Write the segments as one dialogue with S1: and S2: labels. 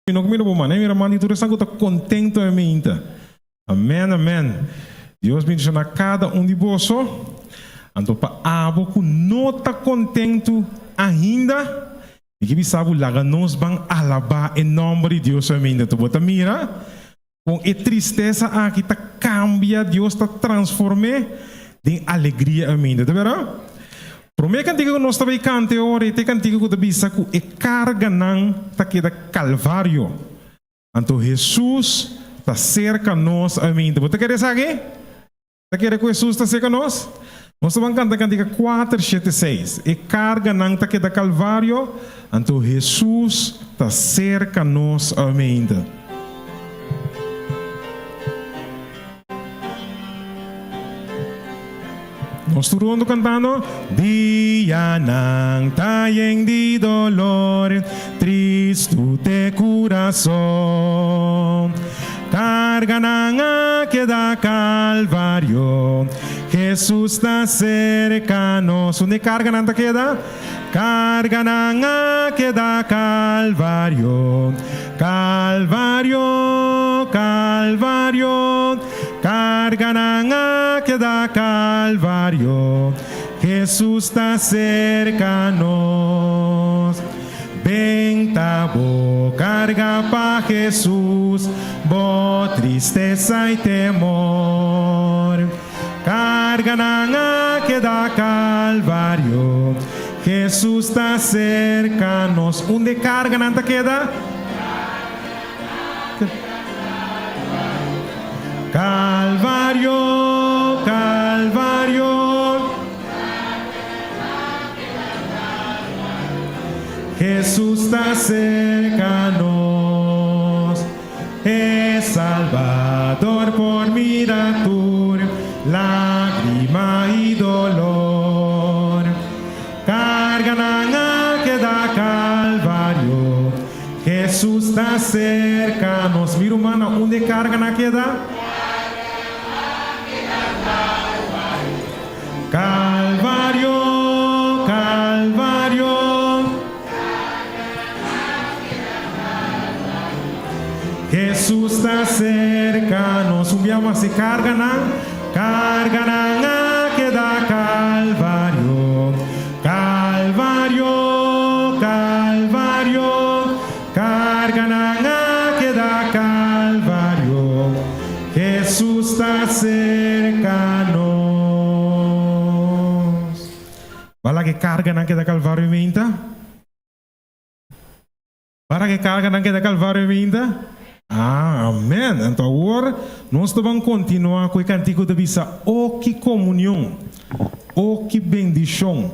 S1: Mi no mira bo man, mira man di tur esnan ku ta kontento e meinta. Amen, amen. Dios bendishoná kada un di boso. Anto pa abo ku no ta kontentu ainda, mi ke bisa bo laga nos ban alabá e nòmber di Dios e meinta. Anto bo ta mira kon e tristesa aki ta kambia, Dios ta transform'é den alegria e meinta. Ta bera? Promé kantika ku nos ta bai kanta e ora ei ta e kantika ku ta bisa ku e karganan ta keda Kalvario. Anto Hesus ta serka nos aminta. Bo ta kere esaki? Ta kere ku Hesus ta serka nos? Nos ta ban kanta kantika kuater shete seis. E karganan ta keda Kalvario, anto Hesus ta serka nos aminta. Nos tur huntu kantando. Dianan ta yen di dolor, tristu te kurason. Karganan a keda Kalvario, Hesus ta serka nos. Unda e karganan ta keda? Karganan a keda Kalvario, Kalvario, Kalvario. Karganan a keda Kalvario, Hesus ta serka nos. Ben ta bo karga pa Hesus, bo tristesa i temor. Karganan a keda Kalvario, Hesus ta serka nos. Unda e karganan ta keda? Kalvario, Kalvario. Hesus ta serka nos. E Salbador por mira tur lágrima i dolor. Karganan a keda Kalvario. Hesus ta serka nos. Mi rumannan, unda e karganan a keda? Kalvario, Kalvario. Hesus ta serka nos. Un bia mas e karganan, karganan a keda Kalvario, Kalvario, Kalvario, karganan a keda Kalvario. Hesus ta serka nos. Bala ke karganan keda Kalvario meinta? Para ke karganan keda Kalvario minta? Ah, amen. Anto awor nos ta ban kontinuá ku e kantiko ta bisa, O ki komunion, o ki bendishon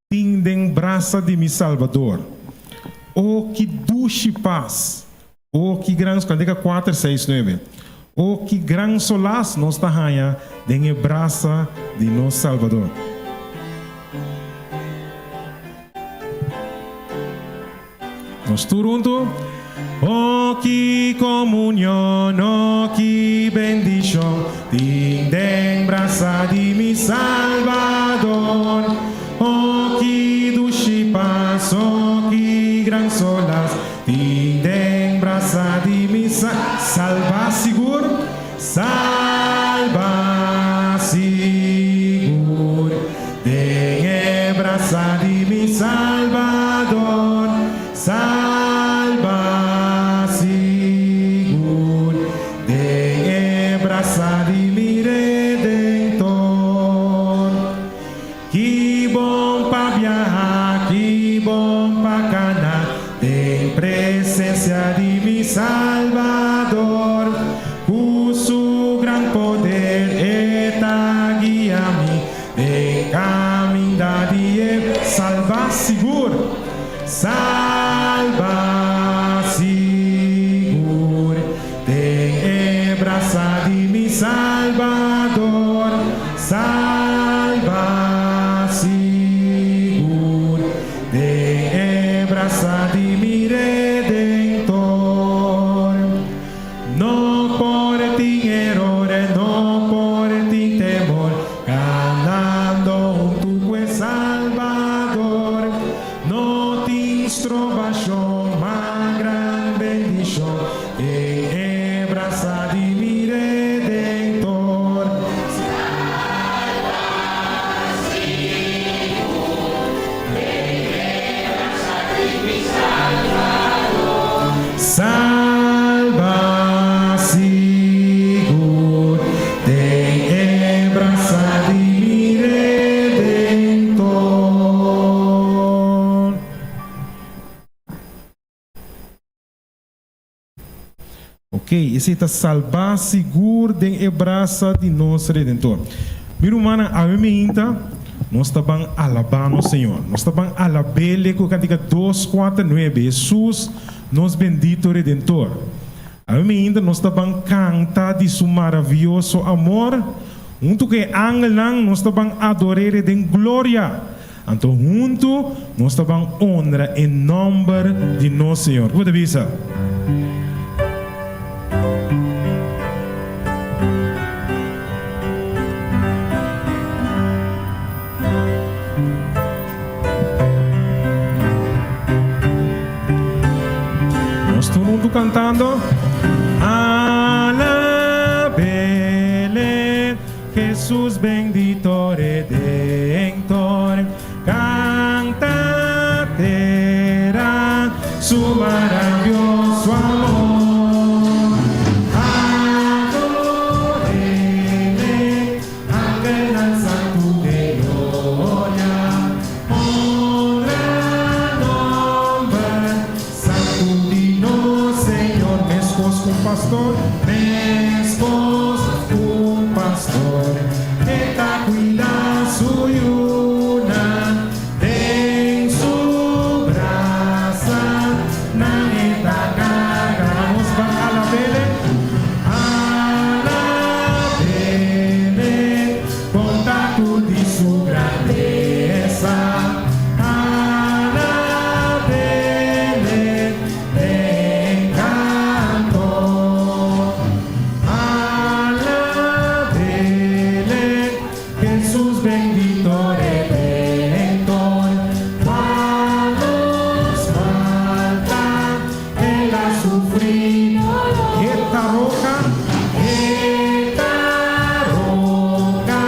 S1: tin den brasa di mi Salbador. O ki dushi pas, o ki gran, kantika kuater, seis, nuebe. O ki gran solas nos ta haña den e brasa di nos Salbador. Nos tur huntu. Oh ki komunion, oh ki bendishon tin den brasa di mi Salbador. Oh ki dushi pas, oh ki gran solas tin den brasa di mi Sa Salba sigur, salba sigur den e brasa di mi Salbador, salba sigur den e brasa di mi Redentor. Ki bon pa biaha, ki bon pa kana den presencia di mi Salbador. Ku su gran poder e ta guia mi den caminda di e salba sigur, salba sigur den e brasa di mi Salbador. Salba sigur den e brasa di mi Redentor. No por tin eror, no por tin temor, kanando huntu ku e Salbador. No tin strobashon, ma gran bendishon. Ok, esei ta salbá sigur den e brasa di nos Redentor. Mi rumannan, awe meinta nos ta ban alabá nos Señor. Nos ta ban alab'El ku e kantika dos, kuater, nuebe, Hesus, nos bendito Redentor. Awe meinta nos ta ban kanta di Su maravioso amor. Huntu ku e angelnan nos ta ban ador'El den gloria. Anto huntu nos ta ban honra e nòmber di nos Señor. Ku bo ta bisa? Nos tur huntu kantando. Alabele. Hesus bendito Redentor, canta tera su maravioso amor. Adorele, angelnan santu de gloria, honra nomber santu di nos Señor. Mescos cu un pastor, mescos cu un pastor, e ta cuida su yunan den su brasa, nan e ta carga. Nos ban alabele, alabele, conta tur di su grandeza. Alabele den canto. Alabele, Jesus bendito Redentor. Pa nos falta El a sufri. E ta roca, e ta roca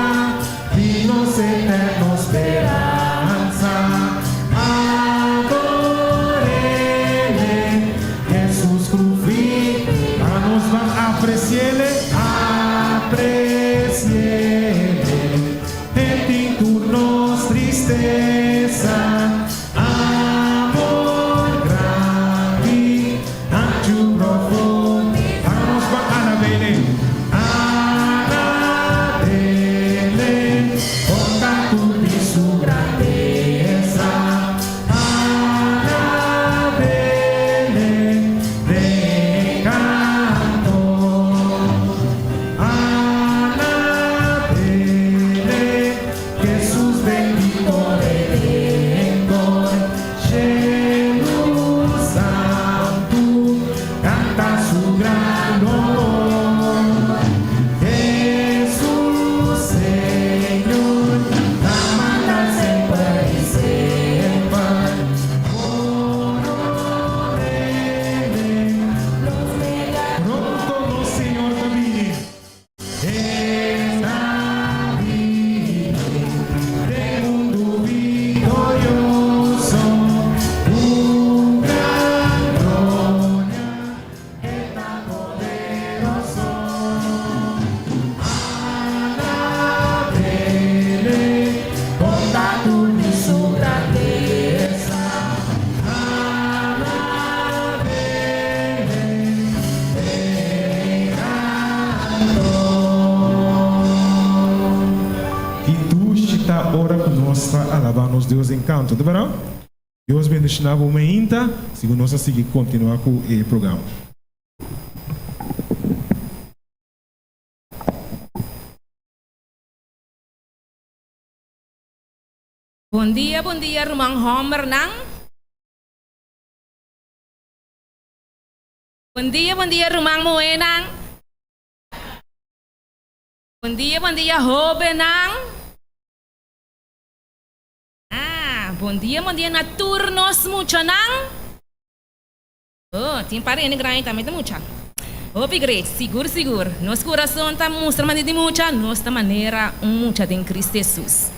S1: di nos eterno speransa. Adorele, Jesus crucifica. Nos ban apreciele, apreciele. E tin tur nos tristesa. Amor grandi, anchu profundo. Nos ban alabele, alabele, konta tur di su grandesa. Alabele den kanto. Alabele, Jesus bendito Redentor, Shelu santu, canta su gran honor. Jesus Señor, ta manda semper y semper. Honorele, pronto nos Señor ta bini. E ta bini den mundu viktorioso, un gran gloria, e ta poderoso. Alabele, konta tur di su grandesa. Alabele, den canto. Ki dushi ta ora ku nos ta alabá nos Dios den kanto, ta berdad? Dios bendishoná bo mainta, sigun nos a sigui kontinuá ku e programa.
S2: Bon dia, bon dia ruman hombernan. Bon dia, bon dia ruman muhénan. Bon dia, bon dia hóbennan. Ah, bon dia, bon dia na tur nos muchanan. Oh, tin par hende grandi tambe ta mucha. Hopi great, sigur sigur. Nos kurason ta mustra manera di mucha, nos ta manera un mucha den Cristo Jesus.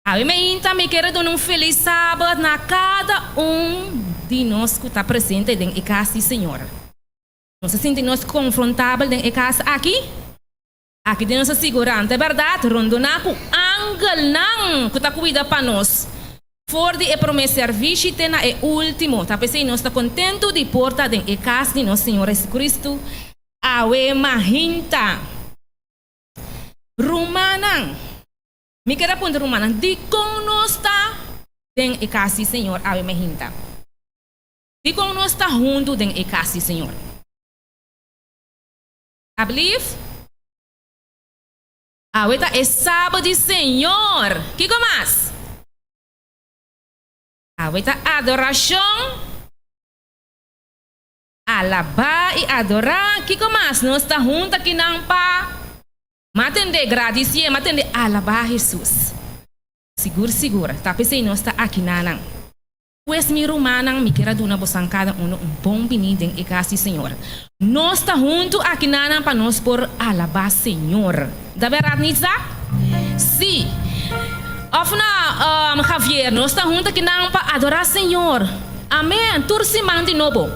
S2: Awe meinta mi kere duna un felis Sabat na kada un di nos ku ta presente den e kas di Señor. Nos ta sinti nos konfrontabel den e kas aki? Aki den nos a sigurá, ta bèrdat, rondoná ku angelnan ku ta kuida pa nos for di e promé sèrvishi te na e último. Ta p'esei nos ta kontentu di por ta den e kas di nos Señor Jesucristo. Awe mahinta. Rumannan, mi ker a puntra rumannan, dikon nos ta den e kas di Señor awe mahinta? Dikon nos ta huntu den e kas di Señor? Ablief? Awe ta e Sabat di Señor. Kiko mas? Awe ta adorashon. Alabá i adorá. Kiko mas? Nos ta hunta kinan pa matende, gradisié, matende, alabá Hesus. Sigur sigur, ta p'esei nos ta akinanan. Pues mi rumannan, mi kier a duna bosan kada uno un bon biní den e kas di Señor. Nos ta huntu akinanan pa nos por alabá Señor. Ta bèrdat, Nitza? Sí. Òf no, Javier? Nos ta huntu akinan pa adorá Señor. Amén! Tur siman di nobo.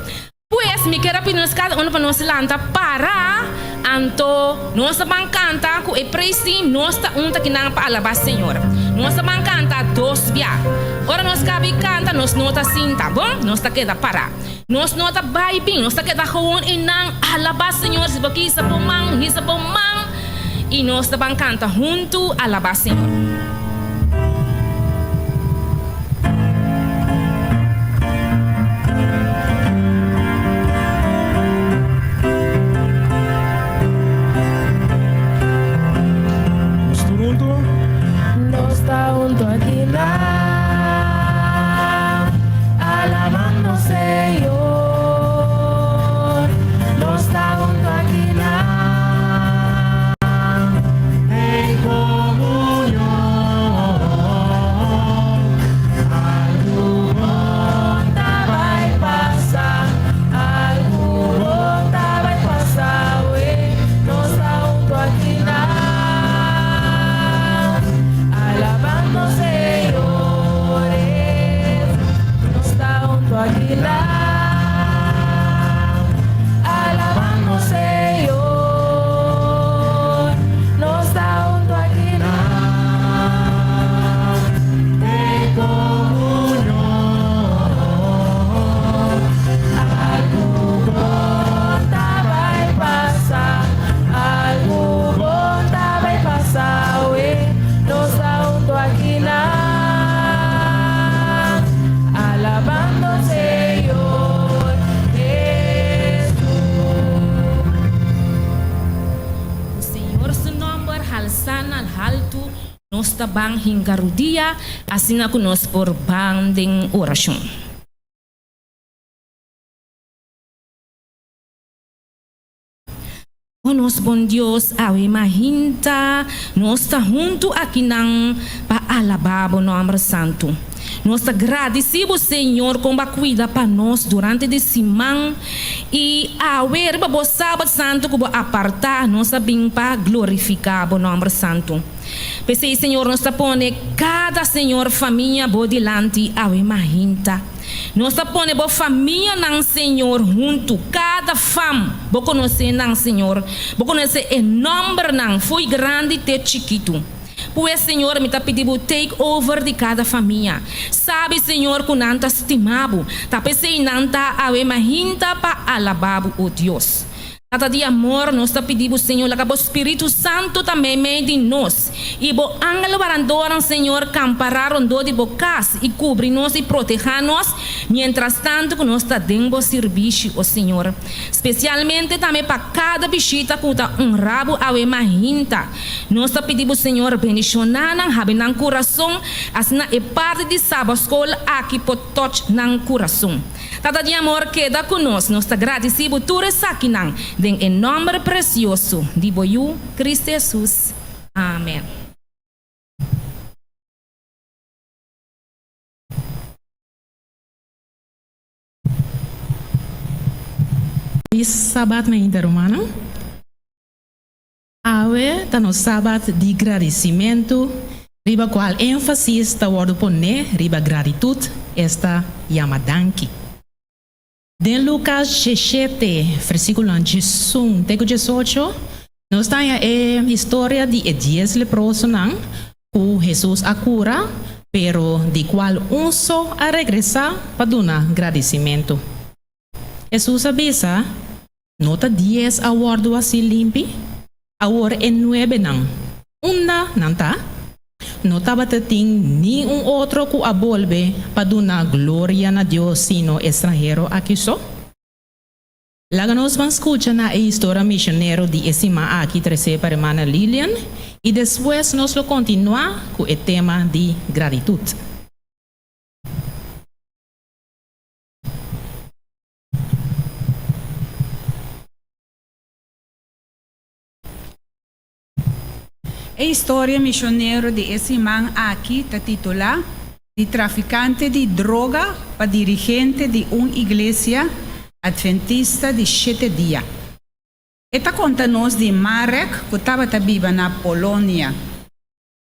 S2: Pues, mi kier a pidi nos kada uno pa nos lanta para, anto nos ta ban kanta ku e praise team, nos ta un ta kinan pa alabá Señor. Nos ta ban kanta dos bia. Ora nos kabi kanta, nos no ta sinta, bon? Nos ta keda para. Nos no ta bai bin, nos ta keda gewoon einan alabá Señor. Si bo kisa bo man, hisa bo man, i nos ta ban kanta huntu alabá Señor.
S1: Nos tur huntu.
S3: Nos ta huntu aki na alabando Señor. Nos ta huntu aki na en comunión. Algu bon ta bai pasa, algu bon ta bai pasa, we. Nos ta huntu aki na alabando Señor. Nos ta huntu aki na alabando Señor. Nos ta huntu aki na en comunión. Algu bon ta bai pasa, algu bon ta bai pasa, we. Nos ta huntu aki na alabando Señor Jesús.
S2: Ku Señor su nòmber halsá na haltu, nos ta ban hinka rudia, asina ku nos por ban den orashon. O nos bon Dios, awe mahinta nos ta huntu akinan pa alabá bo nòmber santu. Nos ta gradisí bo, Señor, kon bo a kuida pa nos durante di siman i awe riba bo Sabat santu ku bo apartá, nos a bin pa glorifiká bo nòmber santu. P'esei, Señor, nos ta pone kada, Señor, famia bo dilanti awe mahinta. Nos ta pone bo famianan, Señor, huntu, kada fam, bo konosé nan, Señor, bo konosé e nòmbernan, fo'i grandi te chikitu. Pues, Señor, mi ta pidi bo take over di kada famia. Sabi, Señor, ku nan ta stima bo, ta p'esei nan ta awe mahinta pa alabá bo, o Dios. Tata di amor, nos ta pidi bo, Señor, laga bo Spiritu Santu ta meimei di nos, i bo angel warandónan, Señor, kampará rondó di bo kas i kubri nos i protehá nos mientrastantu ku nos ta den bo sirbishi, o Señor. Spesialmente tambe pa kada bishita ku ta honrá bo awe mahinta. Nos ta pidi bo, Señor, bendishoná nan, habri nan kurason, asina e parti di Sabatskol aki por touch nan kurason. Tata di amor, keda ku nos. Nos ta gradisí bo tur esakinan den e nòmber presioso di bo Yu, Cristo Hesus. Amen.
S4: Feliz Sabat mainta rumannan. Awe ta nos Sabat di gradisimentu riba kual énfasis ta wòrdu poné riba gratitut, esta yama danki. Den Lukas diesshete, versíkulonan diesun te ku diesocho, nos ta haña e historia di e dies leprosonan ku Hesus a kura, pero di kual un so a regresá pa duna gradisimentu. Hesus a bisa. No ta dies a wòrdu hasí limpi? Awor e nuebenan, unda nan ta? No tabata tin ni un otro ku a bolbe pa duna gloria na Dios sino e stranhero aki so? Laga nos ban skucha na e historia misionero di e siman aki tresé pa hermana Lilian i despues nos lo kontinuá ku e tema di gratitut.
S5: E historia misionero di e siman aki ta titulá Di trafikante di droga pa dirigente di un iglesia Adventista di shete dia. E ta konta nos di Marek ku tabata biba na Polonia.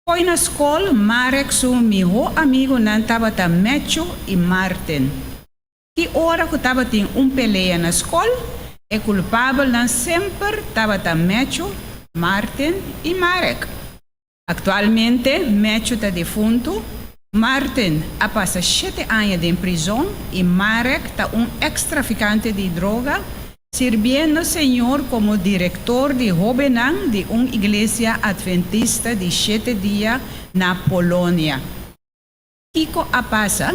S5: Fo'i na skol, Marek su mihó amigunan tabata Matthew i Martin. Ki ora ku tabatin un pelea na skol, e kulpabelnan semper tabata Mechu, Martin i Marek. Aktualmente Mechu ta defuntu, Martin a pasa shete aña den prizon i Marek ta un eks-trafikante di droga, sirbiendo Señor komo direktor di hóbennan di un iglesia Adventista di shete dia na Polonia. Kiko a pasa?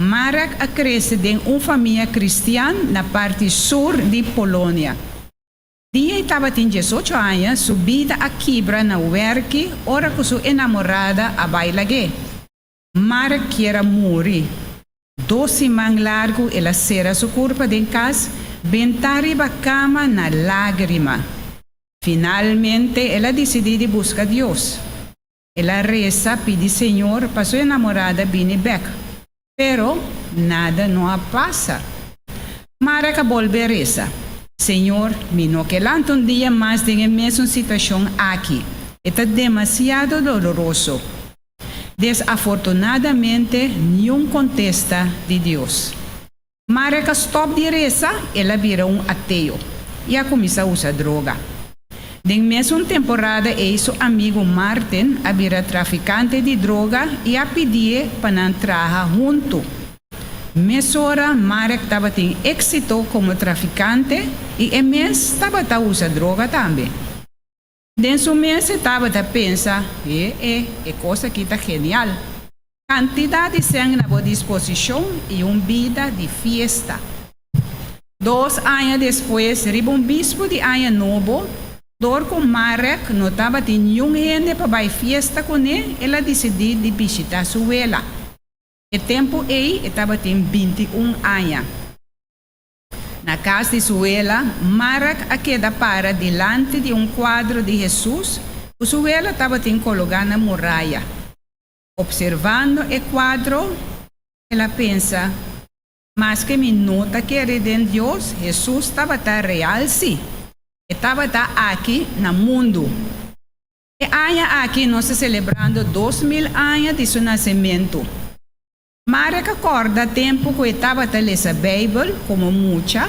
S5: Marek a krese den un famia kristian na parti sur di Polonia. Dia e tabatin diesocho aña, su bida a kibra na wèrki ora ku su enamorada a bai lag'é. Marek kier a muri. Dos siman largu el a sera su kurpa den kas, bentá riba kama na lágrima. Finalmente el a disidí di buska Dios. El a resa pidi Señor pa su enamorada bini bek, pero nada no a pasa. Marek a bolbe resa, Señor, mi no ke lanta un dia mas den e mesun situacion aki. E ta demasiado doloroso. Desafortunadamente, niun contesta di Dios. Marek a stòp di resa, el a bira un ateo i a kuminsá usa droga. Den mesun temporada ei su amigu Martin a bira trafikante di droga i a pidié pa nan traha huntu. Mesora Marek tabatin éksito komo trafikante i e mes tabata usa droga tambe. Den su mes e tabata pensa, E, e, e kos aki ta genial! Kantidat di sèn na bo disposishon i un bida di fiesta. Dos aña despues, riba un bispu di Aña Nobo, dor ku Marek no tabatin niun hende pa bai fiesta kuné, el a disidí di bishitá su wela. E tempu ei e tabatin 21 aña. Na kas di su wela, Marek a keda para dilanti di un kuadro di Hesus ku su wela tabatin kologá na muraya. Opservando e kuadro, el a pensa, Maske mi no ta kere den Dios, Hesus tabata real sí. E tabata aki na mundu. E aña aki nos ta selebrando 2000 aña di su nasementu. Marek a kòrda tempu ku e tabata lesa Beibel komo mucha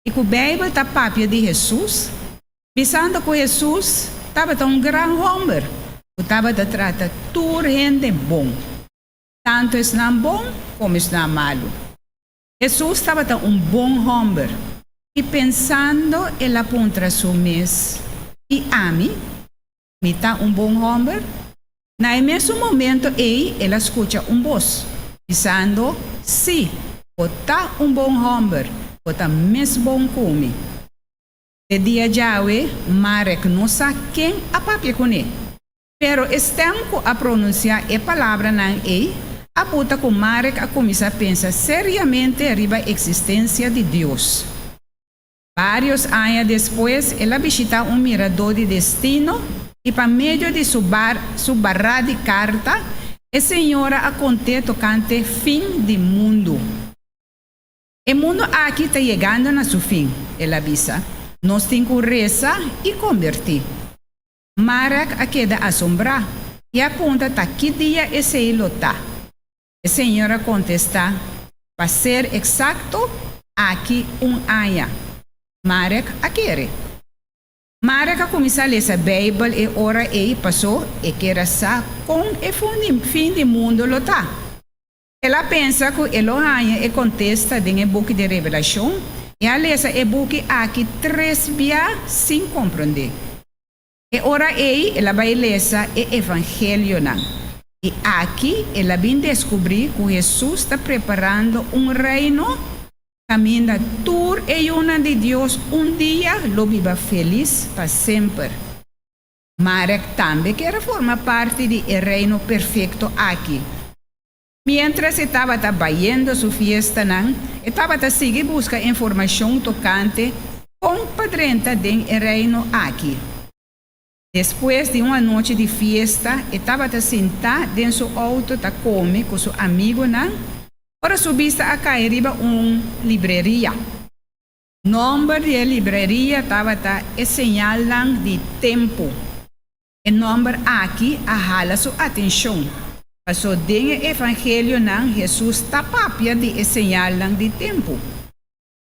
S5: i ku Beibel ta papia di Hesus, bisando ku Hesus tabata un gran hòmber ku tabata trata tur hende bon, tantu esnan bon komo esnan malu. Hesus tabata un bon hòmber i pensando el a puntra su mes, I ami? Mi ta un bon hòmber? Na e mesun momento ei el a skucha un bos, bisando, Sí, bo ta un bon hòmber, bo ta mes bon ku mi. E dia djawe, Marek no sa ken a papia kuné, pero e stèm ku a pronunsiá e palabranan ei a buta ku Marek a kuminsá pensa seriamente riba eksistensia di Dios. Vários aña despues el a bishitá un miradó di destino i pa medio di su bar su bará di karta e señora a kont'é tokante fin di mundu. E mundu aki ta yegando na su fin, el a bisa. Nos tin ku resa i kombertí. Marek a keda asombrá i a punta ta ki dia esei lo ta. E señora kontestá, Pa ser eksakto, aki un aña. Marek a kere. Marek a kuminsá lesa Beibel e ora ei pasó e ker a sa kon e fin di mundu lo ta. El a pensa ku e lo haña e kontesta den e buki di Revelashon. E a lesa e buki aki tres bia sin komprondé. E ora ei el a bai lesa e Evangelionan, i aki el a bin deskubrí ku Hesus ta preparando un reino kaminda tur e yunan di Dios un dia lo biba felis pa semper. Marek tambe kier a forma parti di e reino perfekto aki. Miéntras e tabata bayendo su fiestanan, e tabata sigui buska informashon tokante kon pa drenta den e Reino aki. Despues di un anochi di fiesta, e tabata sintá den su outo ta kome ku su amigunan ora su bista a kai riba un libreria. Nòmber di e libreria tabata E Señalnan di Tempu. E nòmber aki a hala su atenshon, pasó den e Evangelionan Hesus ta papia di e señalnan di tempu.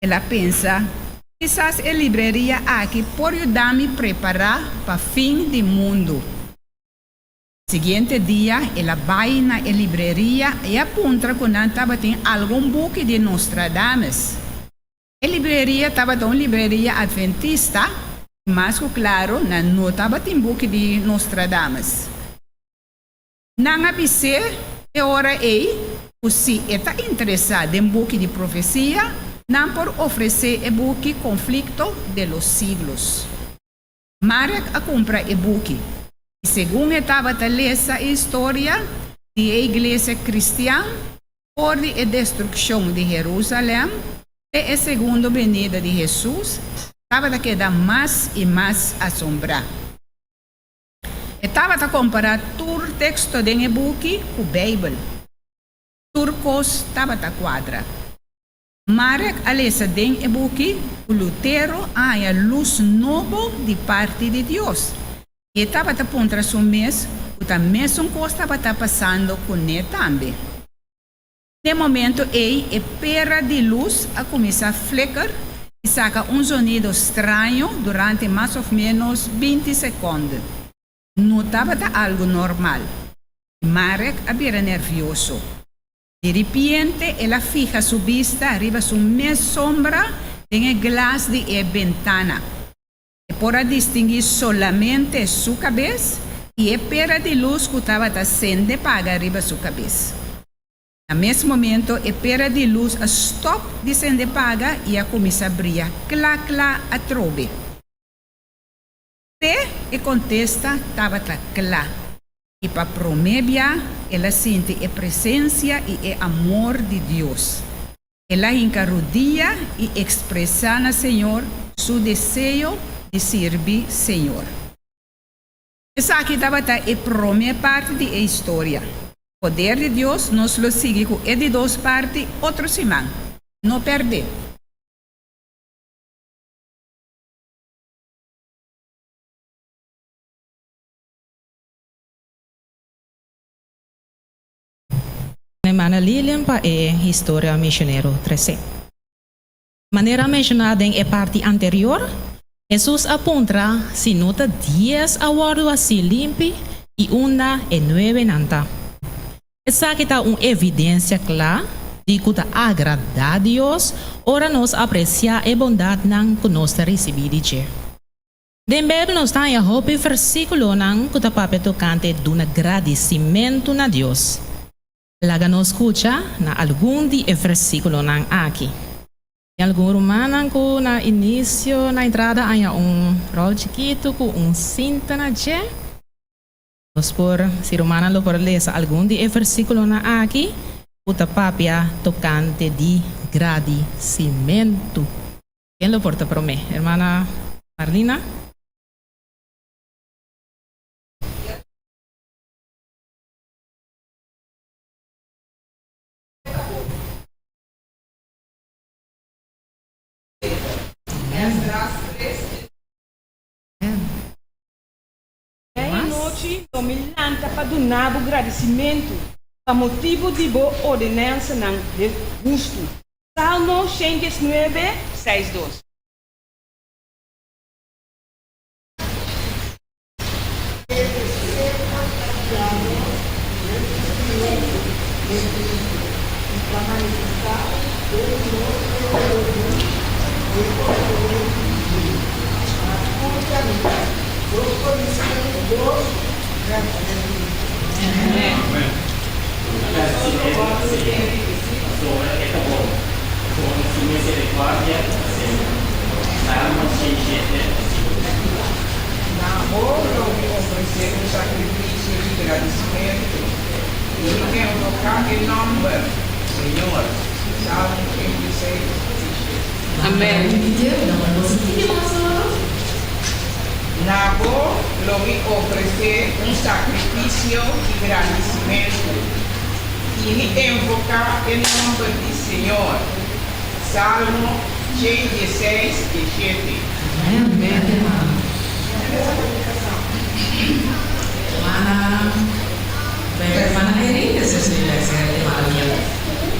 S5: El a pensa, Kisas e libreria aki por yuda mi prepará pa fin di mundu. Siguiente dia el a bai na e libreria i a puntra ku nan tabatin algun buki di Nostradamus. E libreria tabata un libreria adventista i mas ku klaru nan no tabatin buki di Nostradamus. Nan a bis'é e ora ei ku si e ta interesá den buki di profesia, nan por ofresé e buki Conflicto de los Siglos. Marek a kumpra e buki i segun e tabata lesa e historia di e iglesia kristian for di e destrukshon di Herúsalèm te e segundo benida di Hesus, tabata keda mas i mas asombrá. E tabata kompará tur teksto den e buki ku Beibel. Tur kos tabata kuadra. Marek a lesa den e buki ku Lutero a haña lus nobo di parti di Dios, i e tabata puntra su mes ku ta mesun kos tabata pasando kuné tambe. Den momento ei e pera di lus a kuminsá flicker i saka un zonido straño durante mas òf ménos 20 sekònde. No tabata algu normal. Marek a bira nervioso. Di ripiente el a fiha su bista riba su mes sombra den e glas di e bentana. E por a distinguí solamente su kabes i e pera di lus ku tabata sende paga riba su kabes. Na mes momento e pera di lus a stòp di sende paga i a kuminsá bria kla kla atrobe. P'e e kontesta tabata kla, i pa promé bia el a sinti e presensia i e amor di Dios. El a hinka rudia i ekspresá na Señor su deseo di sirbi Señor. Esaki tabata e promé parti di e historia. Poder di Dios nos lo sigui ku e di dos parti otro siman. No pèrdé!
S4: Hermana Lilian pa e historia misionero trese. Manera menshoná den e parti anterior, Hesus a puntra si no ta dies a wòrdu hasí limpi i unda e nuevenan ta. Esaki ta un evidensia kla di ku ta agradá Dios ora nos apresiá e bondatnan ku nos ta risibí di dje. Den Beibel nos ta haña hopi versíkulonan ku ta papia tokante duna gradisimentu na Dios. Laga nos skucha na algun di e versíkulonan aki. Tin algun rumannan ku na inisio na entrada haña un ròl chikitu ku un sinta na dje. Nos por, si rumannan lo por lesa algun di e versíkulonan aki ku ta papia tokante di gradisimentu. Ken lo por ta promé? Hermana Marlina?
S6: Mei anochi lo mi lanta pa duna bo gradisimentu pa motibu di bo ordenansanan hustu. Salmo 119, 6 2.
S7: E deseo ta guia nos den spiritu den Cristo i ta manifestá den nos interior. Den konosementu di dje. Un kaminda, Dos Korintionan dos, vèrs 21.
S8: Agradecimento na Señor, pasobra E ta bon, pasobra Su misericordia ta pa semper. Salmo 107, versículo 5.
S9: Na bo lo mi ofresé un sakrifisio di gradisimentu, i mi invoká e nòmber, Señor. Salmo 86, 17. Na bo lo mi ofresé un sakrifisio di gradisimentu, i mi invoká e nòmber di Señor. Salmo 116, 17.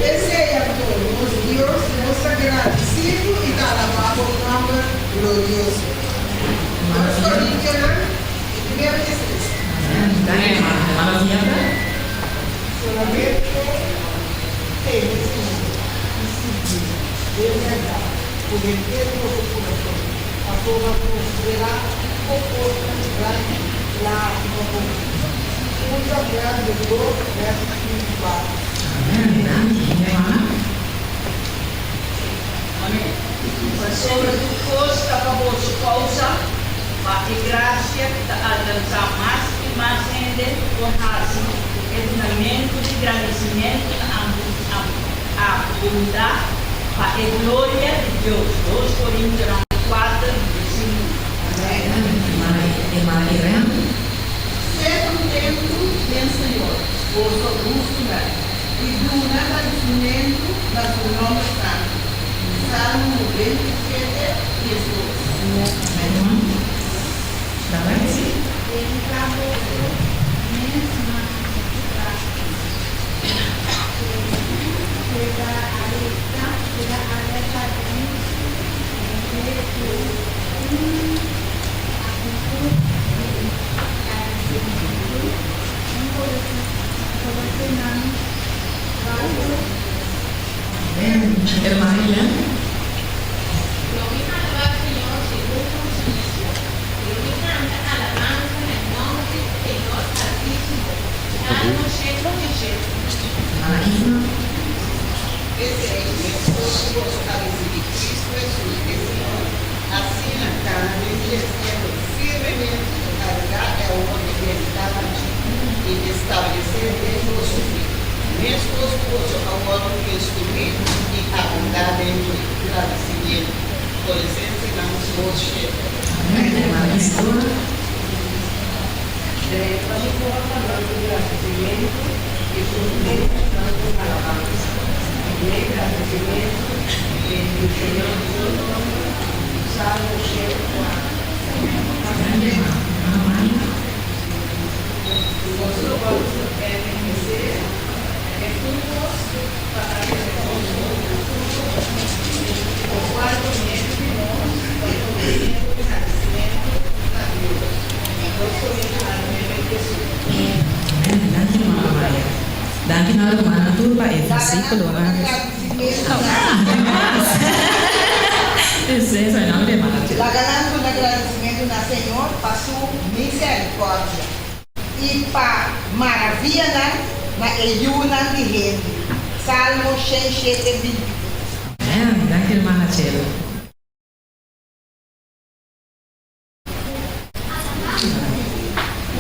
S7: P'esei anto, nos Dios, nos ta gradisidu i ta alabá bo nòmber glorioso. Dos Korintionan, e primero 13. Solamente teme Señor i sirbié den bèrdat ku henter boso kurason, pasobra konsiderá kiko kosnan grandi el a hasi pa boso. Un Samuel 12, vèrso 34.
S10: Amén. Pasobra tur kos ta pa boso kousa, pa e grasia ku ta alkansá mas i mas hende por hasi ku e dunamentu di gradisimentu ta abundá pa e gloria di Dios. Dos Korintionan kuater, 15.
S7: Ser kontentu den Señor, boso hustunan, i duna gradisimentu na su nòmber santu. Salmo 97, 12.
S11: Dediká boso mes na práktika. Keda alerta, keda alerta den hende ku un aktitut di gradisimentu. Un Kolosensenan 4.
S4: Hermana Elen.
S12: Lo mi alabá Señor segun konsiensia, i lo mi kanta alabansa na e nòmber di e Dios Altísimo. Salmo 117.
S4: Hermana Ivna.
S9: P'esei, meskos ku boso a risibí Kristu Hesus e Señor, asina kana den dje, siendo firmemente enraigá i awor edifiká na dje, i establesé den boso fe, meskos ku boso a wòrdu instruí i abundá den dje, gradisimentu. Kolosensenan 2, 7.
S4: Hermana Isidora.
S6: Drenta su portanan ku gradisimentu i su tempunan ku alabansa. Dun'é gradisimentu i bendishoná su nòmber. Salmo 104.
S4: Hermana Maria. Amèn. Danki Mama Maria. Danki na rumannan tur pa e
S7: Laga nan
S4: versíkulonan.
S7: duna gradisimentu na
S4: Ah, mas. Esei nan de mala tur.
S7: Laga nan duna gradisimentu na Señor pa su miserikòrdia i pa maravianan na e yunan di hende. Salmo 107, 23.
S4: Amèn. Danki hermana Chelo.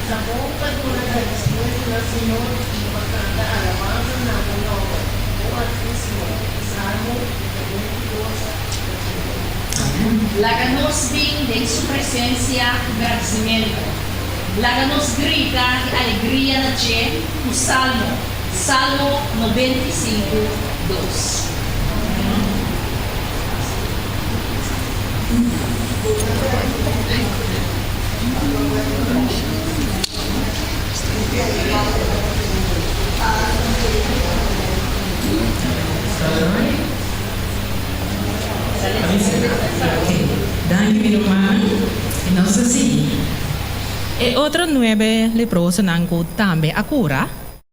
S3: Ta bon pa duna gradisimentu na Señor i pa kanta alabansa na bo nòmber, o Altísimo. Salmo 92, 8.
S12: Laga nos bin den su presensia ku gradisimentu. Laga nos grita di alegria na dje ku salmo. Salmo 95, 2.
S4: Danki mi ruman i nos ta sigui. E otro nuebe leprosonan ku tambe a kura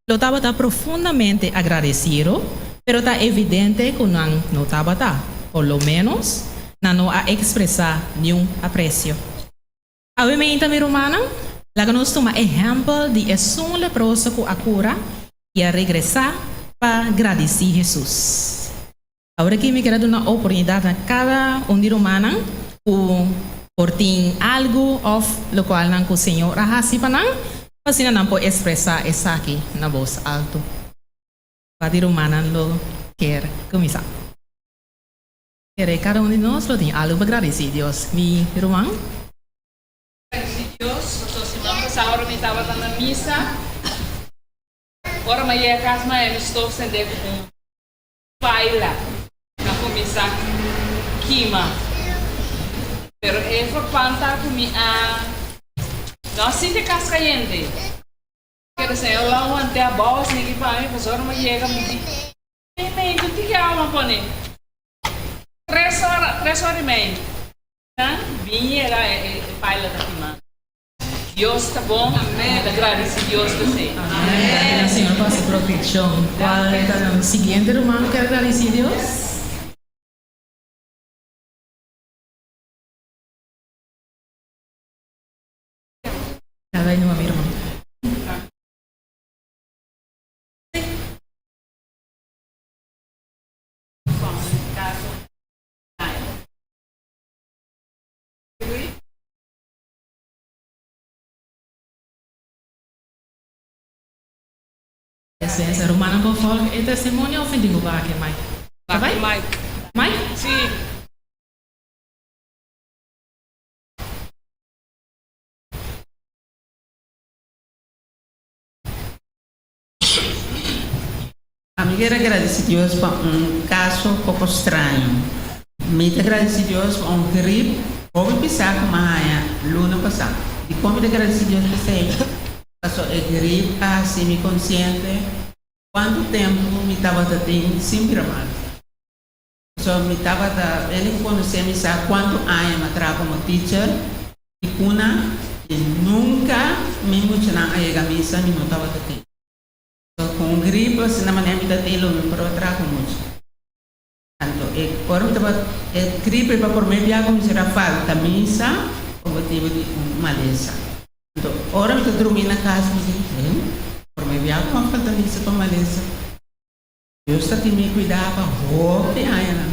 S4: lo tabata profundamente agradesido, pero ta evidente ku nan no tabata, por lo ménos. Nan no a ekspresá niun apresio. Awe meinta, mi rumannan, laga nos tuma ehèmpel di esun leproso ku a kura i a regresá pa gradisí Hesus. Awor aki mi kier a duna oportunidat na kada un di rumannan ku por tin algu òf lokual nan ku Señor a hasi pa nan, pa asina nan por ekspresá esaki na bos altu. Kua di rumannan lo kier kuminsá? Kere kada un di nos lo tin algu pa gradisí Dios, mi ruman?
S13: Gradisí Dios pasobra siman pasá ora mi tabata na misa, ora mi a yega kas mi a haña mi stof sendé ku un Paila a kuminsá kima, pero e verpanta ku mi a no a sinti kas kayente. Kere Señor lo a want'é abou asina aki pa mi, pasobra ora mi a yega mi di, Mei mei, un tiki awa mi a pone. Tres ora, tres ora i mei, nan bin yega e paila ta kima. Dios ta bon, mi ta gradisi Dios pa esei.
S4: Amén. Danki Señor pa su proteccion. Cual ta nan siguiente ruman cu kier gradisi Dios? Ta bay numa mi ruman. Despues e rumannan por volg e testimonio of mi tin ku baki Mike? Ta bai?
S13: Mike.
S4: Mike?
S13: Si.
S14: Ami kier a gradisi Dios pa un kaso poko straño. Mi ta gradisi Dios pa un grip hopi pisá ku mi a haña luna pasá. Dikon mi ta gradisi Dios pa esei? Pasobra e grip a hasi mi konsiente kuantu tempu mi tabata tin sin bira malu. Pasobra mi tabata, hende ku konosé mi sa kuantu aña mi a traha komo teacher di kuna i nunka mi muchanan a yega misa mi no tabata tin. Ku un gripe asina manera mi ta tin lo mi por a traha ku mucha. Anto e ora mi tabata e gripe pa prome bia ku mi sera falta misa pa motibu di un malesa. Anto ora mi ta drumi na kas mi di he prome bia ku mi a falta misa pa malesa. Dios ta tin mi kuida pa hopi añanan.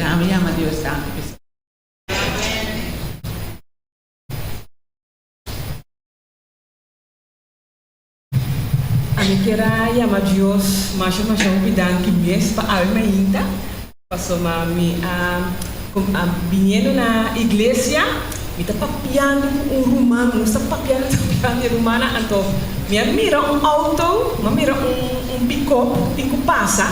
S14: Ami yama Dios danki p'esei.
S6: Ami kier a yama Dios masha masha hopi danki mes pa awe mainta, pasobra mi a a biniendo na iglesia mi ta papiando ku un ruman, nos ta papiando papiando e rumannan anto mi a mira un auto, mi a mira un un pikop tin ku pasa,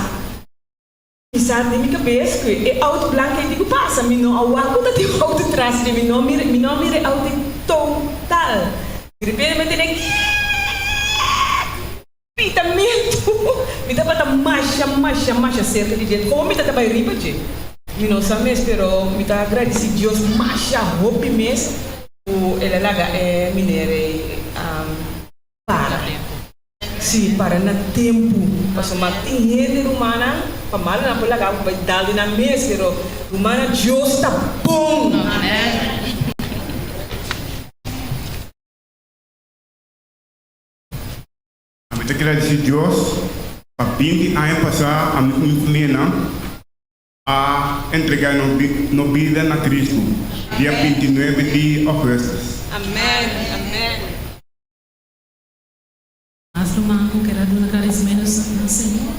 S6: mi sa den mi kabes ku e auto blanco ei tin ku pasa, mi no a wak ku ta tin un auto tras di mi, mi no a mira mi no a mira e auto ei total. Di repente mi a tene pitamentu, mi tabata masha masha masha serka di dje, komo mi ta ta bai riba dje? Mi no sa mes, pero mi ta gradisí Dios masha hopi mes ku el a laga e miner ei para. Sí, para na tempu. Pasobra tin hende rumannan, pa malu nan por laga bo bai dal di nan mes, pero rumannan Dios ta bon!
S15: Ami ta gradisí Dios pa 20 aña pasá ami ku mi famianan a entregá nos bida na Kristu dia 29 di ògùstus.
S13: Amèn amèn.
S4: Mas ruman ku keda duna gradisimentu na Señor.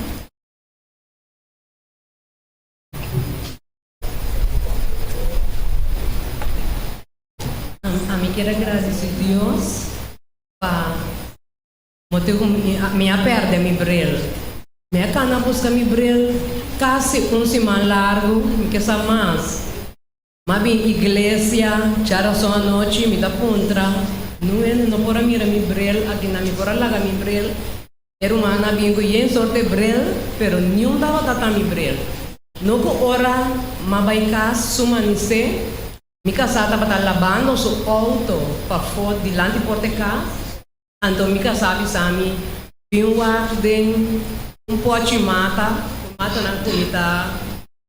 S16: Ami kier a gradisi Dios pa motibu ku mi a pèrdè mi bril. Mi a kana buska mi bril kasi un siman largu, mi ke sa mas. M'a bin iglesia djarason anochi, mi ta puntra, Nun hende no por a mira mi bril aki na mi por a laga mi bril? E rumannan a bin ku yen sorte bril, pero niun tabata ta mi bril. No ku ora m'a bai kas su manisé, mi kasá tabata labando su outo pafó dilanti porta e kas, anto mi kasá a bisa mi, Bin wak den un pòchi mata, ku matanan ku mi ta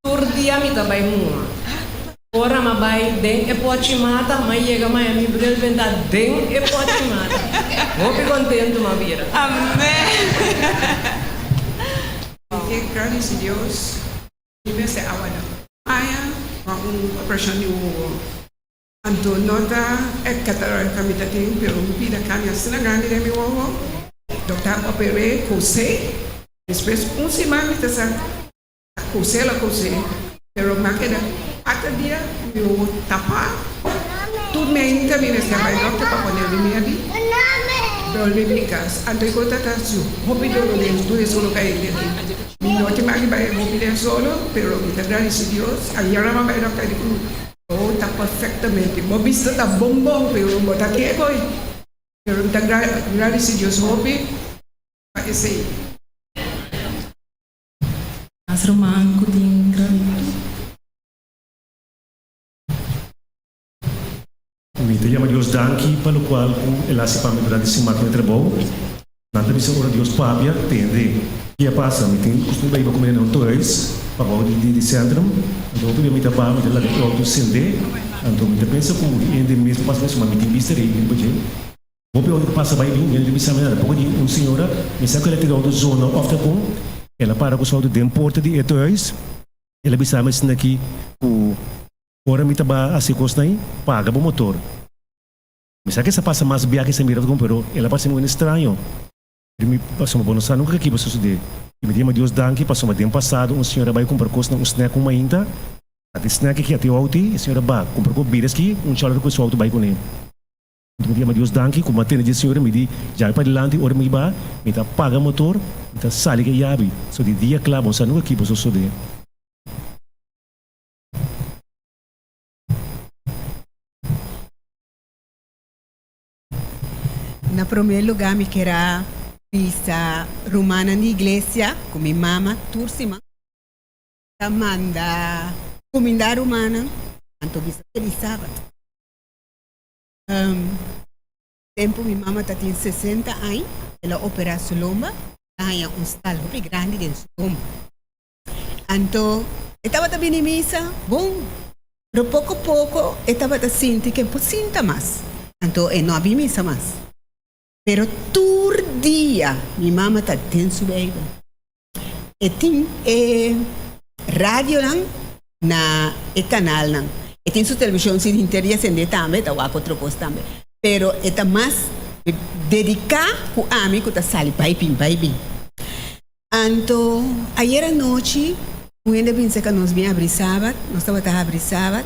S16: Tur dia mi ta bai muha. Ora m'a bai den e pochi mata, m'a yega maya mi bril benta den e pochi mata. Hopi kontentu m'a bira.
S6: Amen.
S17: Mi ke gradisi Dios mi mester awa na aña pa un operashon di wowo. Anto no ta e cataracta mi ta tin pero un pida carni asina grandi den mi wowo. Dokter a oper'é kosé, despues un siman mi ta sa ta kosé la kosé pero mi a keda kuater dia ku mi wowo tapá. Tur meinta mi mester a bai dokter pa pone remedi pero mi bin kas. Anto e kos ta ta hasi hopi dolo den tur e solo kayente aki. Mi no tin maki bai hopi den solo pero mi ta gradisi Dios. Ayera mi a bai dokter di ku. Oh ta perfectamente. Bo bista ta bon bon pero bo ta ke koe. Pero mi ta gradeci Dios hopi pa esey.
S4: Mas ruman ku tin gratitud.
S18: Mi ta yama Dios danki pa lokual ku el hasi pa mi durante siman ku mi trabou. Nan ta bisa ora Dios papia, tende. Ki a pasa? Mi tin kustumber pa iba ku mi na un tohuis pabou di di sentrum. Anto hopi bia mi ta ba, mi ta laga e outo sende. Anto mi ta pensa ku hende mes ta pasa mes, ma mi tin bista rei riba dje. Hopi outo ta pasa bai bin, hende ta bisa mi nada. Poko di un señora, mi sa ku el a tira outo zona òf ta kon. El a para ku su outo den porta di e tohuis. El a bisa mi asina aki ku ora mi ta ba hasi kosnan ei, paga bo motor. Mi sa ke sa pasa mas bia ke sa mira kon pero el a parse mi un estraño. Di mi pasobra bo no sa nunka ke kiba sosode. I mi ta yama Dios danki pasobra den pasado un señora bai kumpra kos na un snack un mainta. Ati snack aki ati outi e señora ba kumpra kos bira ski un chòler ku su outo bai kuné. Mi ta yama Dios danki ku mi a tende dje señora mi di djabi padilanti ora mi ba mi ta paga motor mi ta sali ke yabi. So di dia kla bo no sa nunka kiba sosode.
S9: Na promé lugá mi ker a bisa rumannan di iglesia ku mi mama tur siman ta manda kumindá rumannan anto bisa feliz sabat. Tempu mi mama ta tin sesenta aña el a operá su lomba, el a haña un stal hopi grandi den su lomba. Anto e tabata bini misa bon, pero poko poko e tabata sinti ke por sinta mas, anto e no a bin misa mas. Pero tur dia mi mama ta den su Bijbel. E tin e radionan na e kanalnan. E tin su televishon sin hinter di asende tambe, e ta wak otro kos tambe. Pero e ta mas dediká ku ami ku ta sali bai bin bai bin. Anto ayer anochi un hende a bin cerca nos bin abri sabat, nos tabata habri sabat,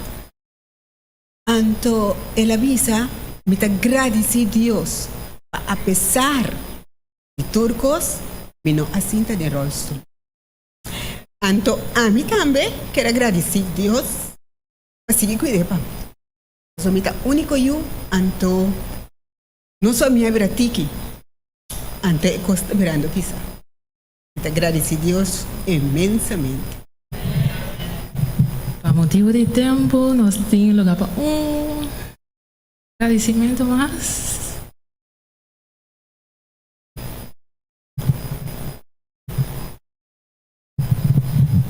S9: anto el a bisa, mi ta gradici Dios pa apesar di tur cos mi no a sinta den rolstoel. Anto ami tambe kier a gradici Dios pa sigui cuid'e pa mi, pasobra mi ta unico yu, anto Nos famia a bira tiki, ante e kos ta birando pisa. Mi ta gradisi Dios inmensamente.
S4: Pa motibu di tempu nos tin luga pa un gradisimentu mas.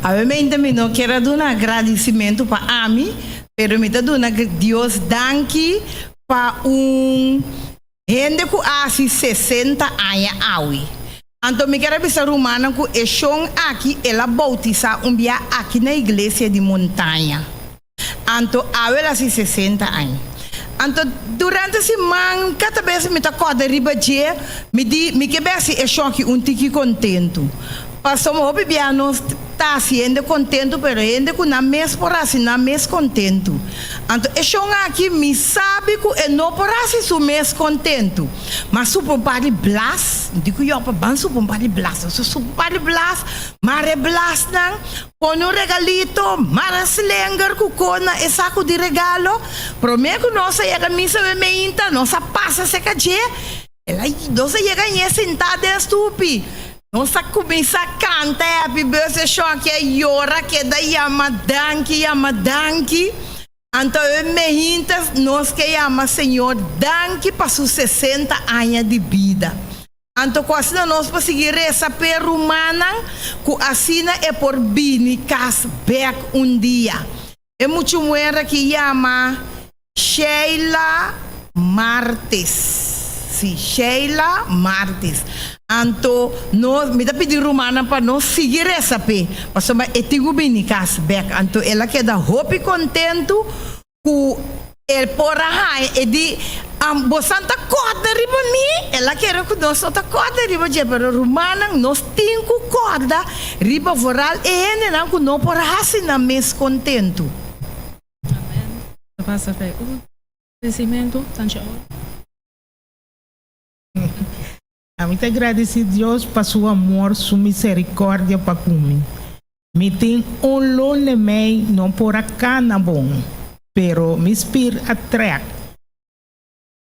S19: Awemente mi no kier a duna gradisimentu pa ami, pero mi ta duna Dios danki pa un hende ku a hasi sesenta aña awe. Anto mi kier a bisa rumannan ku e shon aki el a boutisá un bia aki na iglesia di Montaña. Anto awe el a hasi sesenta aña. Anto durante siman kada bes mi ta kòrda riba dje, mi di, mi ke besi e shon aki un tiki kontentu. Pasobra hopi bia nos ta hasi hende kontentu, pero hende ku nan mes por hasi nan mes kontentu. Anto e shon aki mi sabi ku e no por hasi su mes kontentu. Ma supo un par di blas, mi di ku Jopa, ban supo un par di blas. Nos a supo un par di blas, mara e blasnan, Pone un regalito, mara slenger ku ko na e saku di regalo. Promé ku nos a yega misa we meinta, nos a pasa serka dje. El a, nos a yega ñe sintá den stupi. Nos a kuminsá kanta Happy Birthday, Shoki a yora, keda yama danki, yama danki. Anto we meinta nos ke yama Señor danki pa su sesenta aña di bida. Anto ku asina nos por sigui resa p'e rumannan ku asina e por bini kas bèk un dia. E muchu muher aki yama Sheila Martes. Si, Sheila Martes. Anto nos, mi ta pidi rumannan pa nos sigui resa p'e, pasobra e tin ku bini kas bèk. Anto el a keda hopi kontentu ku el por a haña. E di, Bosan ta kòrda riba mi? El a kere ku nos no ta kòrda riba dje, pero rumannan, nos tin ku kòrda riba vooral e hendenan ku no por hasi nan mes kontentu.
S4: Amen. Ta pasa fe un agradecimentu tanchi ora.
S14: Ami ta gradisí Dios pa su amor, su misericordia pa cu mi. Mi tin un luna mei no por a cana bon, pero mi spir a trek.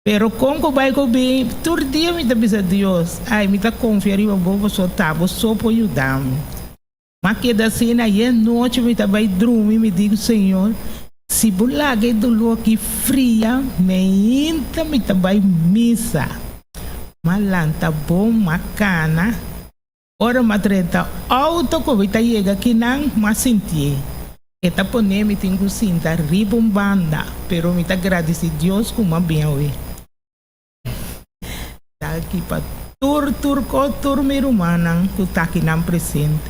S14: Pero con cu bay cu bin, tur dia mi ta bisa Dios, ay mi ta confia riba bo pasobra ta bo so por yuda mi. M'a keda asina ayer nochi mi ta bai drumi mi di ku Señor, si bo laga e doló aki fria meinta mi ta bai misa. M'a lanta bon m'a kana, ora m'a drenta auto ku mi ta yega kinan m'a sintié e ta pone mi tin ku sinta riba un banda pero mi ta gradisí Dios ku m'a bin awe. Danki pa tur tur ko tur mi rumannan ku ta akinan presente.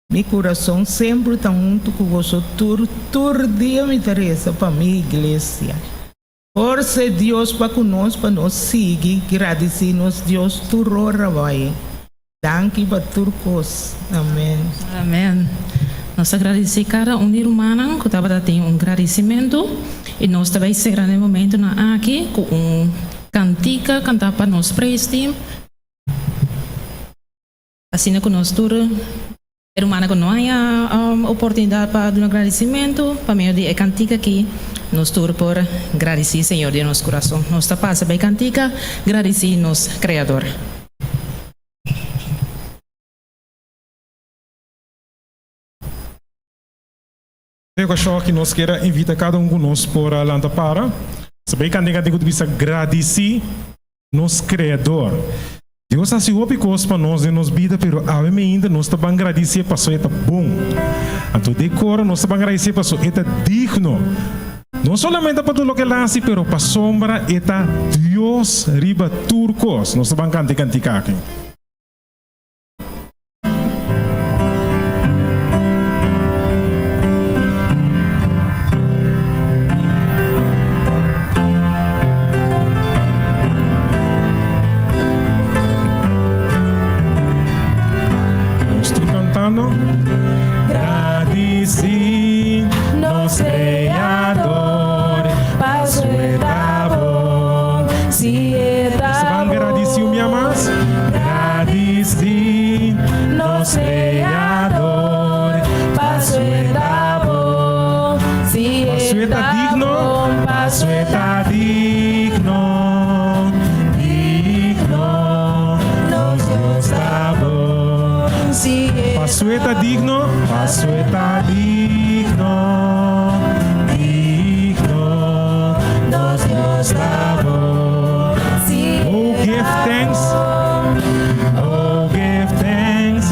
S14: Mi kurason sempru ta huntu ku boso tur tur dia mi ta resa pa mi iglesia. Forse Dios pa ku nos pa nos sigui gradisí nos Dios tur ora bai. Danki pa tur kos. Amen.
S4: Amen. Nos ta gradisí kada un di rumannan ku tabata tin un gradisimentu i nos ta bai sera na e momentunan aki ku un kantika kantá pa nos praise team. Asina ku nos tur e rumannan ku no haña oportunidat pa duna gradisimentu pa medio di e kantika aki nos tur por gradisí Señor di nos kurason. Nos ta pasa pa e kantika Gradisí nos Kreador.
S1: Den okashon aki nos kier a invita kada un ku nos por a lanta para. Sabei kante kante ku ta bisa gradisí nos Kreador. Dios a hasi hopi kos pa nos den nos bida pero awe meinta nos ta ban gradisié paso e ta bon. Anto di kora nos ta ban gradisié paso e ta digno. No solamente pa tur loke el a hasi pero pasobra e ta Dios riba tur kos. Nos ta ban kanta e kantika aki. Nos tur cantando. Gradici nos Creador
S3: pa su e ta bon, si e ta
S1: Nos ban gradici un bia mas. Gradici nos Creador
S3: pa su e ta bon, si
S1: Pa su
S3: e
S1: e ta
S3: ta
S1: digno,
S3: bon,
S1: pa su e ta digno, digno, nos Dios ta bon.
S3: Si e
S1: Pa su e ta
S3: ta
S1: digno, pa su e ta digno, digno, nos Dios ta bon.
S3: Si
S1: Oh,
S3: e
S1: give
S3: ta
S1: thanks.
S3: bon.
S1: Oh, give thanks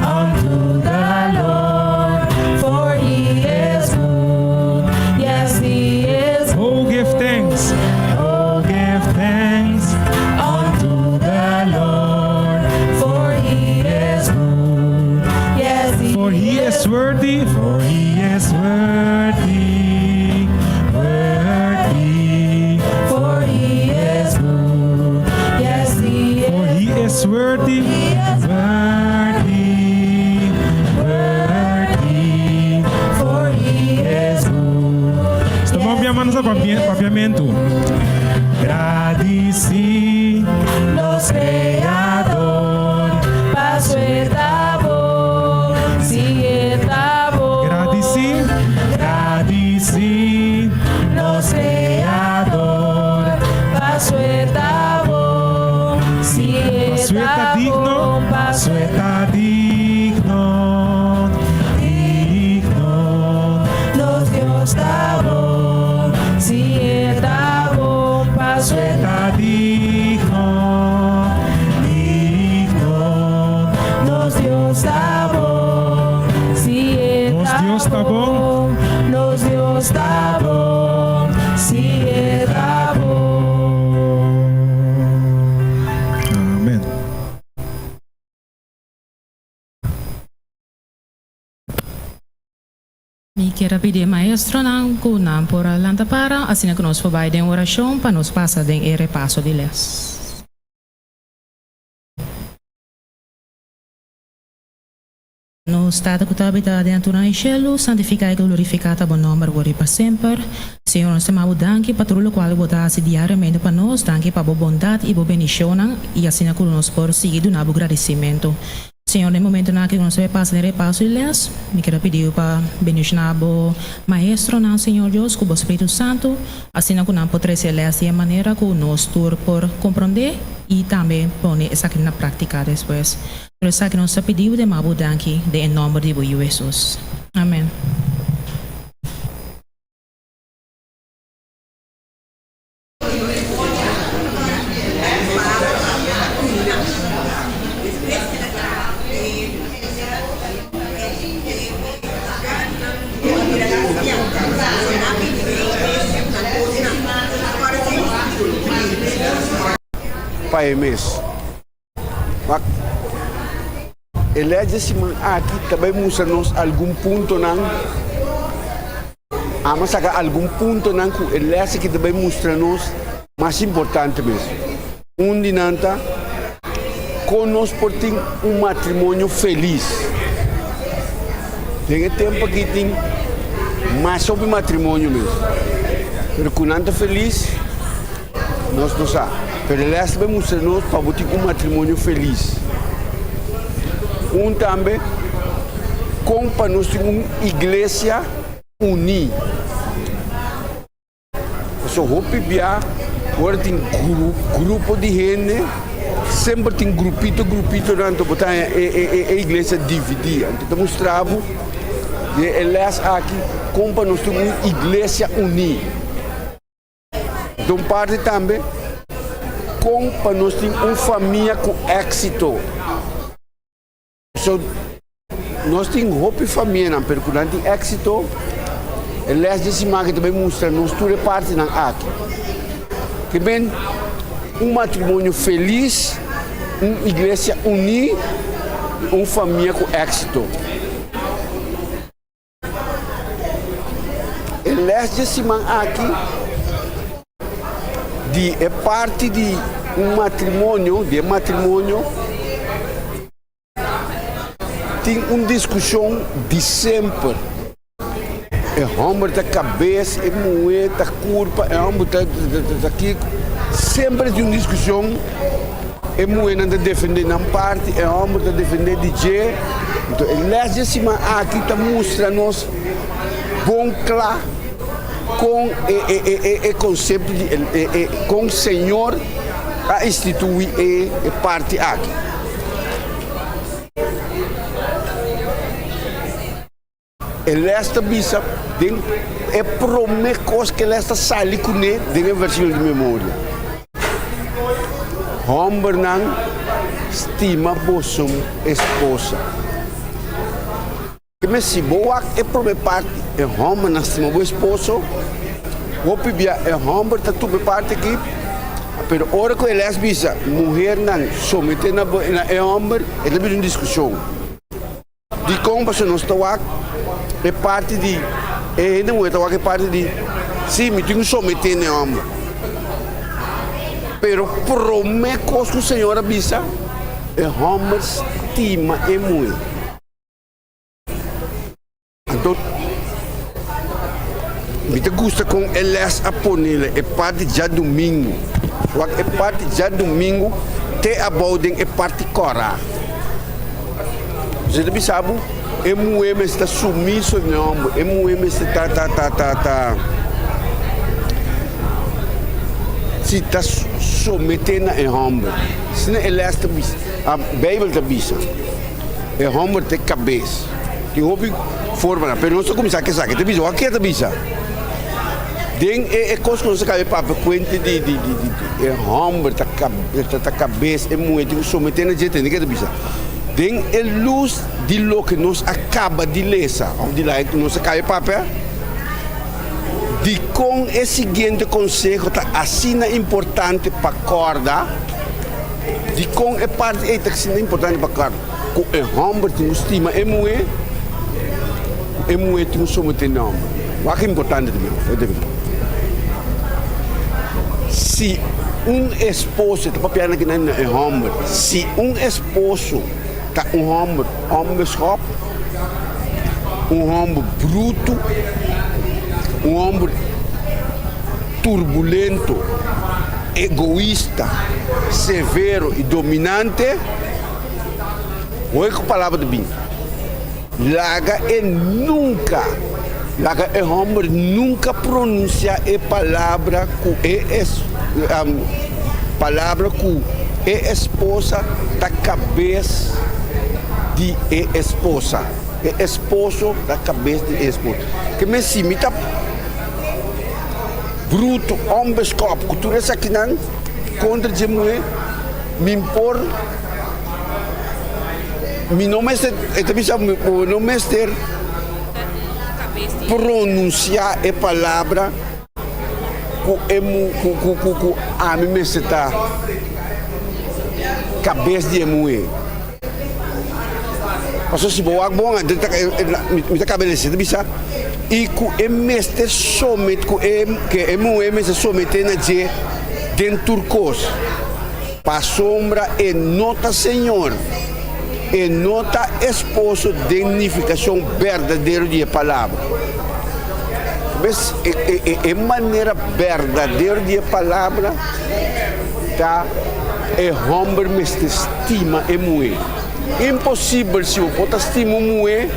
S3: Unto the Lord, for he is good. Yes, he is
S1: Oh, give thanks. Oh, give thanks
S3: unto the Lord, for he is good. Yes, he
S1: For he is worthy, for he is worthy, worthy.
S3: For he is good. Yes, he
S1: For
S3: is
S1: he is worthy, worthy, worthy.
S3: For he is good.
S1: Estamos amando sa papiamento. Gradici
S3: Nos Creador, pa su e ta bon, si e ta bon.
S1: Gradici, gradici
S3: Nos Creador, pa su e ta bon, si
S1: Pa
S3: e
S1: su e ta
S3: ta
S1: digno,
S3: bon,
S1: pa
S3: pa
S1: su e ta digno, digno.
S3: Nos Dios ta bon, si e ta bon, pa su e
S1: ta digno, digno.
S3: Nos Dios ta bon, si e
S1: Nos
S3: ta
S1: Dios ta bon.
S3: bon. Nos Dios ta bon, sí e ta bon.
S1: Amen.
S4: Mi kier a pidi e maestronan ku nan por a lanta para, asina ku nos por bai den orashon pa nos pasa den e repaso di les. Nos Tata ku ta habitá den altura i shelu, santifiká i glorifiká ta bo nòmber wor i pa semper. Señor, nos ta maba bo danki pa tur lokual ku bo ta hasi diariamente pa nos. Danki pa bo bondat i bo bendishonnan, i asina ku nos por sigui duna bo gradisimentu. Señor, den momentonan aki ku nos ta bai pasa den repaso di les, mi kier a pidi bo pa bendishoná bo maestronan, Señor Dios, ku bo Spiritu Santu, asina ku nan por trese e les di e manera ku nos tur por komprondé i tambe pone esaki na práktika despues. Tur esaki nos ta pidi bo den mabu danki den e nòmber di bo Yu Hesus. Amen.
S20: Pa e mes. Wak, e les di siman aki ta bai mustra nos algun puntonan. Amo saka algun puntonan ku e les aki ta bai mustra nos mas importante mes. Un di nan ta kon nos por tin un matrimonio felis. Den e tempu aki tin mas hopi matrimonio mes, pero ku nan ta felis nos no sa. Pero e les ta bai mustra nos pa bo tin un matrimonio felis. Un tambe kon pa nos tin un iglesia uní. Pasobra hopi bia ora tin grupo di hende semper tin grupito grupitonan anto bo ta haña e iglesia dividí. Anto ta mustra bo den e les aki kon pa nos tin un iglesia uní. Don parti tambe kon pa nos tin un famia ku éksito. So, nos tin hopi famianan, pero ku nan tin éksito, e lès di siman aki ta bai mustra nos tur e partinan aki. Ke men un matrimonio felis, un iglesia uní i un famia ku éksito. E les dje siman aki di e parti di un matrimonio, di e matrimonio, tin un diskushon di semper. E hòmber ta kabes, e muhé ta kurpa, e hòmber ta ta kiko. Semper tin un diskushon. E muhénan ta defendé nan parti, e hòmber ta defendé di dje. Anto e lès di e siman aki ta mustra nos bon kla kon e e e e e konsepto di e e kon Señor a instituí e e parti aki. E lès ta bisa den e promé kos ku e lès ta sali kuné den e versíkulo di memoria, Hòmbernan, stima boso esposa. Keme si bo wak e promé parti, e hòmbernan stima bo esposo, hopi bia e hòmber ta tuma e parti aki, pero ora ku e lès bisa muhernan someté na e hòmber, e ta bira un diskushon. Dikon? Pasobra nos ta wak e parti di e hende muhé ta wak e parti di si mi tin ku someté na e hòmber. Pero promé kos ku Señor a bisa, e hòmber stima e muhé. Anto mi ta gusta kon e lès a ponele e parti djadumingu. Wak e parti djadumingu te abou den e parti kòrá. Bo ta bisa bo e muhé mester ta sumiso den e hòmber, e muhé mester ta ta ta ta ta si ta someté na e hòmber. Asina e lès ta bisa, Beibel ta bisa. E hòmber ta e kabes. Tin hopi formanan, pero nos ta kuminsá ku esaki. Ta bisa, wak ke ta bisa? Den e e kos ku nos a kaba di papia kuente di di di di e hòmber ta ta kabes, e muhé tin ku someté na dje, tende ke ta bisa? Den e lus di loke nos a kaba di lesa òf di lae ku nos a kaba di papia. Dikon e siguiente konseho ta asina importante pa kòrda? Dikon e parti ei ta asina importante pa kòrda? Ku e hòmber tin ku stima e muhé, ku e muhé tin ku someté na hòmber. Wak importante ta mi. Si un esposo, e ta papiando aki na e hòmber, si un esposo ta un hòmber ònbeskòp, un hòmber brutu, un hòmber turbulento, egoista, severo i dominante, hoy ku palabra ta bin, laga e nunka, laga e hòmber nunka pronunsiá e palabra ku e palabra ku e esposa ta kabes di e esposa. E esposo ta kabes di e esposa. Ke men si mi ta brutu, onbeskòp ku tur esakinan kontra dje muhé, mi por, mi no mester, e ta bisa mi bo no mester pronunsiá e palabra ku e mu ku ku ku ku ami mester ta kabes di e muhé. Pasobra si bo wak bon anto mi ta kaba lesa ta bisa i ku e mester somet ku e ke e muhé mester someté na dje den tur kos pasobra e no ta señor e no ta esposo den nifikashon berdadero di e palabra. Bes e manera berdadero di e palabra ta e hòmber mester stima e muhé. Imposibel si bo por ta stima un muhé,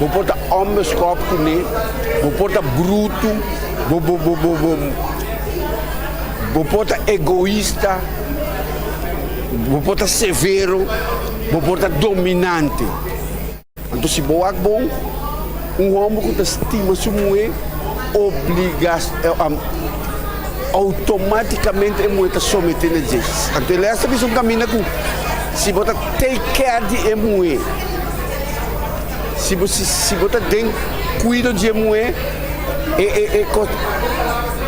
S20: bo por ta ònbeskòp kuné, bo por ta brutu, bo bo bo bo bo bo por ta egoista, bo por ta severo, bo por ta dominante. Anto si bo wak bon, un hòmber ku ta stima su muhé obliga outomátikamente e muhé ta someté na dje. Anto e lès ta bisa un kaminda ku si bo ta take care di e muhé, si bo si bo ta den kuido di e muhé, e e e kos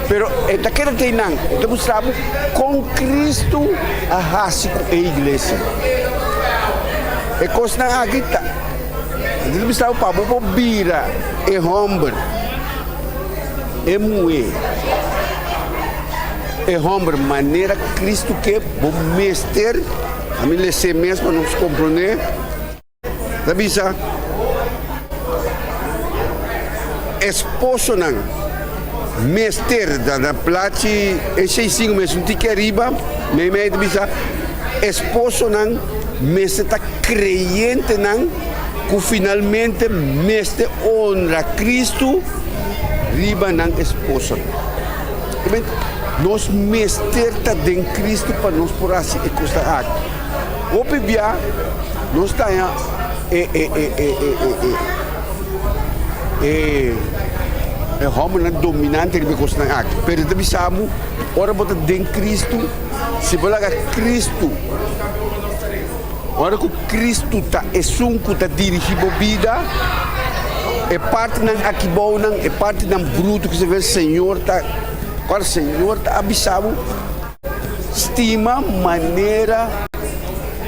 S20: pero e ta keda te einan, e ta mustra bo kon Kristu a hasi ku e iglesia. E kosnan aki ta Antes mi staba pa bo por bira e homber, e muhé, e homber manera Cristo ke, bo mester, ami les'é mes pa nos komprondé, ta bisa, Esposonan mester, na plachi e 65 mes un tiki ariba, meimei ta bisa, Esposonan mester ta kreyentenan ku finalmente mester onra Kristu riba nan esposanan. Nos mester ta den Kristu pa nos por hasi e kosnan aki. Hopi bia nos ta haña e e e e e e e e hòmbernan dominante riba e kosnan aki. Pero ta bisa bo, ora bo ta den Kristu, Si bo laga Kristu, ora ku Kristu ta esun ku ta dirigí bo bida, e partinan akibounan, e partinan brutu ku se ve, Señor ta, ora Señor ta avisa bo, stima manera,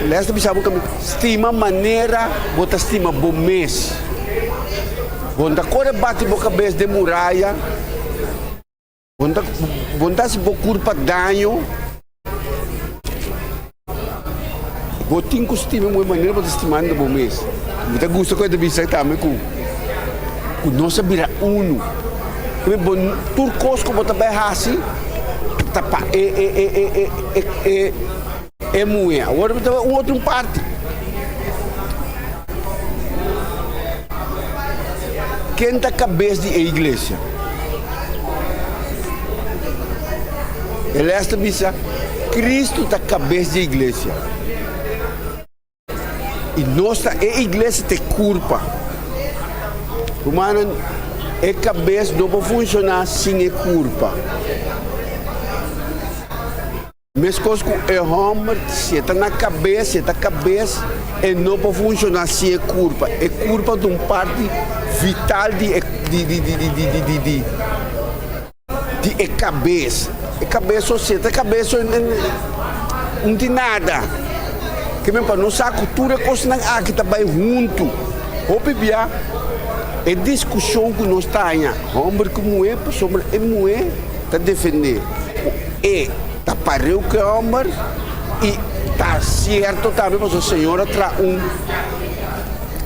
S20: les ta bisa bo kami, stima manera bo ta stima bo mes. Bo no ta kore bati bo kabes den muraya. Bo no ta hasi bo kurpa daño. Bo tin ku stima moe manera bo ta stimando bo mes. Mi ta gusta ku e ta bisa tambe ku ku nos a bira unu. Bo tur kos ku bo ta bai hasi ta pa e e e e e e e muhé. Awor mi ta bai un otro parti. Ken ta kabes di e iglesia? E lès ta bisa, Kristu ta kabes di e iglesia. I nos ta e iglesia ta e kurpa. Rumannan, e kabes no por funshoná sin e kurpa. Meskos ku e hòmber, si e ta na kabes, si e ta kabes, e no por funshoná sin e kurpa. E kurpa ta un parti vital di e di di di di di di di. di e kabes. E kabes so si e ta kabes so no tin nada. Ke men pa nos sa ku tur e kosnan aki ta bai huntu. Hopi bia e diskushon ku nos ta haña hòmber ku muhé pasobra e muhé ta defendé ku e ta pareu ku e hòmber i ta sierto tambe pasobra Señor a traha un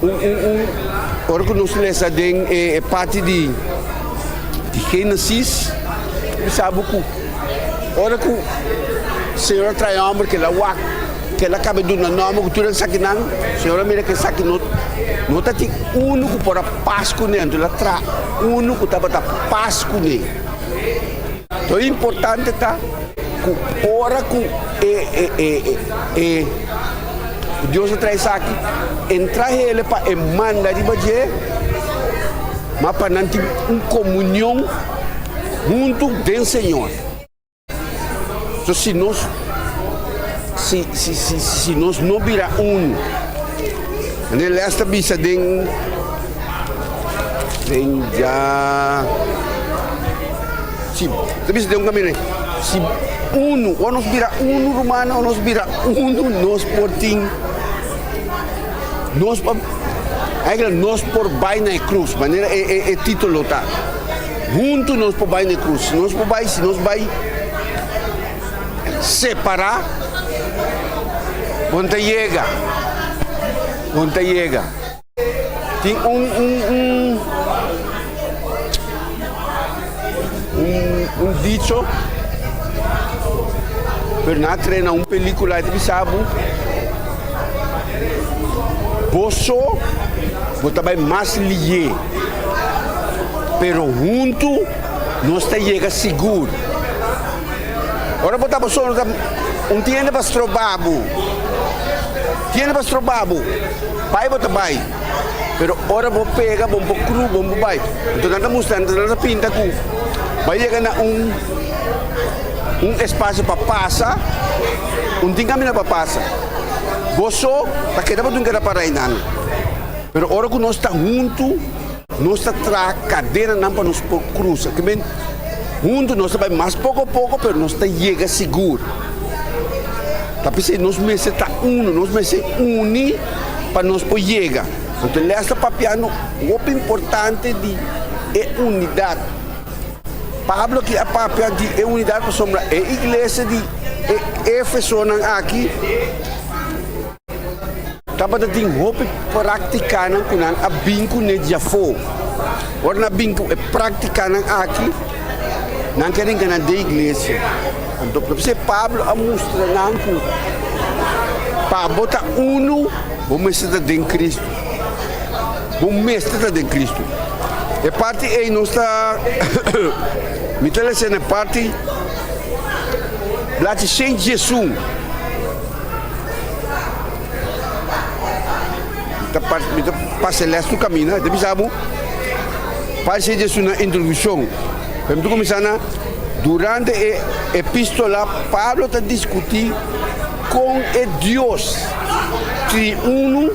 S20: un un un ora ku nos lesa den e parti di di Génesis bisa bo ku ora ku Señor a traha e hòmber kila wak kila kaba duna nòmber ku tur esakinan Señor a mira ku esaki no no ta tin unu ku por a pas kuné anto el a traha unu ku tabata pas kuné. Lo importante ta ku ora ku e e e e ku Dios a traha esaki, entra hele pa e manda riba dje, ma pa nan tin un komunion huntu den Señor. So si nos si si si si nos no bira unu, manera les ta bisa den den ja si ta bisa den un kaminda si unu ora nos bira unu rumannan ora nos bira unu nos por tin nos por eigenlijk nos por bai na e krus manera e e e titulo ta huntu nos por bai na e krus si nos por bai si nos bai separá bo no ta yega bo no ta yega. Tin un un un un un dicho pero nan a trae na un pelicula e ta bisa bo bo so bo ta bai mas liye pero hunto nos ta yega sigur. Ora bo ta bo so un tiende pa stroba bo tiende pa stroba bo. Bai bo ta bai, pero ora bo pega bo por kru bo por bai. Enton nan ta mustra, enton nan ta pinta ku bai yega na un un espasio pa pasa, un tin kaminda pa pasa. Bo so ta keda bo tin keda para einan. Pero ora ku nos ta huntu, nos ta traha kadenanan pa nos por krusa. Ke men huntu nos ta bai mas poko poko, pero nos ta yega sigur. Ta p'esei nos mester ta unu, nos mester uni pa nos por yega. Anto les ta papiando hopi importante di e unidat. Pablo aki a papia di e unidat pasobra e iglesia di e Efesonan aki tabata tin hopi praktikanan ku nan a bin kuné di afó. Ora nan a bin ku e praktikanan aki, nan kere gana den iglesia. Anto p'esei Pablo a mustra nan ku pa bo ta unu, bo mester ta den Kristu. Bo mester ta den Kristu. E parti ei nos ta mi ta lesa na e parti blachi 101. Mi ta mi ta pasa e les tur kaminda. E ta bisa bo parti 101 na introdukshon. Pero mi ta kuminsá na durante e epístola Pablo ta diskutí kon e Dios triuno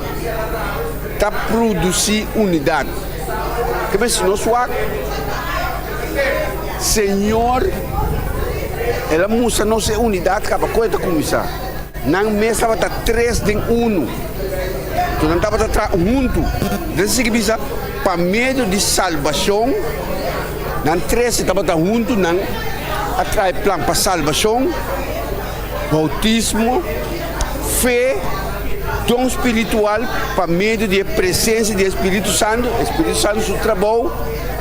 S20: ta produsí unidat. Ke bes si nos wak Señor el a mustra nos e unidat kaba kon e ta kuminsá. Nan mes tabata tres den unu. Enton nan tabata traha huntu. Den sigui bisa pa medio di salbashon. Nan trese tabata huntu, nan a traha e plan pa salbashon, boutismo, fe, don spiritual pa medio di e presensia di e Spiritu Santu, e Spiritu Santu su trabou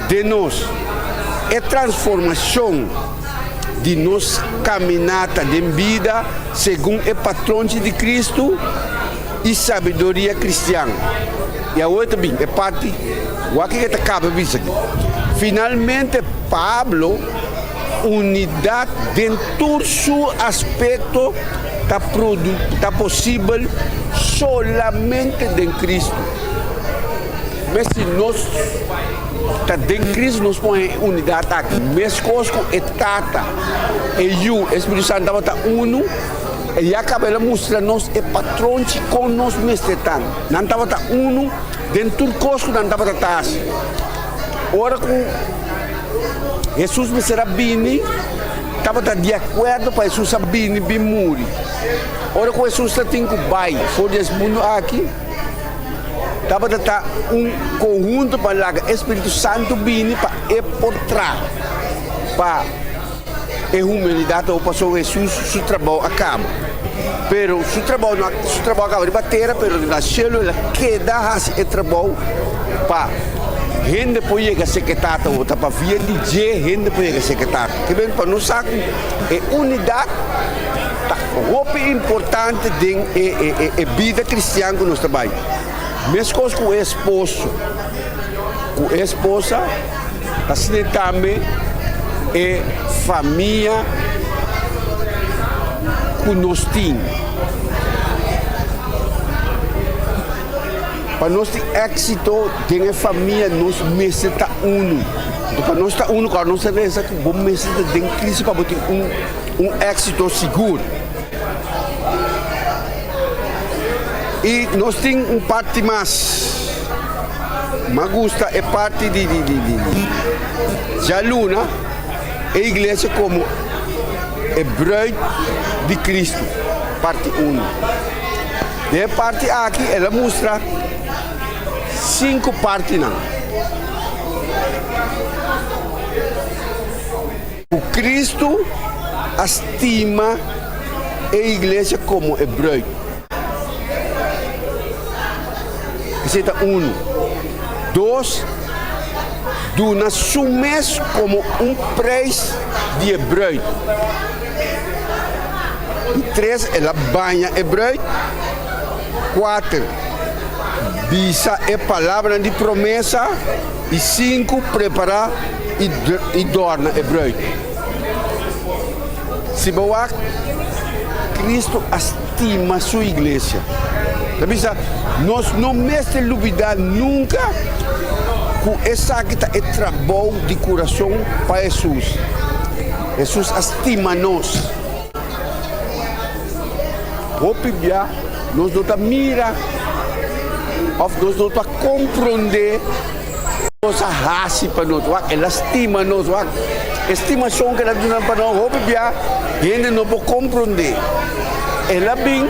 S20: den nos. E transformashon di nos kaminata den bida segun e patronchi di Kristu i sabiduria kristian. I awor ta bin e parti wak ke ta kaba bisa aki. Finalmente Pablo unidat den tur su aspekto ta produ ta posibel solamente den Kristu. Mes si nos ta den Kristu nos por haña e unidat aki. Meskos ku e Tata, e Yu, e Spiritu Santu tabata unu. E ya kaba el a mustra nos e patronchi kon nos mester ta. Nan tabata unu den tur kos ku nan tabata ta hasi. Ora ku. Hesus mester a bini, tabata di akuerdo pa Hesus a bini bin muri. Ora ku Hesus ta tin ku bai for di es mundu aki, tabata ta un konhunto pa laga e Spiritu Santu bini pa e por traha pa e humanidat awo pasobra Hesus su trabou a kaba. Pero su trabou no a su trabou a kaba riba tera pero na shelu el a keda hasi e trabou pa hende por yega serka e Tata awo ta pa via di dje hende por yega serka e Tata. Ke ben pa nos sa ku e unidat ta hopi importante den e e bida kristian ku nos ta bai. Meskos ku e esposo ku e esposa asina tambe e famia ku nos tin. Pa nos tin éksito den e famia nos mester ta unu. Pa nos ta unu kòrda nos ta resa ku bo mester ta den Kristu pa bo tin un un éksito sigur. I nos tin un parti mas. M'a gusta e parti di di di di djaluna e iglesia komo e bruid di Kristu, parti unu. Den e parti aki el a mustra sinku partinan. Ku Kristu a stima e iglesia komo e bruid. Esei ta unu. Dos, duna su mes komo un preis di e bruid. I tres, el a baña e bruid. Kuater, bisa e palabranan di promesa. I sinku, prepará i dòrna e bruid. Si bo wak, Kristu a stima su iglesia. Ta bisa, nos no mester lubidá nunka ku esaki ta e trabou di kurason pa Hesus. Hesus a stima nos. Hopi bia nos no ta mira òf nos no ta komprondé Dios a hasi pa nos. Wak, el a stima nos. Wak, e stimashon ku el a duna pa nos, hopi bia hende no por komprondé. El a bin,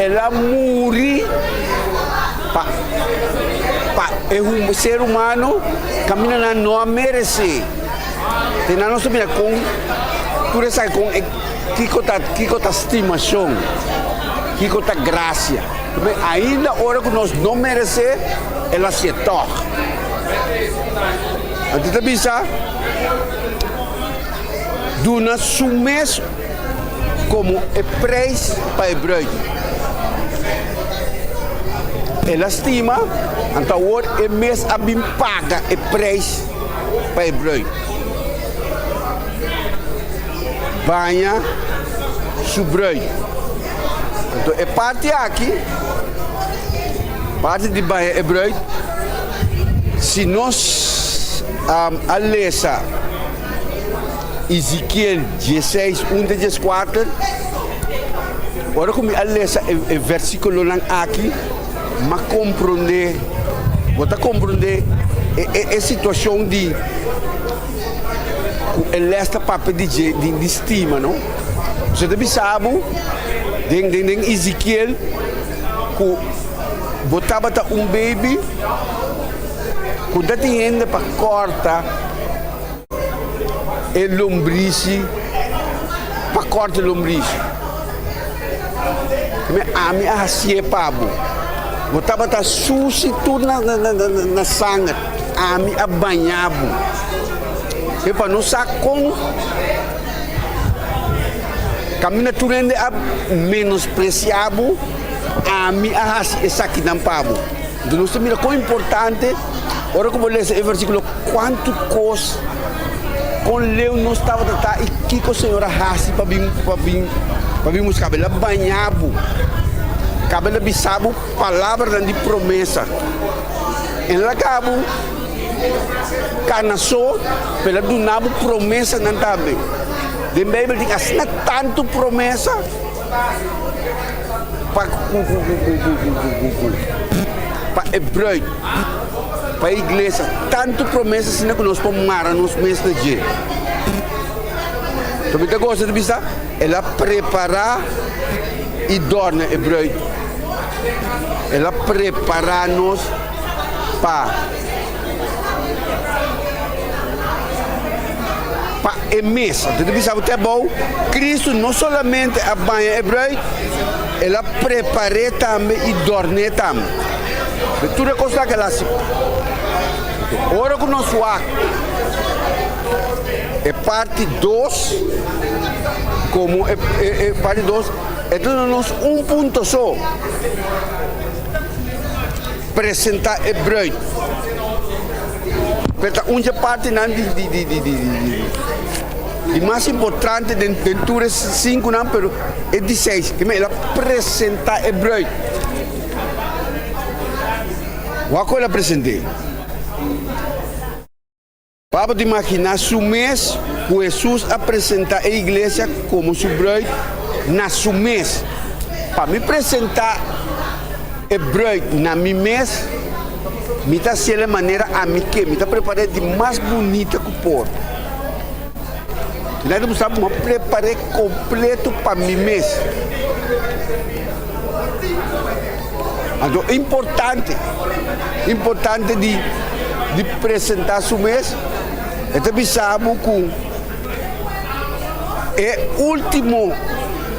S20: el a muri pa pa e ser humano kaminda nan no a meresé. Te nan nos ta mira kon tur esaki kon e kiko ta kiko ta stimashon, kiko ta grasia. Ainda ora ku nos no meresé, el a hasié tòg. Anto ta bisa, Duna su mes komo e preis pa e bruid. El a stima, anto awor e mes a bin paga e preis pa e bruid. Baña su bruid. Anto e parti aki, parti di baña e bruid, si nos a lesa Ezekiel dieseis, un te dieskuater, ora ku mi a lesa e versikulonan aki, m'a komprondé, bo ta komprondé e situashon di ku e les ta papia di dje, di stima, no? Bo ta bisa bo den den den Ezekiel ku bo tabata un baby ku ta tin hende pa kòrta e lombrisi, pa kòrta e lombrisi. Ami a hasié pa bo. Bo tabata sushi tur na na na sanger. Ami a baña bo. E pa no sa kon kaminda tur hende a menospresiá bo, ami a hasi esakinan pa bo. Enton nos ta mira kon importante ora ku bo lesa e versíkulo kuantu kos kon leu nos tabata ta i kiko Señor a hasi pa bin pa bin pa bin buska bo. El a baña bo, kaba el a bisa bo palabranan di promesa. El a laga bo Kana so, pero el a duna bo promesanan tambe. Den Bijbel tin asina tantu promesa pa pa e bruid, Pa e iglesia, tantu promesa asina ku nos por mara nos mes na dje. So mi ta gosta di bisa, El a prepará i dòrna e bruid. El a prepará nos pa pa e mes. Anto ta bisa bo te abou, Kristu no solamente a baña e bruid, el a prepar'é tambe i dòrn'é tambe. Di tur e kosnan ku el a hasi. Ora ku nos wak e parti dos komo e e parti dos, e ta duna nos un punto so. Presentá e bruid. Pero ta un dje partinan di di di di di di mas importante den den tur e sinkunan, pero e di seis, ke men el a presentá e bruid. Wak ku el a present'é. Pablo ta imaginá su mes ku Hesus a presentá e iglesia komo su bruid na su mes. Pa mi presentá e bruid na mi mes, mi ta hasiel e manera ami ke, mi ta prepar'é di mas bunita ku por. Kila ta mustra ku mi a prepar'é kompleto pa mi mes. Anto importante, importante di di presenta su mes, e ta bisa bo ku e ultimo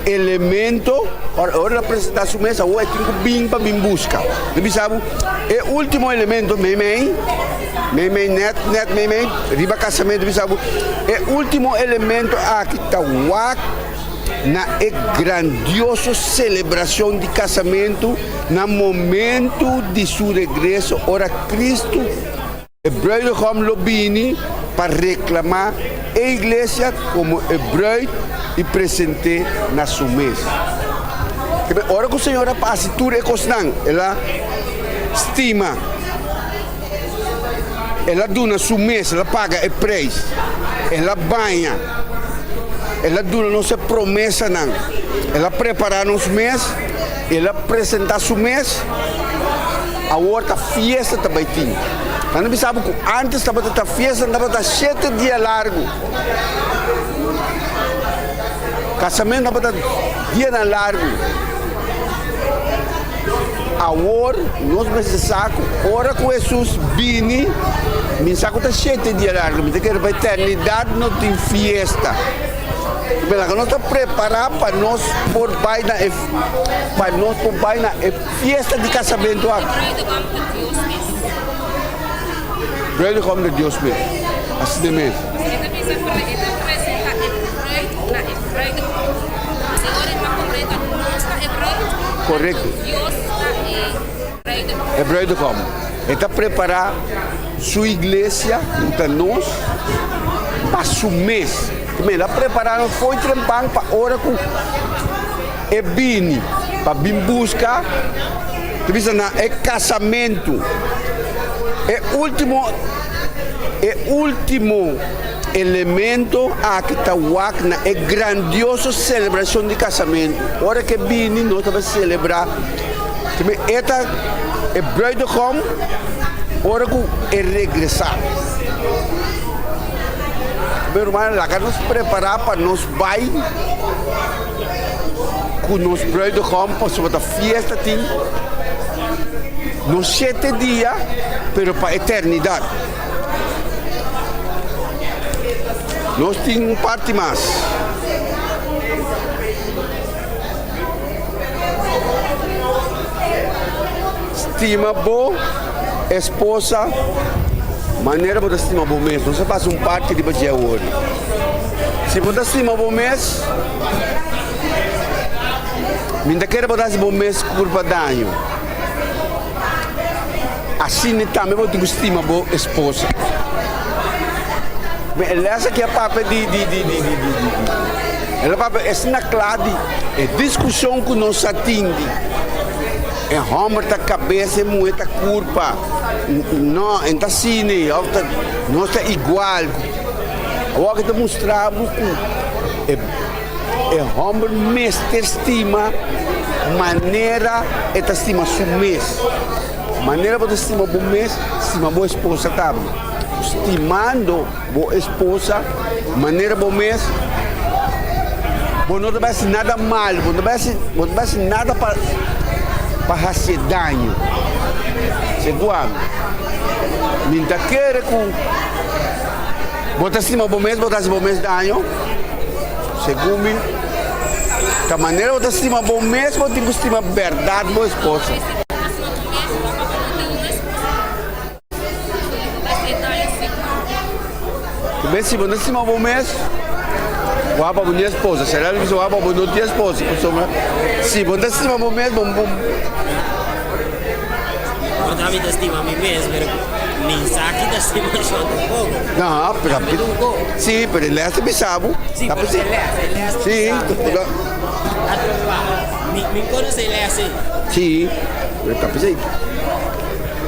S20: elemento, ora ora el a presenta su mes awor e tin ku bin pa bin buska. E ta bisa bo e ultimo elemento meimei, meimei net net meimei riba kasamentu bisa bo e ultimo elemento aki ta wak. na e grandioso selebrashon di kasamentu na momentu di su regreso ora Kristu, e Bruidegom, lo bini pa reklamá e iglesia komo e bruid i present'é na su mes. Ora ku Señor a hasi tur e kosnan, el a stima, el a duna su mes, el a paga e preis, el a baña. El a duna nos e promesanan. El a prepará nos mes, el a presentá su mes. Awor ta fiesta ta bai tin. Nan a bisa bo ku ántes tabata ta fiesta tabata shete dia largu. Kasamentu tabata dianan largu. Awor nos mester sa ku ora ku Hesus bini, mi sa ku ta shete dia largu, mi ta kere pa eternidat no tin fiesta. Pero laga nos ta prepará pa nos por bai na e pa nos por bai na e fiesta di kasamentu aki. Bruidegom ta Dios mes. Asina mes. Korekto. E bruidegom. E ta prepará su iglesia, ku ta nos, pa su mes. El a prepará nos fo'i trempan pa ora ku e bini pa bin buska, ta bisa na e kasamentu. E último, e último. Elemento aki ta wak na e grandioso selebrashon di kasamentu. Ora ku e bini nos ta bai selebrá. Tambe e ta e bruidegom ora ku e regresá. Mi rumannan, laga nos prepará pa nos bai ku nos bruidegom pasobra ta fiesta tin no shete dia pero pa eternidat. Nos tin un parti mas. Stima bo esposa manera bo ta stima bo mes. Nos a pasa un parti riba dje awor. Si bo ta stima bo mes, mi ta kere bo ta hasi bo mes kurpa daño. Asina tambe bo tin ku stima bo esposa. E les aki a papia di di di di di di di el a papia asina kla di e diskushon ku nos a tin di e hòmber ta kabes e muhé ta kurpa no e ta asina òf ta nos ta igual awor aki ta mustra bo ku e E hòmber mester stima manera e ta stima su mes. Manera bo ta stima bo mes, stima bo esposa tambe. Stimando bo esposa manera bo mes, bo no ta bai hasi nada malu, bo no ta bai hasi, bo no ta bai hasi nada pa pa hasié daño. Segun ami, mi no ta kere ku bo ta stima bo mes, bo ta hasi bo mes daño. Segun mi, ta manera bo ta stima bo mes, bo tin ku stima bèrdat bo esposa. Ku si bo no stima bo mes, wak pa bo no esposa. Sera lo bisa wak pa bo no tin esposa, pasobra si bo no ta stima bo mes, bo.
S8: Bo ta mi ta stima mi mes, pero mi sa ki ta stima shon tampoko.
S20: No, pero si, pero e les ta bisa bo.
S8: Si, pero e les, e les ta bisa bo.
S20: Si,
S8: Mi, mi konosé e les ei.
S20: Si, pero ta p'esei.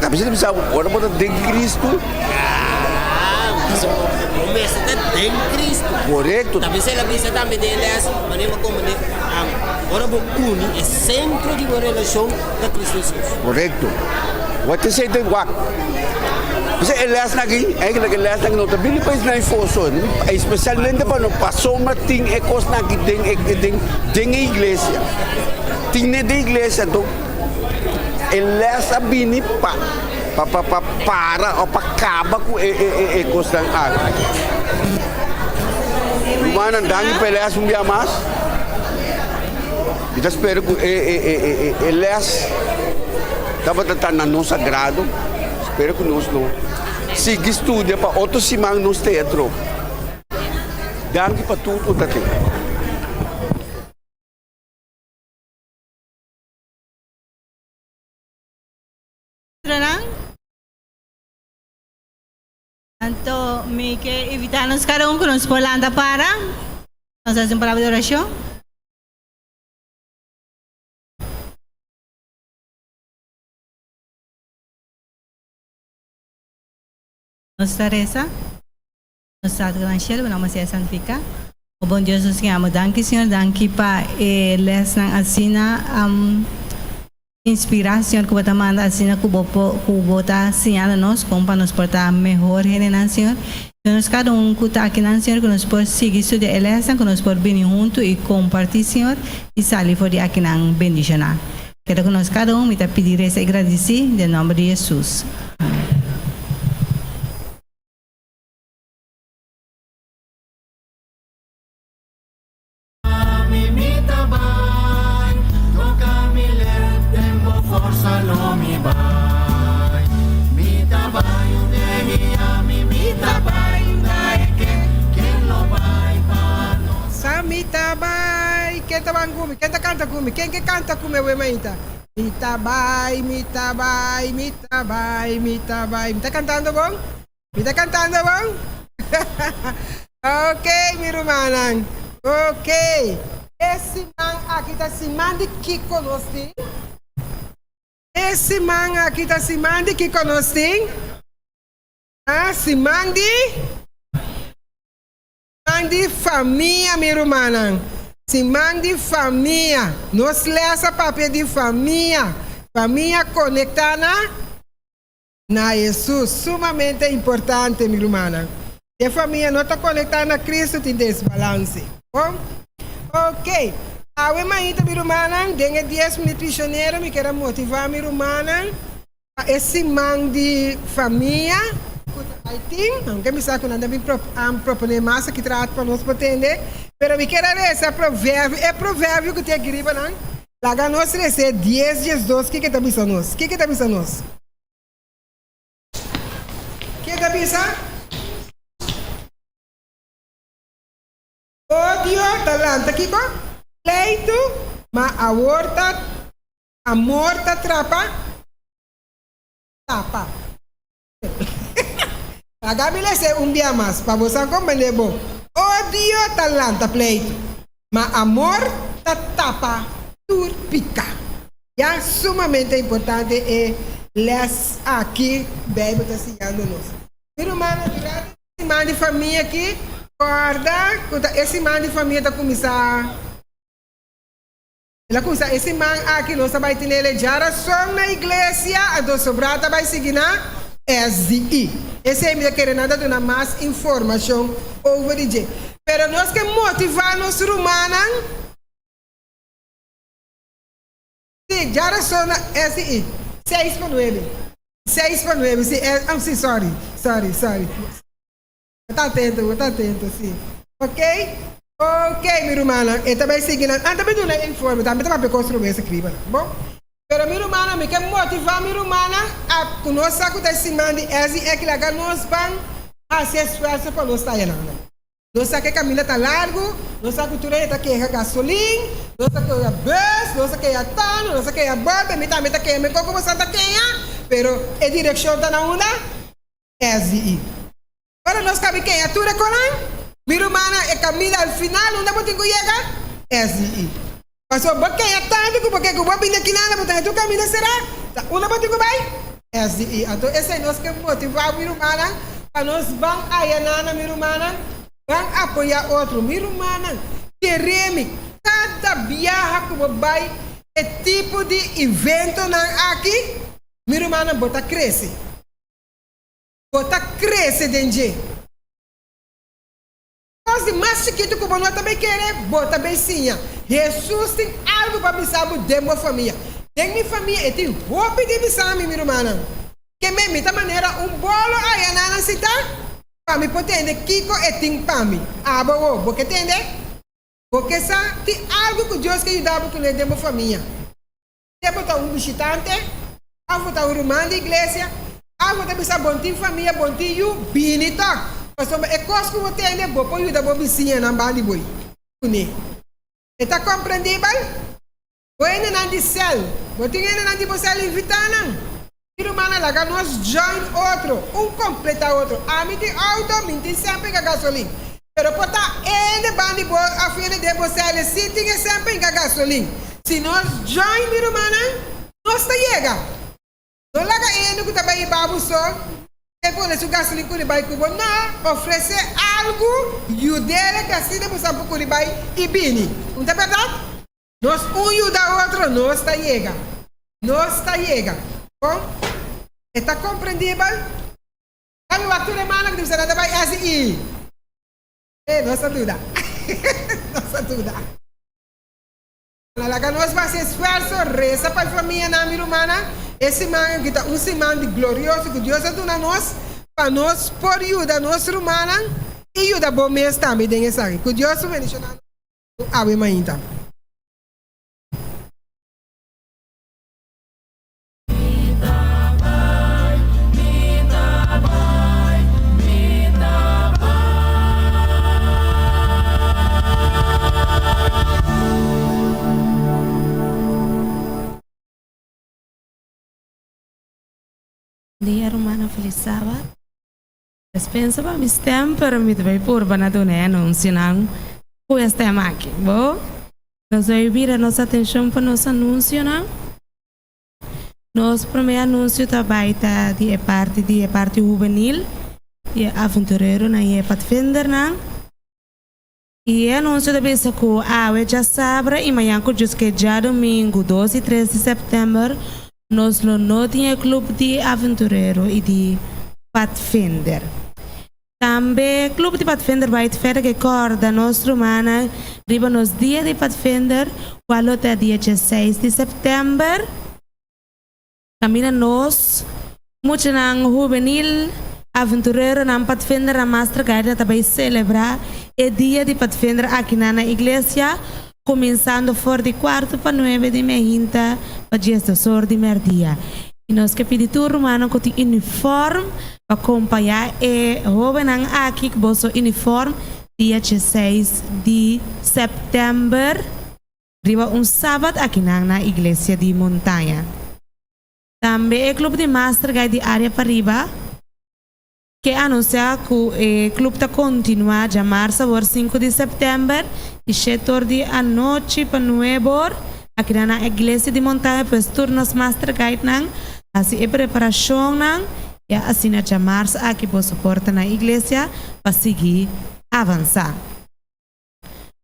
S20: Ta p'esei ta bisa bo, ora bo ta den Cristo.
S8: Ah, pasobra bo mester ta den Cristo.
S20: Korekto.
S8: Ta p'esei el a bisa tambe den e les, manera bo komprendé, ora bo uni e sentro di bo relashon ta Cristo Hesus.
S20: Korekto. Wak ta esei ta wak. P'esei e lesnan aki, eigenlijk e lesnan aki no ta bini pa esnan afó so, espesialmente pa no pasobra tin e kosnan aki den e den den e iglesia. Tin den e iglesia, anto e les a bini pa pa pa pa para òf pa kaba ku e e e kosnan aki. Rumannan, danki pa e les un bia mas. Mi ta spera ku e e e e e les tabata ta na nos agrado. Spera ku nos lo sigui studia pa otro siman nos teatro. Danki pa tur ku ta tin.
S11: Otronan. Anto mi ke invitá nos kada un ku nos por lanta para. Nos hasi un palabra di orashon. Nos ta resa. Nos Tata ku ta na shelu, bo nomber sea santifiká. O bon Dios, nos tin amo. Danki, Señor, danki pa e lesnan asina inspirá, Señor, ku bo ta manda asina ku bo por, ku bo ta siñando nos kon pa nos por ta mehor hendenan, Señor. Duna nos kada un ku ta akinan, Señor, ku nos por sigui studia e lesnan, ku nos por bini huntu i kompartí, Señor, i sali for di akinan bendishoná. Keda ku nos kada un, mi ta pidi, resa i gradisí den nòmber di Hesus. Amèn.
S17: Sa mi ta bai, ken ta ban ku mi? Ken ta kanta ku mi? Ken ke kanta ku mi awe mainta? Mi ta bai, mi ta bai, mi ta bai, mi ta bai. Mi ta kantando bon? Mi ta kantando bon? Ok, mi rumannan. Ok. E siman aki ta siman di kiko nos tin? E siman aki ta siman di kiko nos tin? Ah, siman di? Siman di famia, mi rumannan. Siman di famia. Nos les a papia di famia. Famia konektá na? Na Hesus. Sumamente importante, mi rumannan. Si e famia no ta konektá na Kristu, tin desbalanse. Bon? Ok. Awe mainta, mi rumannan, den e dies minüt misionero, mi kier a motivá mi rumannan pa e siman di famia ku ta bai tin. Aunke mi sa ku nan ta bin proponé mas aki tras pa nos por tende, pero mi kier a resa proverbio, e proverbio ku tin aki riba nan. Laga nos res'é dies 12 kiko ta bisa nos? Kiko ta bisa nos? Ke ta bisa? Odio ta lanta kiko? Pleitu, ma awor ta amor ta trapa tapa. Laga mi les'é un bia mas pa bo sa komprendé bon. Odio ta lanta pleitu, ma amor ta tapa tur piká. Ya sumamente importante e lès aki Beibel ta siñando nos. Mi rumannan, durante e siman di famia aki, kòrda ku ta e siman di famia ta kuminsá.
S7: El a kuminsá e siman aki nos ta bai tinele djarason na iglesia, anto sobrá ta bai sigui na SDI. Esei mi ta kere nan ta duna mas informashon over di dje. Pero nos ke motivá nos rumannan. Si, djarason na SDI, seis pa nuebe. Seis pa nuebe, si, oh si, sorry, sorry, sorry. Bo ta atento, bo ta atento, si. Ok, ok, mi rumannan, e ta bai sigui nan. Nan ta bai duna e informe, tambe ta papia kos robes akriba nan, bon? Pero mi rumannan, mi ke motivá mi rumannan a ku nos sa ku ta e siman di SDE laga nos ban hasi esfuerso pa nos ta ayanan nan. Nos sa ku e kaminda ta largu, nos sa ku tur hende ta keha gasolin, nos ta keha bus, nos ta keha tano, nos ta keha bòrda, mi tambe ta keha, mi koko boso ta keha, pero e direkshon ta na unda? SDI. Ora nos kabi keña tur e konan, mi rumannan, e kaminda al final unda bo tin ku yega? SDI. Pasobra bo keña tantu ku bo ke ku bo bini akinana bo ta haña tur kaminda será, ta unda bo tin ku bai? SDI. Anto esei nos ke motivá mi rumannan pa nos ban ayanana mi rumannan, ban apoyá otro. Mi rumannan, kere mi, kada biaha ku bo bai e tipo di eventonan aki, mi rumannan, bo ta krese. Bo ta krese den dje. Kos di mas chikitu ku bo no ta bay kere, bo ta bay siña. Hesus tin algu pa bisa bo den bo famia. Den mi famia e tin hopi di bisa mi, mi rumannan. Ke me mi ta manera un bolo aya nan a sita pa mi por tende kiko e tin pa mi. Abo wo, bo ke tende? Bo ke sa tin algu ku Dios ke yuda bo kuné den bo famia? Te bo ta un bishitante, òf bo ta un ruman di iglesia, òf bo ta bisa bon tin famia, bon tin yu, bini tòg, pasobra e kos ku bo tende bo por yuda bo bisiñanan ban di bo kuné. E ta komprendibel? Bo hendenan di sèl, bo tin hendenan di bo sèl, invitá nan. Mi rumannan laga nos join otro, un completa otro. Ami tin auto, mi tin semper inga gasolin. Pero por ta hende ban di bo of hende den bo cel si tin e semper inga gasolin. Si nos join mi rumannan, nos ta yega. No laga e hende cu ta bay hiba bo so e pone su gasolin curi bay cu bo. No, ofrece algu, yudele que asina bo sa por curi bay y bini. Un ta berdad? Nos un yuda otro, nos ta yega. Nos ta yega. Bon? E ta komprendibel? Kami wak tur e mannan ku ta bisa nan ta bai hasi i. E, nos ta duda. Nos ta duda. Laga nos hasi esfuerso, resa pa e famianan, mi rumannan. E siman aki ta un siman di glorioso ku Dios a duna nos pa nos por yuda nos rumannan i yuda bo mes tambe den esaki. Ku Dios su bendishonnan. Ku awe mainta.
S3: Dia rumannan felis sabat. Despensa pa mi stem pero mi ta bay purba na duna e anuncionan cu e stem aki. Bo? Nos bay bira nos atencion pa nos anuncionan. Nos prome anuncio ta bay ta di e parti di e parti hubenil, di e aventureronan y e padvindernan. Y e anuncio ta bisa cu awe djasabra y mañan cu djusque djadomingo dos y tres di september nos lo no tin e club di aventurero y di padvinder. Tambe club di padvinder bai verder ke corda nos rumannan riba nos dia di padvinder cual lo ta dia dieseis di september. Caminda nos muchanan hubenil, aventureronan, padvindernan Master Guide ta bay celebra e dia di padvinder akinan na iglesia cuminsando for di cuarto pa nuebe di mehinta pa diesdos or di merdia. Y nos ke pidi tur rumannan cu tin uniform pa compaña e hobennan aki cu boso uniform dia dieseis di september. Riba un sabat akinan na Iglesia di Montaña. Tambe e club di Master Guide di Area Pariba ke anuncia cu e club ta continua djamarsa awor sinku di september di shete or di anochi pa nuebe or akinan na Iglesia di Montaña pues tur nos Master Guidenan haci e preparacionnan ya asina djamarsa aki boso por ta na Iglesia pa sigui avansa.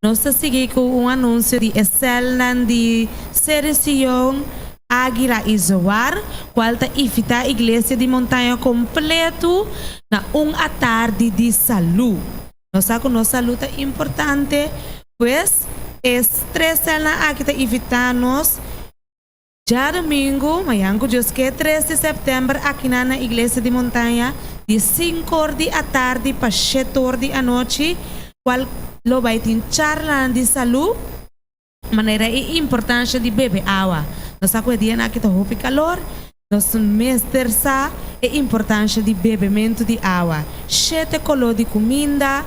S3: Nos ta sigui ku un anunsio di e sèlnan di Seri Sion, Águila i Zoar, kual ta invitá Iglesia di Montaña kompletu na un atardi di salú. Nos sa ku nos salú ta importante, pues e tres sèlnan aki ta invitá nos Djadumingu, mañan ku Dios ke, tres di sèptèmber akinan na Iglesia di Montaña, di sinkor di atardi pa shetor di anochi, kual lo bai tin charlanan di salú, manera e importansha di bebe awa. Nos sa ku e dianan aki ta hopi kalor, nos mester sa e importansha di bebementu di awa. Shete koló di kuminda,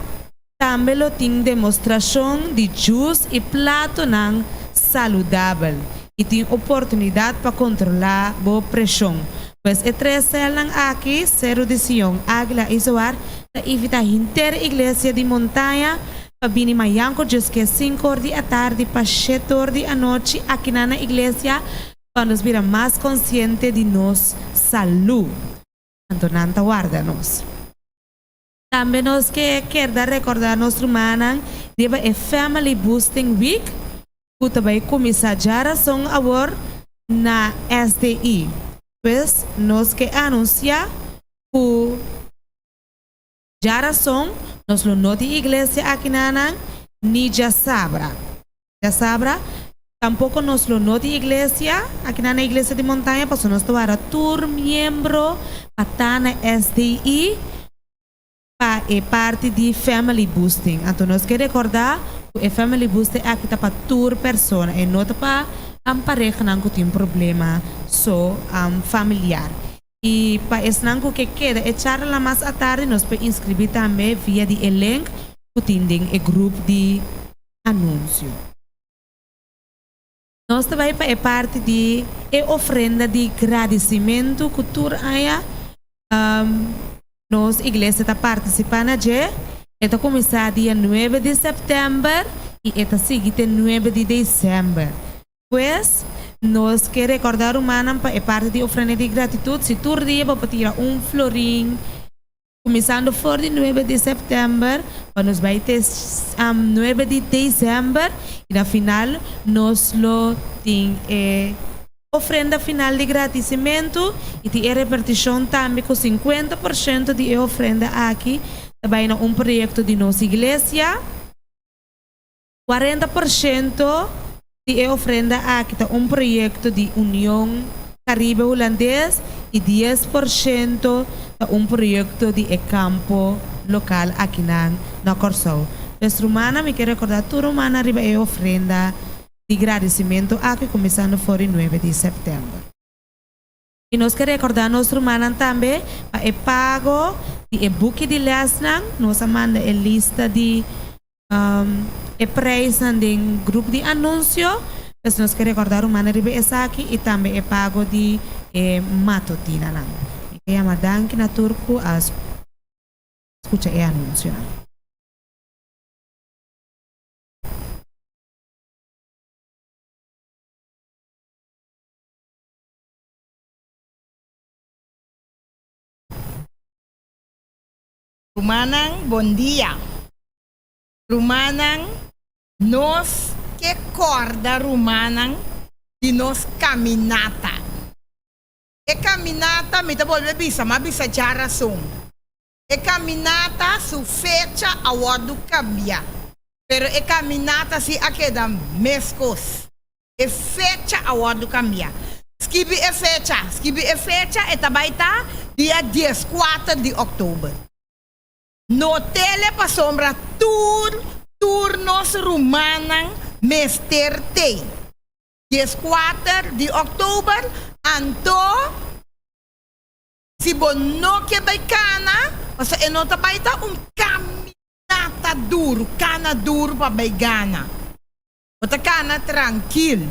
S3: Tambe lo tin demostrashon di jus i platonan saludabel i tin oportunidat pa kontrolá bo preshon. Pues e tres sèlnan aki, Seru di Sion, Águila i Zoar, ta invitá henter Iglesia di Montaña pa bini mañan ku djes ke sinku or di atardi pa shete or di anochi akinan na iglesia pa nos bira mas konsiente di nos salú. Anto nan ta warda nos. Tambe nos ke kerda rekordá nos rumannan riba e Family Boosting Week ku ta bai kuminsá djarason awor na SDI. Pues nos ke anunsiá ku djarason nos lo no tin iglesia akinanan ni djasabra. Djasabra tampoko nos lo no tin iglesia akinan na Iglesia di Montaña pasobra nos ta wara tur miembro pa ta na SDI pa e parti di Family Boosting. Anto nos ke rekordá ku e Family Boosting aki ta pa tur persona, e no ta pa parehanan ku tin problema so familiar. I pa esnan ku ke keda e charla mas atardi nos por inskribí tambe via di e link ku tin den e grup di anunsio. Nos ta bai pa e parti di e ofrenda di gradisimentu ku tur aña nos iglesia ta partisipá na dje. E ta kuminsá dia nuebe di sèptèmber i e ta sigui te nuebe di desèmber. Pues, nos ke rekordá rumannan pa e parti di ofrenda di gratitut, si tur dia bo por tira un florin, Kuminsando for di nuebe di sèptèmber pa nos bai te nuebe di desèmber i na final nos lo tin e ofrenda final di gradisimentu i tin e repartishon tambe ku 50% di e ofrenda aki ta bai na un proyekto di nos iglesia. 40% di e ofrenda aki ta un proyekto di Union Karibe Hulandes i 10% ta un proyekto di e kampo lokal akinan na Kòrsou. Pues rumannan mi ke rekordá tur rumannan riba e ofrenda di gradisimentu aki kuminsando for di nuebe di sèptèmber. I nos ke rekordá nos rumannan tambe pa e pago di e buki di lèsnan. Nos a manda e lista di e preisnan den grup di anunsio. Pues nos ke rekordá rumannan riba esaki i tambe e pago di e matutinanan. Mi ta yama danki na tur ku a skucha e anunsionan.
S19: Rumannan, bon dia. Rumannan, nos ke kòrda rumannan di nos kaminata. E kaminata, mi ta bolbe bisa, m'a bisa djarason. E kaminata su fecha a wòrdu kambia, pero e kaminata si a keda meskos. E fecha a wòrdu kambiá. Skibi e fecha. Skibi e fecha, e ta bai ta dia dieskuater di òktober. No tele pasobra tur tur nos rumannan mester tei. Dieskuater di òktober, anto si bo no ke bai kana, pasobra e no ta bai ta un kaminata duru, kana duru pa bai gana. Bo ta kana trankil.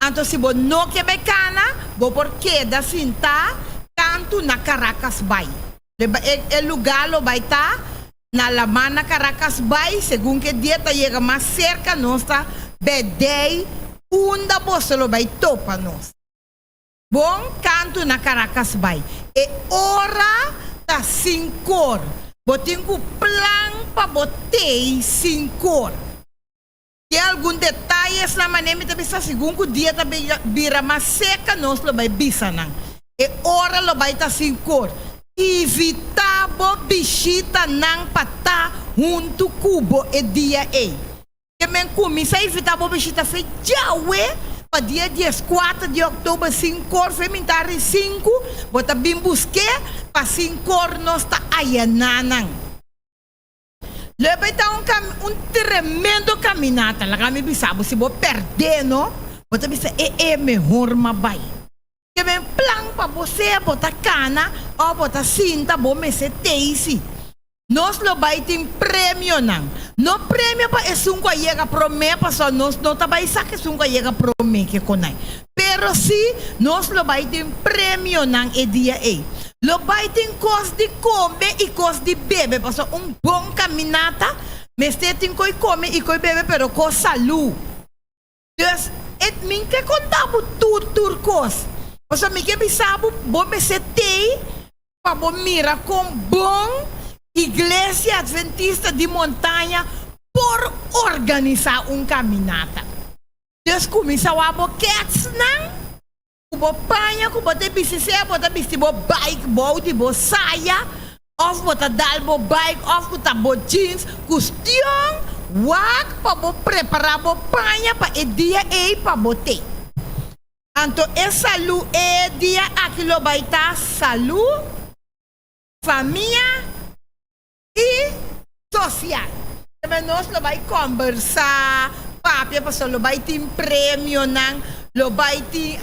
S19: Anto si bo no ke bai kana, bo por keda sintá kantu na Caracas Bay. E e lugá lo bai ta na laman na Caracas Bay, segun ke dia ta yega mas serka nos ta bedei unda boso lo bai topa nos. Bon kantu na Caracas Bay. E ora ta sinkor. Bo tin ku plan pa bo tei sinkor. Tin algun detayesnan manera mi ta bisa segun ku dia ta bira mas seka nos lo bai bisa nan. E ora lo bai ta sin kor. Invitá bo bishitanan pa ta huntu ku bo e dia ei. Ke men kuminsá invitá bo bishita fe djawe pa dia dieskuater di òktober sin kor fe mintar di sinku bo ta bin busk'é pa sin kor nos ta ayaná nan. Lo e ta un un tremendo caminata, laga mi bisa bo, si bo perde no, bo ta bisa e e mehor ma bay. Ke men plan pa bo sea bo ta cana of bo ta sinta bo mester teisi. Nos lo bay tin premionan. No premio pa esun cu a yega prome pasobra nos no ta bay saca esun cu a yega prome ke conai. Pero sí, nos lo bai tin premionan e dia ei. Lo bai tin kos di kome i kos di bebe, pasobra un bon kaminata mester tin koi kome i koi bebe, pero kos salú. Dus, e mi ke konta bo tur tur kos, pasobra mi ke bisa bo, bo mester tei pa bo mira kon bon Iglesia Adventista di Montaña por organisá un kaminata. Dios kuminsá wak bo kètsnan ku bo paña ku bo ta bisti sea bo ta bisti bo bike bou di bo saya òf bo ta dal bo bike òf ku ta bo jeans kustion wak pa bo prepará bo paña pa e dia ei pa bo te anto e salú e dia aki lo bai ta salú famia. I sosial. Tambe nos lo bai kombersá, papia pasobra lo bai tin premionan, lo bai tin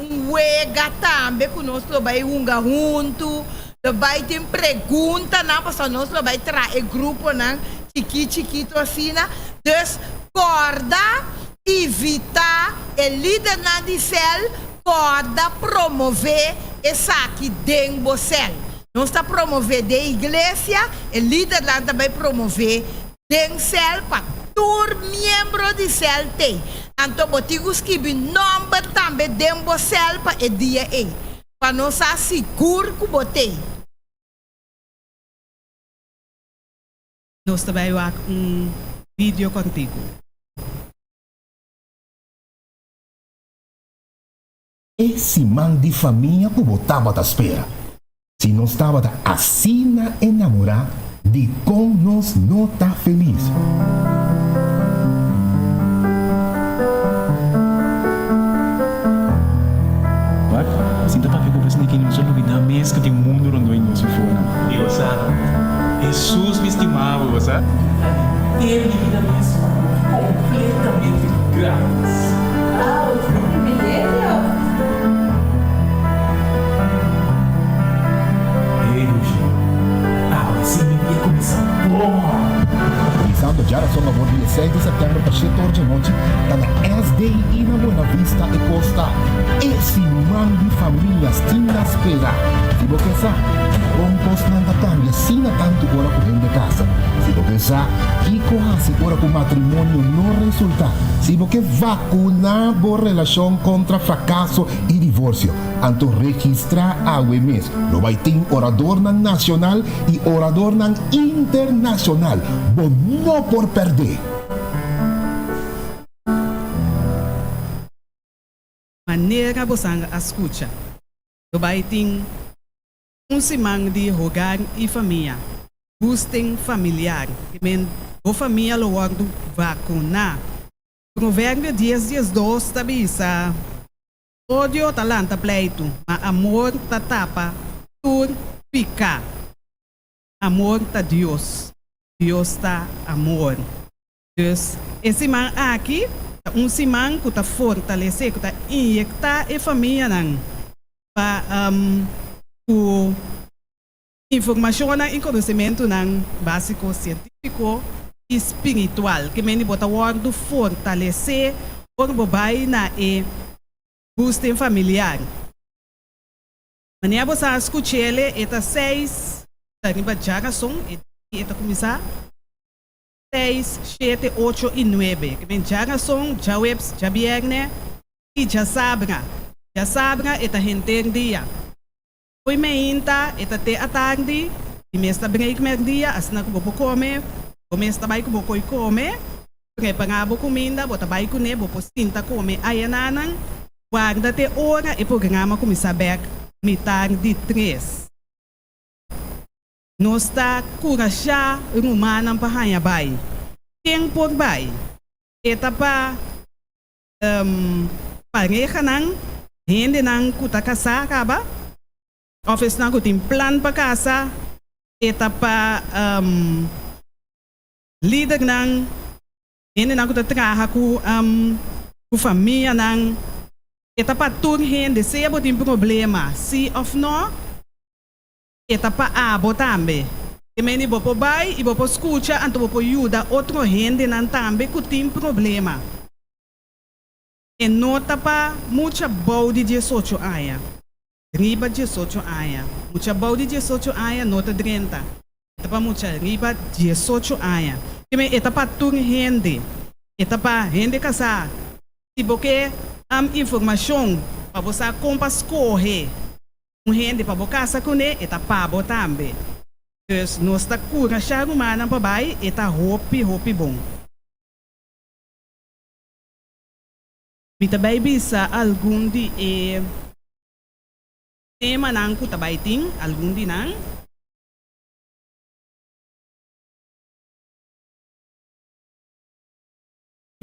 S19: un wega tambe ku nos lo bai hunga huntu, lo bai tin preguntanan pasobra nos lo bai traha e gruponan chikí chikitu asina. Dus kòrda invitá e lidernan di sèl, kòrda promové esaki den bo sèl. Nos ta promové den iglesia, e lidernan ta bai promové den sèl pa tur miembro di sèl t'ei. Anto bo tin ku skibi nòmber tambe den bo sèl pa e dia ei, pa nos sa sigur ku bo t'ei.
S17: Nos ta bai wak un video kòrtiku.
S21: E siman di famia ku bo tabata spera. Si nos tabata asina enamorá, dikon nos no ta felis?
S22: Wak, si ta papia ku bo esaki nos a lubidá mes ku tin mundu rondó i nos afora. I bo sa, Hesus mi stima bo, bo sa? Ta henter mi bida mes completamente gratis.
S23: Wow, ta un privilegio!
S22: Hey Dushi, awe si mi dia cuminsa bon!
S21: Kuminsando djarason awor di e seis di sèptèmber pa shete or djanochi ta na SDI na Buena Vista e kosta e siman di famia sin na spera. Si bo ke sa kon kosnan ta kambia asina tantu ora ku hende kasa, si bo ke sa kiko hasi ora ku matrimonio no resultá, si bo ke vakuná bo relashon kontra frakaso i divorsio, anto registrá awe mes. Lo bai tin oradornan nashonal i oradornan internashonal. Bo no por pèrdè!
S17: Manera bo sanga a skucha, lo bai tin un siman di hogar i famia, boosting familiar, ke men bo famia lo wòrdu vakuná. Proverbio dies 12 ta bisa, Odio ta lanta pleitu, ma amor ta tapa tur piká. Amor ta Dios, Dios ta amor. Dus, e siman aki ta un siman ku ta fortalesé, ku ta inyektá e famianan pa ku informashonnan i konosementunan básiko sientífiko i spiritual. Ke mende bo ta wòrdu fortalesé ora bo bai na e boosting familiar. Manera bo sa skuch'el e ta seis ta riba djarason e dia e ta kuminsá, seis, shete, ocho i nuebe. Ke men djarason, djaweps, djabièrnè i djasabra. Djasabra e ta henter dia. Fo'i meinta e ta te atardi i mes ta break merdia asina ku bo por kome, bo mes ta bai ku bo koi kome.
S6: Prepará bo kuminda, bo ta bai kuné, bo por sinta kome ayananan. Warda te ora e programa kuminsá bèk mitar di tres. Nos ta kurashá rumannan pa haña bai. Ken por bai? E ta pa parehanan, hendenan ku ta kasá kaba òf esnan ku tin plan pa kasa. E ta pa. Lidernan, hendenan ku ta traha ku ku famianan, e ta pa tur hende, sea bo tin problema si òf no, e ta pa abo tambe. E meni bo por bai i bo por skucha anto bo por yuda otro hendenan tambe ku tin problema. E no ta pa mucha bou di diesocho aña. Riba diesocho aña. Mucha bou di diesocho aña no ta drenta. E ta pa mucha riba diesocho aña. Primer e ta pa tur hende. E ta pa hende kasá. Si bo ke informashon pa bo sa kon pa skohe un hende pa bo kasa kuné, e ta pa bo tambe. Dus nos ta kurashá rumannan pa bai, e ta hopi hopi bon. Mi ta bai bisa algun di e temanan ku ta bai tin, algun di nan.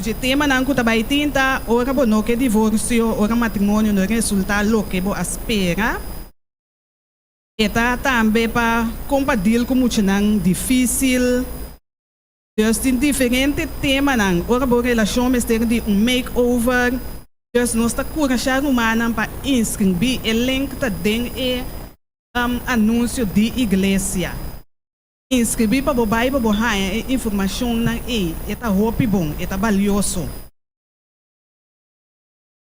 S6: Dje temanan ku ta bai tin ta, ora bo no ke divorsio, ora matrimonio no resultá loke bo a spera. E ta tambe pa kon pa deal ku muchanan difísil. Dus tin diferente temanan ora bo relashon mester di un make over. Dus nos ta kurashá rumannan pa inskribí. E link ta den e anunsio di iglesia. Inskribí pa bo bai pa bo haña e informashonnan ei. E ta hopi bon, e ta balioso.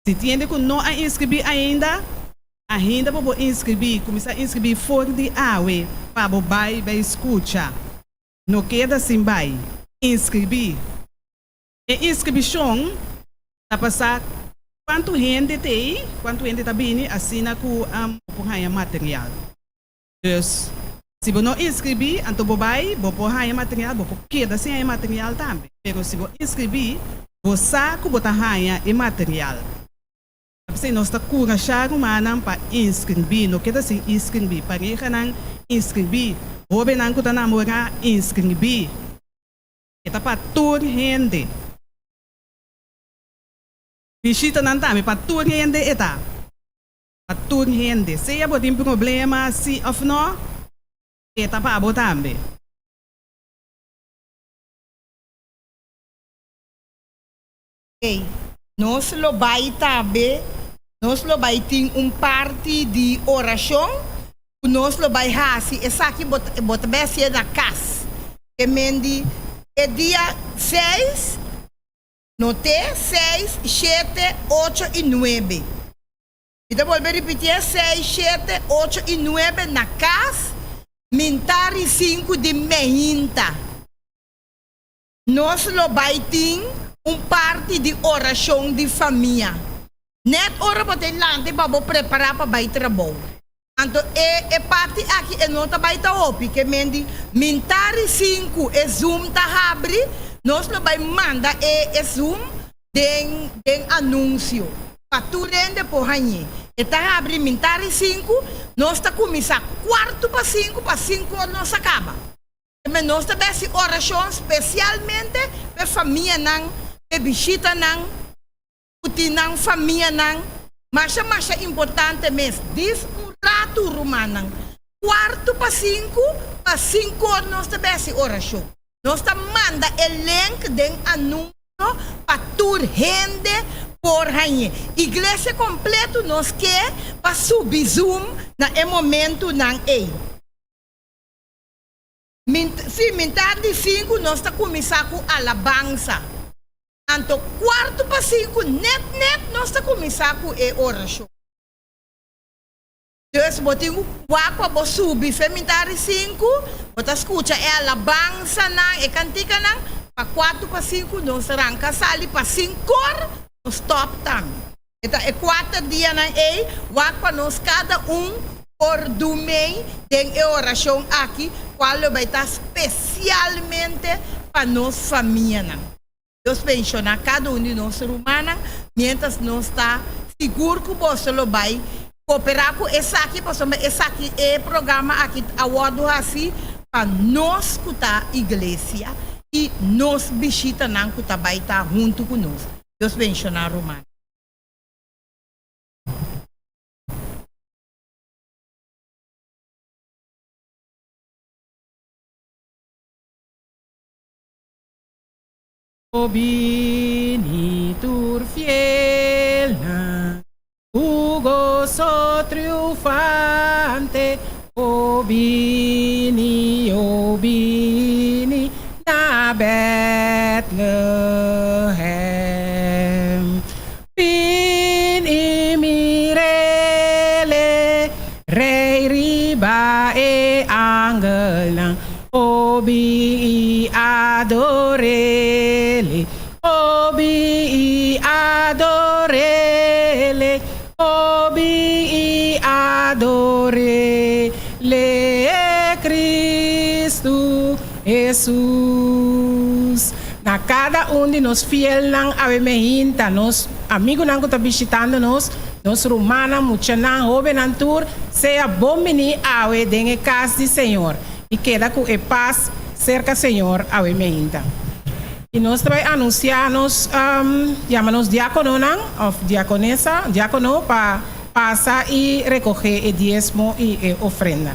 S6: Si tin hende ku no a inskribí ainda, ahinda pa bo inskribí. Kuminsá inskribí for di awe pa bo bai bai skucha. No keda sin bai. Inskribí. E inskribishon ta pa sa kuantu hende t'ei, kuantu hende ta bini, asina ku bo por haña material. Dus, si bo no inskribí, anto bo bai, bo por haña material, bo por keda sin haña material tambe. Pero si bo inskribí, bo sa ku bo ta haña e material. P'esei nos ta kurashá rumannan pa inskribí, no keda sin inskribí. Parehanan, inskribí. Hóbennan ku ta namorá, inskribí. E ta pa tur hende. Bishitanan tambe, pa tur hende e ta. Pa tur hende. Sea bo tin problema, sí òf nò, e ta pa bo tambe.
S19: Ei, nos lo bai tambe, nos lo bai tin un parti di orashon ku nos lo bai hasi esaki bo ta bo ta bai hasié na kas. Ke men di e dia seis, no te seis, shete, ocho i nuebe. Mi ta bolbe ripitié, seis, shete, ocho i nuebe na kas, mintari sinku di meinta. Nos lo bai tin un parti di orashon di famia. Nèt ora bo ta lanta pa bo prepará pa bai trabou. Anto e e parti aki e no ta bai ta hopi, ke men di mintari sinku e zoom ta habri, nos lo bai manda e e zoom den den anunsio pa tur hende por hañ'é. E ta habri mintari sinku, nos ta kuminsá kuartu pa sinku, pa sinku or nos a kaba. Pero nos ta besi orashon spesialmente p'e famianan, p'e bishitanan ku tin nan famianan. Masha masha importante mes. Dis un ratu, rumannan. Kuartu pa sinku, pa sinkor nos ta besi orashon. Nos ta manda e link den anunsio pa tur hende por hañ'é. Iglesia kompletu nos ke pa subi Zoom na e momentunan ei. Mint, sí, mintar di sinku nos ta kuminsá ku alabansa. Anto kuartu pa sinku nèt nèt nos ta kuminsá ku e orashon. Dus bo tin ku wak pa bo subi fe mintar di sinku, bo ta skucha e alabansanan, e kantikanan, pa kuartu pa sinku nos ranka sali pa sinkor nos stòp tambe. E ta e kuater dianan ei wak pa nos kada un por dumei den e orashon aki, kual lo bai ta spesialmente pa nos famianan. Dios bendiciona cada un di nos rumannan, mientras nos ta sigur cu boso lo bay coopera cu esaki, pasobra esaki e programa aki a wordo haci pa nos cu ta iglesia y nos bishitanan cu ta bay ta hunto cu nos. Dios bendiciona rumannan.
S14: O bini tur fielnan ku goso triunfante, o bini, o bini na Bethlehem. Bin i mir'Ele, Rei riba e angelnan, O bin i ador'Ele, O bin i ador'Ele, O bin i ador'Ele, Cristo Hesus.
S2: Na kada un di nos fielnan awe mehinta, nos amigunan ku ta bishitando nos, nos rumannan, muchanan, hóbennan tur, sea bon biní awe den e kas di Señor i keda ku e pas serka Señor awe mehinta. I nos ta bai anunsiá nos yama nos diákononan òf diakonesa, diákono pa pasa i rekogé e diesmo i e ofrenda.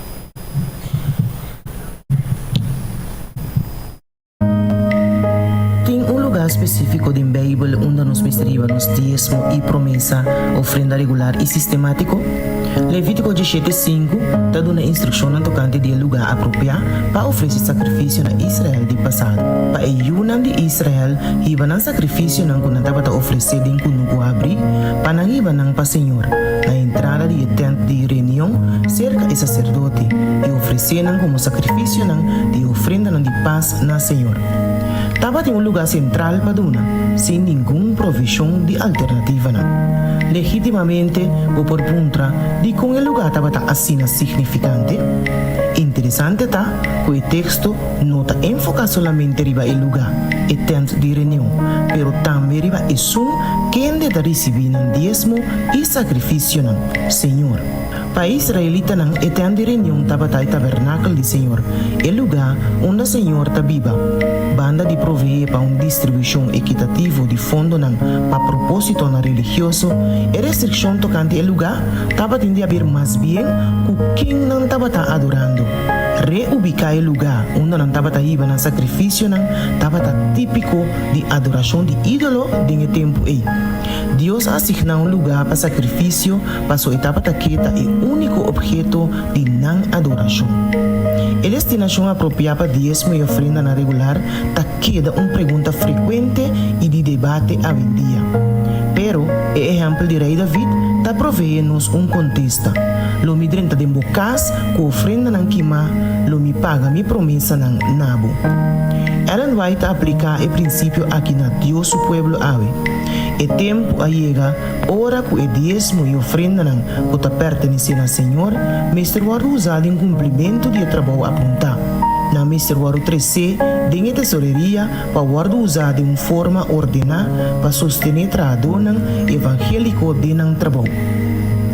S5: Tin un lugá spesífiko den Beibel unda nos mester hiba nos diesmo i promesa, ofrenda regular i sistemátiko? Levítiko dieshete sinku ta duna instrukshonnan tokante di e lugá apropiá pa ofresé sakrifisio na Israel di pasado. Pa e yunan di Israel hiba nan sakrifisionan ku nan tabata ofresé den kunuku habrí, pa nan hiba nan pa señor, na entrada di e tènt di reunion serka e saserdote, i ofresé nan komo sakrifisionan di ofrendanan di pas na señor. Tabatin un lugá sentral pa duna, sin ningun provishon di alternativanan. Legítimamente bo por puntra dikon e lugá tabata asina signifikante. Interesante ta ku e teksto no ta enfoká solamente riba e lugá, e tènt di reunion, pero tambe riba esun kende ta risibí nan diesmo i sakrifisionan, Señor. Pa e israelitanan, e tènt di reunion tabata e tabernakel di Señor, e lugá unda Señor ta biba. Banda di proveé pa un distribushon ekitativo di fondonan pa propósitonan religioso, e restrikshon tokante e lugá tabatin di haber mas bien ku ken nan tabata adorando. Reubiká e lugá unda nan tabata hiba nan sakrifisionan tabata típiko di adorashon di ídolo den e tempu ei. Dios a asigná un lugá pa sakrifisio paso e tabata ke ta e úniko opheto di nan adorashon. E destinashon apropiá pa diesmo i ofrendanan regular ta keda un pregunta frekuente i di debate awendia. Pero, e ehèmpel di Rei David ta proveé nos un kontesta, Lo mi drenta den bo kas ku ofrendanan kimá, lo mi paga mi promesanan na bo. Ellen White ta apliká e prinsipio aki na Dios su pueblo awe. E tempu a yega ora ku e diesmo i ofrendanan ku ta pertenesé na Señor mester wòrdu usá den kumplimentu di e trabou apuntá. Nan mester wòrdu tresé den e tesoreria pa wòrdu usá den un forma ordená pa sostené trahadónan evangéliko den nan trabou.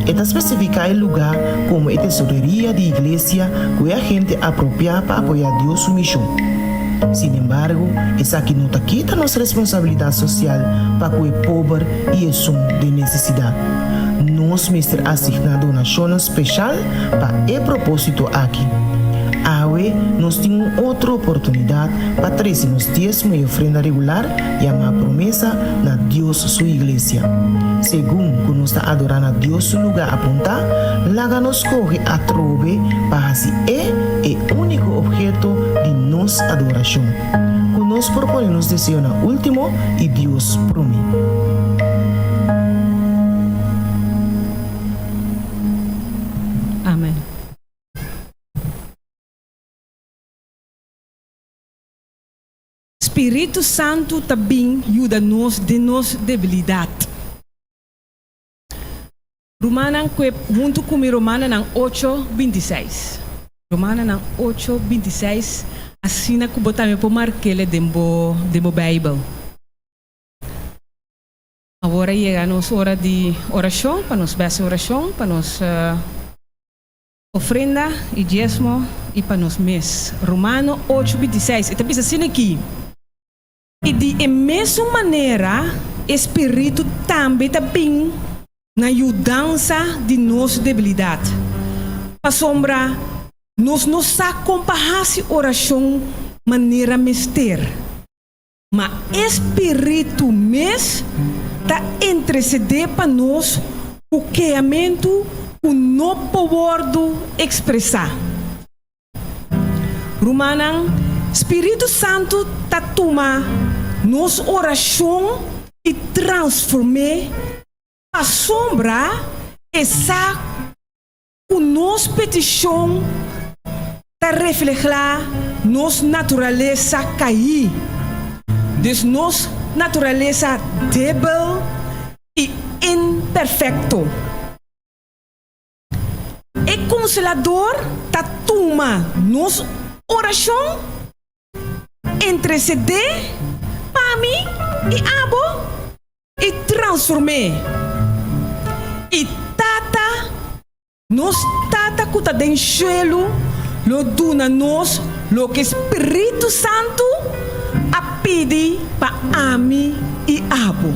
S5: E ta spesifiká e lugá komo e tesoreria di iglesia ku e agente apropiá pa apoyá Dios su mishon. Sinembargo, esaki no ta kita nos responsabilidat sosial pa ku e pober i esun den nesesidat. Nos mester asigná donashonnan speshal pa e propósito aki. Awe nos tin un otro oportunidat pa trese nos diesmo i ofrenda regular, yamá promesa, na Dios su iglesia. Segun ku nos ta adorá na Dios su lugá apuntá, laga nos skohe atrobe pa hasi e e úniko obheto di nos adorashon. Ku nos por pone nos deseonan último i Dios promé.
S6: Amen. Spiritu Santu ta bin yuda nos den nos debilidat. Rumannan kue huntu ku mi Romanonan ocho, 26. Romanonan ocho, 26, asina ku bo tambe por mark'ele den bo den bo Beibel. Awor a yega nos ora di orashon, pa nos bèsi orashon, pa nos ofrenda i diesmo i pa nos mes. Romano ocho bintiseis, e ta bisa asina aki, I di e mesun manera e Spiritu tambe ta bin na yudansa di nos debilidat, pasobra nos no sa kon pa hasi orashon manera mester. Ma e Spiritu mes ta intercedé pa nos ku keamentu ku no por wòrdu ekspresá. Rumannan, Spiritu Santu ta tuma nos orashon i transform'é pasobra e sa Ku nos petishon ta reflehá nos naturalesa kaí, dus nos naturalesa debel i imperfekto. E Konsolador ta tuma nos orashon, intersedé pa mi i abo i transform'é. I Tata, nos Tata ku ta den shelu, lo duna nos loke Spiritu Santu a pidi pa ami i abo.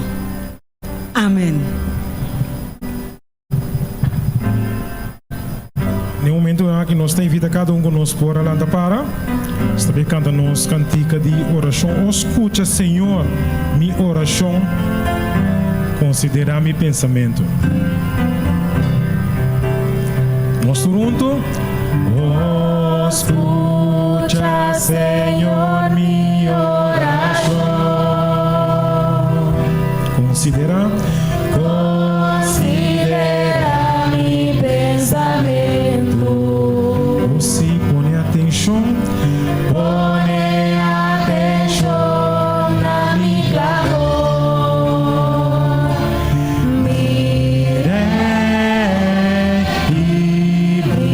S6: Amen.
S1: Den momentonan aki nos ta invita kada un ku nos por a lanta para. Nos ta bay kanta nos kantika di orashon. O skucha, Señor, mi orashon, konsiderá mi pensamentu. Nos tur huntu. O skucha, Señor, mi orashon, konsiderá.
S23: Considera mi pensamentu.
S1: O si, pone atenshon.
S23: Pone atenshon na mi klamor. Mi Rei i mi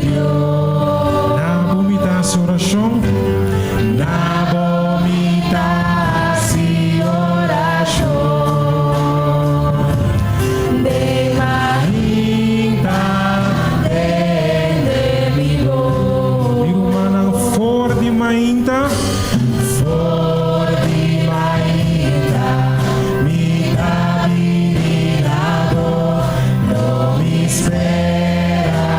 S23: Dios.
S1: Na bo mi ta hasi orashon.
S23: Na bo mi ta hasi orashon. Den mainta tende mi bos.
S1: Mi rumannan for di mainta.
S23: For di mainta mi ta bini na bo, lo mi spera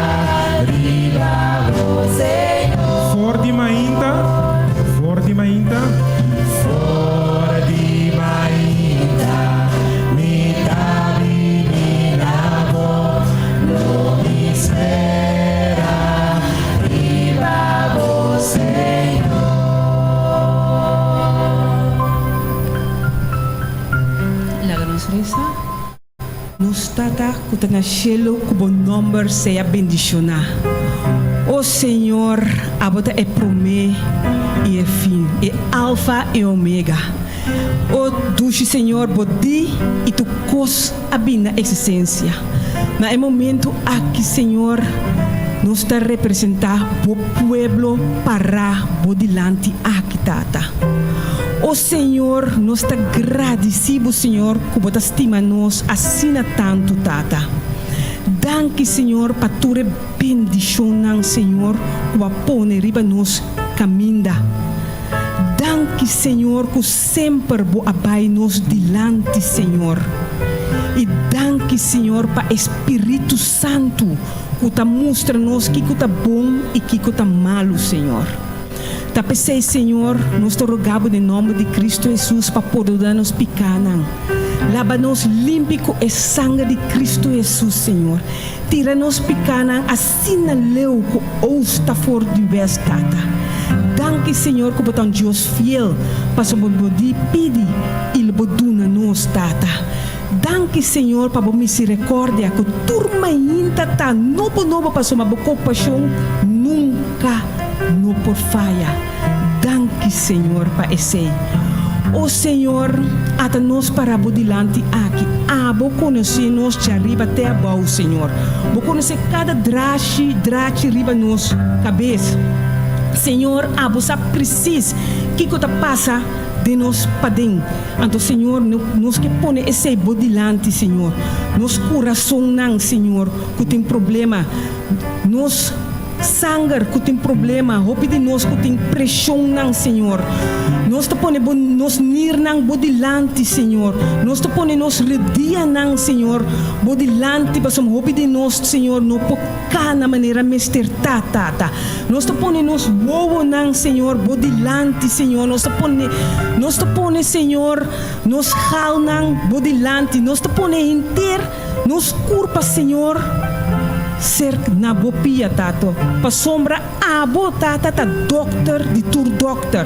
S23: riba bo, Señor.
S1: For di mainta, for di mainta.
S23: For di mainta mi ta bini na bo, lo mi spera riba bo, Señor.
S6: Laga nos resa. Nos Tata ku ta na shelu ku bo nòmber sea bendishoná. O Señor, abo ta e promé i e fin, e Alfa i Omega. O dushi Señor, bo di i tur kos a bin na eksistensia. Na e momentu aki, Señor, nos ta representá bo pueblo pará bo dilanti aki, Tata. O Señor, nos ta gradisí bo, Señor, ku bo ta stima nos asina tantu, Tata. Danki, Señor, pa tur e bendishonnan, Señor, ku bo a pone riba nos kaminda. Danki, Señor, ku semper bo a bai nos dilanti, Señor. I danki, Señor, pa e Spiritu Santu ku ta mustra nos kiko ta bon i kiko ta malu, Señor. Ta p'esei, Señor, nos ta roga Bo den nòmber di Cristo Hesus pa pordona nos pikánan. Laba nos limpi ku e sanger di Cristo Hesus, Señor. Tira nos pikánan asina leu ku oost ta for di west, Tata. Danki, Señor, ku Bo ta un Dios fiel, pasobra Bo di pidi i lo Bo duna nos, Tata. Danki, Señor, pa Bo misericordia ku tur mainta ta nobo nobo pasobra Bo kompashon nunka no por faya. Danki, Señor, pa esei. O Señor, ata nos para Bo dilanti aki. Abo konosé nos djariba te abou, Señor. Bo konosé kada drashi, drachi riba nos kabes. Señor, Abo sa presis kiko ta pasa. den nos paden. Anto Señor, nos ke pone esei bo dilanti, Señor. Nos kurasonnan, Señor, ku tin problema, nos sanger ku tin problema, hopi di nos ku tin preshonnan, Señor. Nos ta pone bo nos nirnan bo dilanti, Señor. Nos ta pone nos rudianan, Señor, bo dilanti, pasobra hopi di nos, Señor, no por kana manera mester ta, Tata. Nos ta pone nos wowonan, Señor, bo dilanti, Señor. Nos ta pone, nos ta pone, Señor, nos galnan bo dilanti. Nos ta pone henter nos kurpa, Señor, serk na bo pia, Tato. Pasobra abo, Tata, ta dòkter di tur dòkter.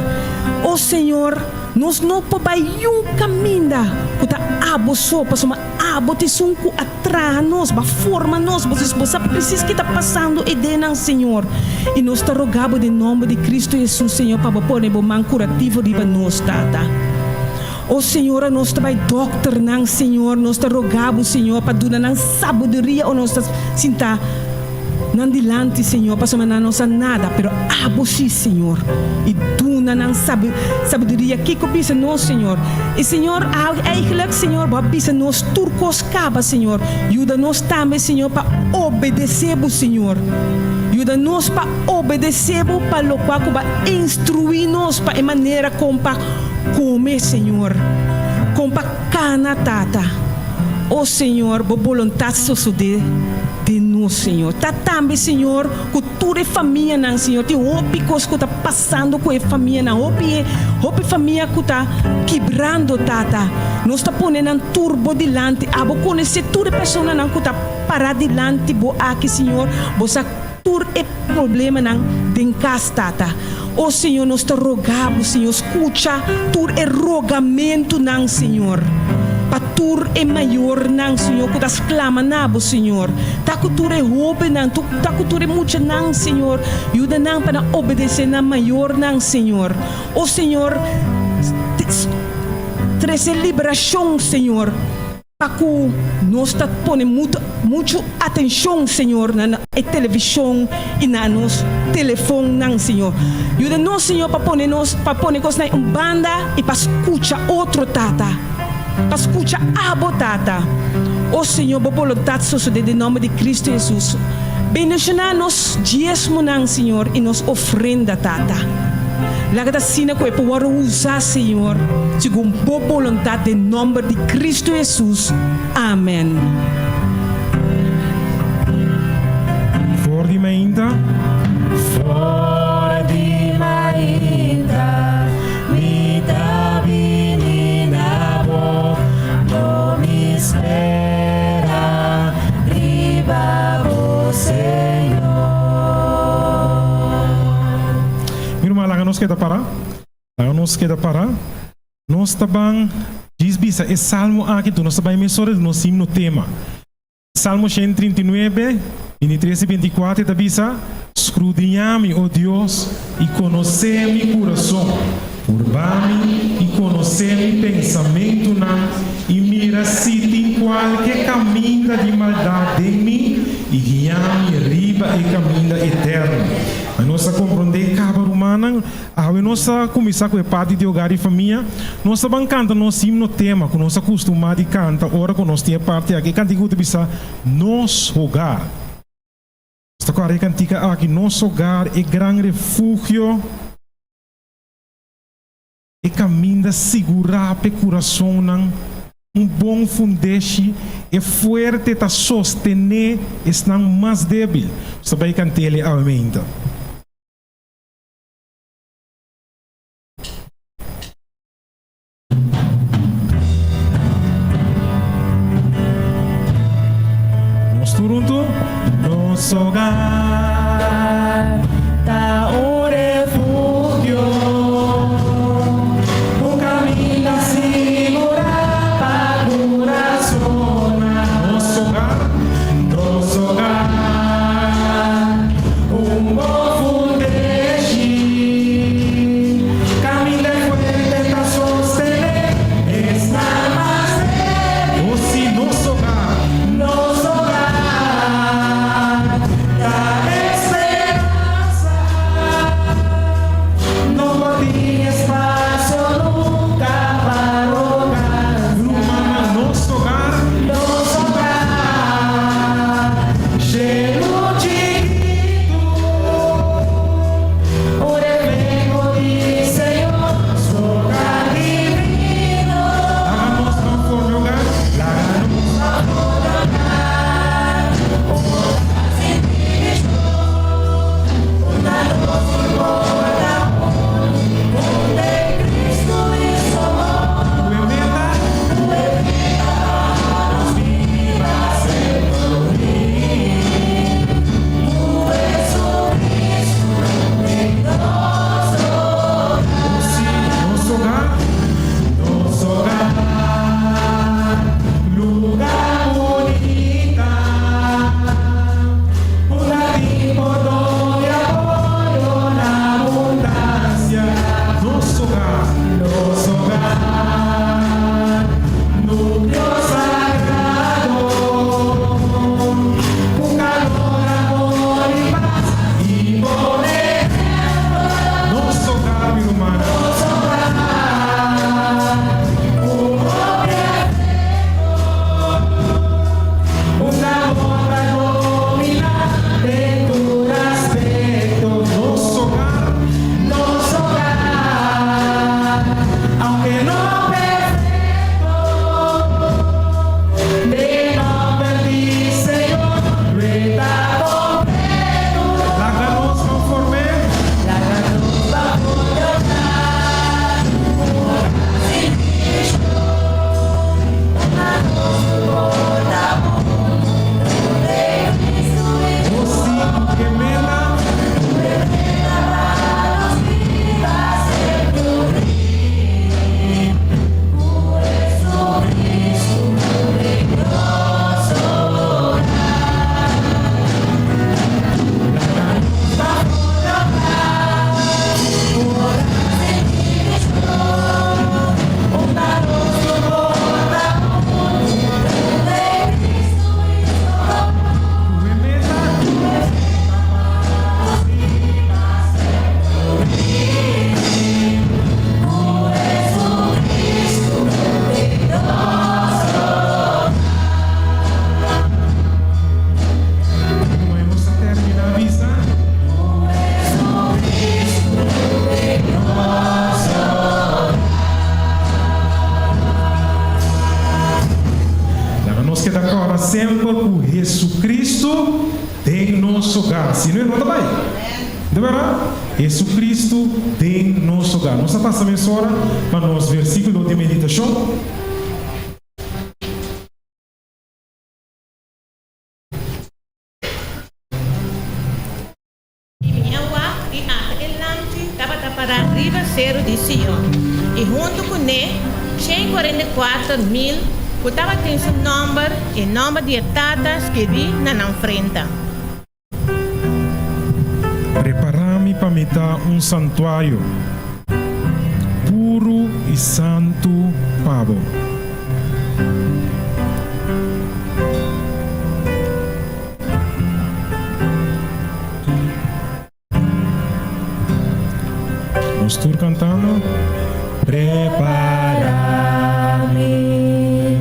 S6: O Señor, nos no por bai yun kaminda ku ta abo so, pasobra abo ta esun ku a Traha nos, bo a forma nos, bo bo sa precies ki ta pasando e denan, Señor. I nos ta roga bo den nomber di Cristo Jesus, Señor, pa bo pone bo man curativo riba nos, Tata. O Señor, nos ta bai dokternan, Señor, nos ta roga bo, Señor, pa duna nan sabiduria o nos ta sinta nan dilanti, Señor, pasobra nan no sa nada, pero abo si, Señor. I duna nan sabiduria kiko bisa nos, Señor. I, Señor, eigenlijk, Señor, bo a bisa nos tur kos kaba, Señor. Yuda nos tambe, Señor, pa obedesé bo, Señor. Yuda nos pa obedesé bo pa lokual ku bo a instruí nos pa e manera kon pa kome, Señor, kon pa kana, Tata. O Señor, bo boluntat sosodé den nos, Señor. Ta tambe, Señor, ku tur e famianan, Señor. Tin hopi kos ku ta pasando ku e famianan. Hopi, hopi famia ku ta kibrando, Tata. Nos ta pone nan tur bo dilanti. Abo konosé tur e personanan ku ta pará dilanti bo aki, Señor. Bo sa tur e problemanan den kas, Tata. O Señor, nos ta roga bo, Señor, skucha tur e rogamentunan, Señor, pa tur e mayornan, Señor, ku ta sklama na bo, Señor. Ta ku tur e hóbennan, ta ku tur e muchanan, Señor. Yuda nan pa nan obedesé nan mayornan, Señor. O Señor, trese liberashon, Señor. Pa ku nos ta pone muchu atenshon, Señor, na e televishon i na nos telefonnan, Señor. Yuda nos, Señor, pa pone nos, pa pone kosnan un banda i pa skucha otro, Tata. Pa skucha Abo, Tata. O Señor, Bo boluntat sosodé den nòmber di Kristu Hesus. Bendishoná nos diesmonan, Señor, i nos ofrenda, Tata. Laga ta asina ku e por wòrdu usá, Señor, segun Bo boluntat den nòmber di Kristu Hesus. Amèn.
S1: For di mainta.
S23: For di mainta mi ta bini na bo, lo mi spera riba bo, Señor.
S1: Mi ruman, laga nos keda pará. Laga nos keda pará. Nos ta ban djis bisa e salmo aki, enton nos ta bai mesora di nos himno tema. Salmo 139, 23 i 24 ta bisa, Skrudiñá mi, o Dios, i konosé mi kurason. Purba mi i konosé mi pensamentunan, i mira si tin kualke kaminda di maldat den mi, i guiá mi riba e kaminda eterno. A Nos a komprondé kaba, rumannan. Awe nos ta kuminsá ku e parti di hogar i famia. Nos ta ban kanta nos himno tema ku nos a kustumá di kanta ora ku nos tin e parti aki. E kantika ku ta bisa Nos Hogar. Nos ta kòrda e kantika aki, Nos Hogar, e gran refugio. E kaminda sigurá p'e kurasonnan, un bon fundeshi, e fuerte ta sostené esnan mas débil. Nos ta bai kant'el e awe meinta. Nos tur huntu. Nos hogar
S23: ta un refugio, un caminda sigurá pa curasonnan.
S1: Nos hogar, nos hogar,
S23: un bon fundeshi, caminda fuerte ta sostené esnan mas débil.
S1: Oh sí, nos hogar.
S23: Nos hogar ta esperansa.
S1: semper ku Hesukristu den nos hogar. Si no e no ta bai. De bèrdat? Hesukristu den nos hogar. Nos a pasa mesora pa nos versíkulo di meditashon.
S10: I mi a wak, i ata e lamchi tabata pará riba seru di Sion, i huntu kuné 144.000 ku tabatin su nòmber, e nòmber di e Tata skirbí na nan frenta.
S1: Prepará mi pa mi ta un santuario puru i santu pa bo. Nos tur cantando. Prepara
S23: mi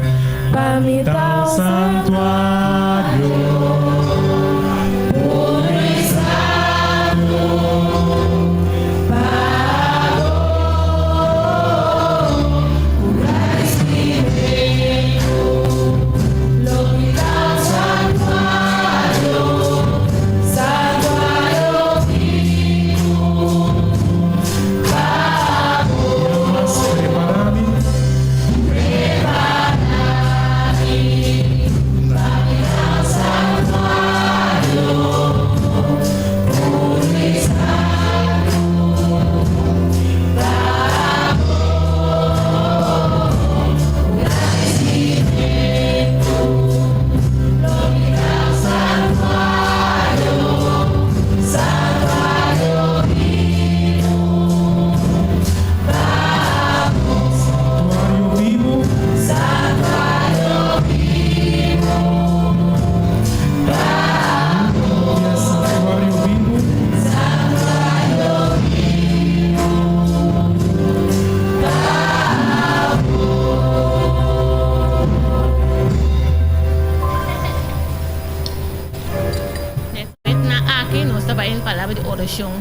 S23: pa mi ta un santuario puro y santo pa bo cu gradicimento lo mi ta un santuario santuario bibu pa bo.
S1: Prepara mi.
S23: Prepara mi pa mi ta un santuario puro y santo pa bo cu gradicimento lo mi ta un santuario santuario bibu pa bo.
S1: Santuario bibu.
S23: Santuario bibu pa bo.
S1: Santuario bibu.
S23: Santuario bibu pa bo.
S10: Na aki nos ta bai den palabra di orashon.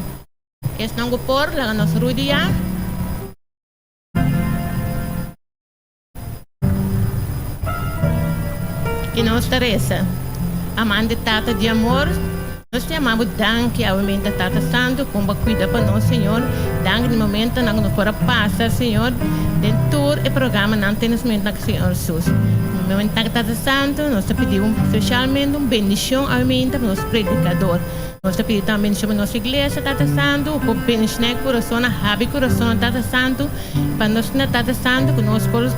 S10: Esnan ku por, laga nos rudia. I nos ta resa. Amante Tata di amor, nos ta yama bo danki awe menta Tata Santu kon bo a kuida pa nos Señor. Danki di momentonan ku nos por a pasa Señor den tur e programanan te nos momentonan ku Señor Jesús. Momentonan Tata Santu nos ta pidi un spesialmente un bendishon awe menta pa nos predikador. Nos ta pidi tambe bendishon pa nos iglesia Tata Santu, por bendishoná e kurasonnan, habri kurasonnan Tata Santu pa nos na Tata Santu ku nos por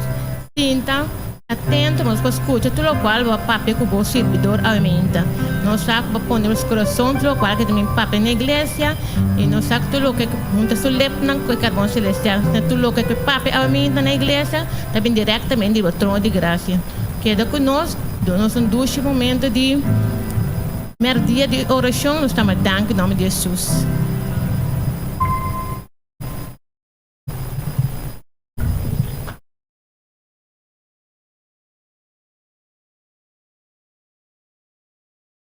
S10: sinta atento, nos por skucha tur lokual bo a papia ku bo sirbidor awe meinta. Nos sa ku bo a pone nos kurason tur lokual ke ta bin papia na iglesia i nos sa ku tur loke ku hunta su lepnan ku e karbon selestial. Asina tur loke ku e papia awe meinta na iglesia ta bin direktamente di bo trono di grasia. Keda ku nos, duna nos un dushi momento di merdia di orashon. Nos ta ama danki nomber di Hesus.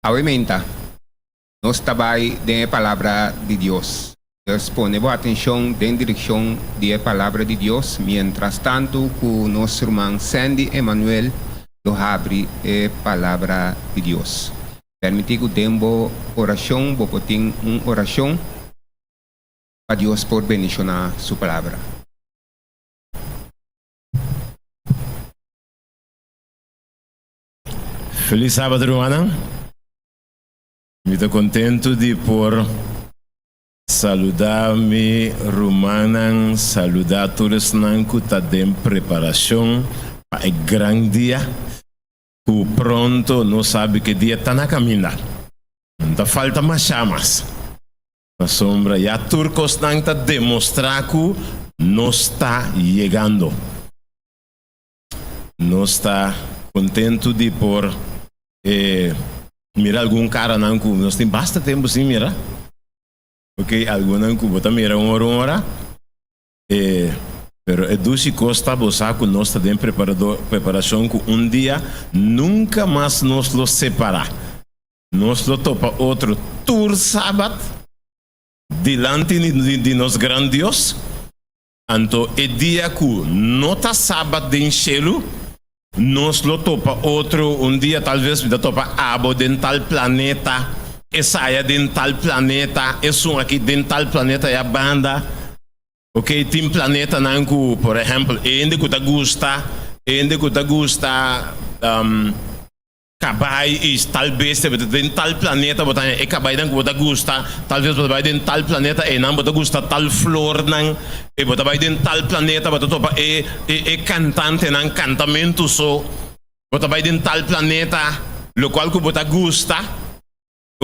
S12: Awe menta, nos ta bai den e Palabra di Dios. Dus pone bo atencion den direccion di e Palabra di Dios mientras tanto cu nos ruman Sandy Emanuel lo habri e Palabra di Dios. Permiti cu den bo oracion bo por tin un oracion pa Dios por bendiciona su Palabra.
S15: Feliz Sabat rumannan. Mi ta contento di por saluda mi rumannan, saluda tur esnan cu ta den preparacion pa e gran dia cu pronto nos sabi cu e dia ta na caminda. No ta falta masha mas. Pasobra ya tur cosnan ta demostra cu nos ta yegando. Nos ta contento di por e mira algun caranan cu nos tin basta tempo sin mira. Ok, algunnan cu bo ta mira un ora un ora. E, pero e dushi cos ta bo sa cu nos ta den preparacion cu un dia nunca mas nos lo separa. Nos lo topa otro tur Sabat dilanti di nos gran Dios. Anto e dia ku no ta Sabat den shelu. Nos lo topa otro un dia, tal ves mi ta topa abo den tal planeta, esaya den tal planeta, esun aki den tal planeta ya banda. Ok, tin planetanan ku, por ehèmpel, hende ku ta gusta, hende ku ta gusta kabai i tal bestia, bo ta den tal planeta bo ta haña e kabainan ku bo ta gusta, tal bes bo ta bai den tal planeta einan bo ta gusta tal flornan, i bo ta bai den tal planeta bo ta topa e e kantantenan kantamentu so, bo ta bai den tal planeta lokual ku bo ta gusta.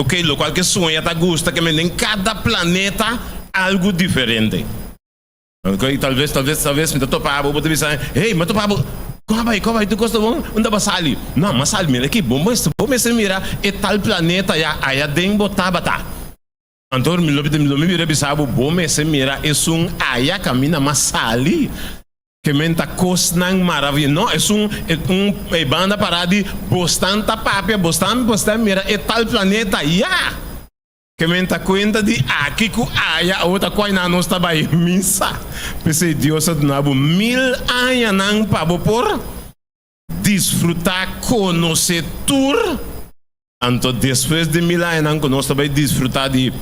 S15: Ok, lokual ke soña ta gusta ke men den kada planeta algu diferente. Ok, talves, talves, talves mi ta topa bo, bo ta bisa, hey, mi a topa bo, kon a bai, kon a bai, tur kos ta bon? Unda bo a sali? No, mi a sali, mira aki, bo mester, bo mester mira e tal planeta ya, aya den bo tabata. Anto mi lo, lo mi bira bisa bo, bo mester mira esun aya kaminda mi a sali. Ke men ta kosnan maraviyoso. No, esun un e banda pará di bosnan ta papia, bosnan bosnan mira e tal planeta, ya! Ke men ta kuenta di aki ku aya, awor ta kua nan nos ta bai misa. P'esei Dios a duna bo mil añanan pa bo por disfrutá, konosé tur. Anto despues di mil añanan ku nos ta bai disfrutá di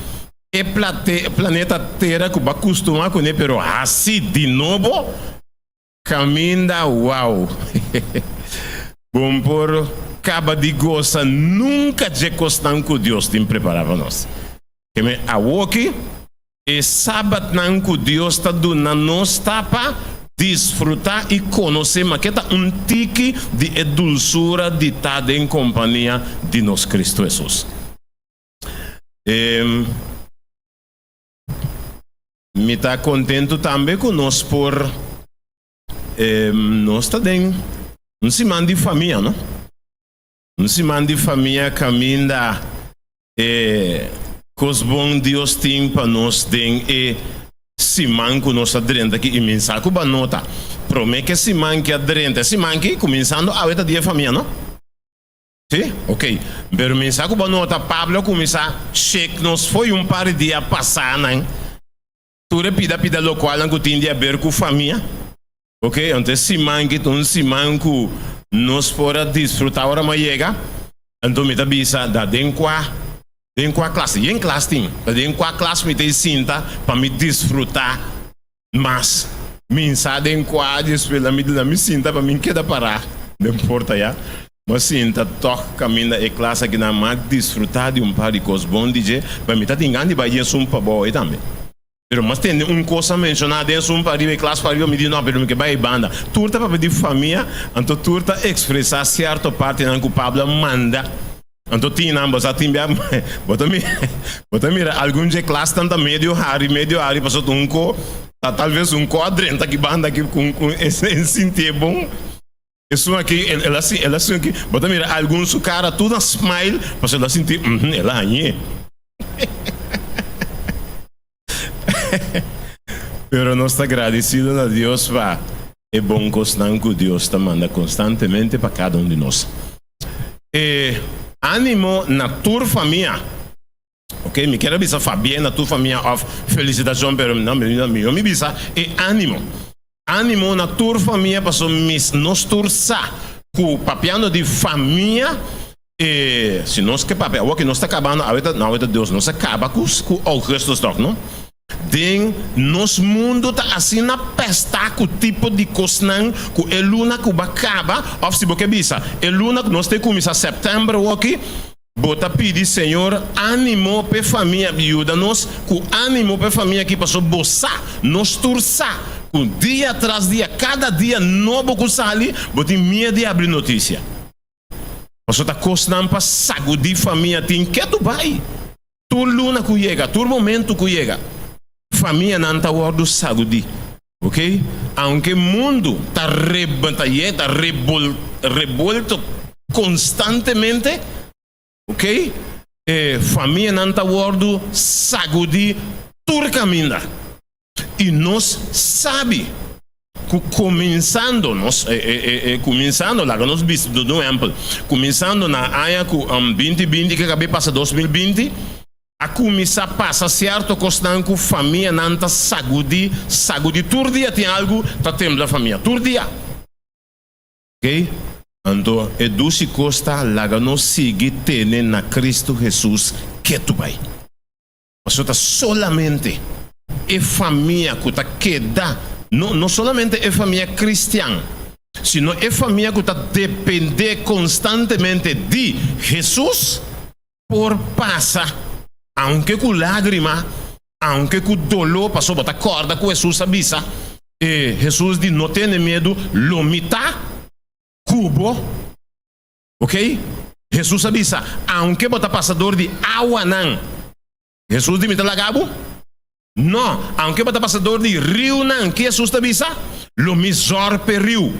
S15: e planeta Tera ku bo a kustumá kuné pero hasi di nobo kaminda wow! Bo por kaba di gosa nunka dje kosnan ku Dios tin prepará pa nos. Keme awoki e sabatnan ku Dios ta duna nos ta pa disfrutá i konosé ma ke ta un tiki di e dulsura di ta den kompania di nos Kristu Hesus. E Mi ta kontentu tambe ku nos por e nos ta den un siman di famia, no? Un siman di famia kaminda e kos bon Dios tin pa nos den e siman ku nos a drenta aki i minsa ku ba nota prome ke siman ki a drenta e siman ki kuminsando awe ta dia famia no? Si? Ok pero minsa ku ba nota Pablo a kuminsa shek nos fo'i un par di dia pasa nan tur e pida pida lokualnan ku tin di aber ku famia. Ok, anto e siman ki ta un siman ku nos por a disfrutá ora mi a yega, anto mi ta bisa da den kua, den kua klas, yen klas tin, ta den kua klas mi ta e sinta pa mi disfrutá mas. Mi sa den kua di escuela mi duna mi sinta pa mi keda pará den porta ya. Mi a sinta tòg kaminda e klas akinan, mi a disfrutá di un par di kos bon di dje, pa mi ta tin gan di bai dje esun pabou ei tambe. Pero mas tende un cos a menciona den esun pa riba e klas pa riba mi di no pero mi ke bai e banda. Tur ta papia di famia anto tur ta expresa cierto partinan cu Pablo a manda. Anto tin nan bo sa tin bia bo ta mira bo ta mira algun dje klasnan ta medio hari medio hari pasobra ta un co ta talves un co a drenta aki banda aki cu cu e sintié bon. Esun aki el a el a sinti bo ta mira algun su cara tur na smile pasobra el a sinti uhmm el a hañ'é. Pero nos ta gradisido na Dios pa e bon kosnan ku Dios ta manda konstantemente pa kada un di nos. E ánimo na tur famia. Ok, mi kier a bisa fabien na tur famia òf felisitashon, pero no, mihó mi bisa e ánimo. Ánimo na tur famia pasobra mis nos tur sa ku papiando di famia e si nos ke papia awor ke nos ta kabando awe ta no awe ta Dios nos a kaba ku ku Augustus tòg no den nos mundu ta asina pèstá ku tipo di kosnan ku e luna ku ba kaba òf si bo ke bisa e luna ku nos ta kuminsá sèptèmber awor aki Bo ta pidi Señor ánimo p'e famia, yuda nos ku ánimo p'e famia aki paso bo sa, nos tur sa, ku dia tras dia, kada dia nobo ku sali, bo tin miedu di abri notisia. Paso ta kosnan pa sagudí famia tin ketu bai. Tur luna ku yega, tur momentu ku yega, famianan ta wòrdu sagudí. Ok, aunke mundu ta ta ye ta rebol rebuelto konstantemente, ok, e famianan ta wòrdu sagudí tur kaminda. I nos sabi ku kuminsando nos e kuminsando laga nos bisa duna un ehèmpel kuminsando na aña ku binti binti ke kabe pasa 2020 a kuminsá pasa sierto kosnan ku famianan ta sagudi sagudi tur dia tin algu ta tembla famia tur dia. Ok. Anto e dushi kos ta laga nos sigui tene na Kristu Hesus ketu bai. Pasobra ta solamente e famia ku ta keda, no, no solamente e famia kristian, sino e famia ku ta dependé konstantemente di Hesus, por pasa, aunke ku lágrima, aunke ku doló, pasobra bo ta kòrda ku Hesus a bisa, e Hesus di, No tene miedu, lo mi ta ku bo. Ok? Hesus a bisa, aunke bo ta pasa dor di awanan, Hesus di mi ta laga bo? No, aunke bo ta pasa dor di riunan, ki Hesus ta bisa? Lo mi zòrg p'e riu.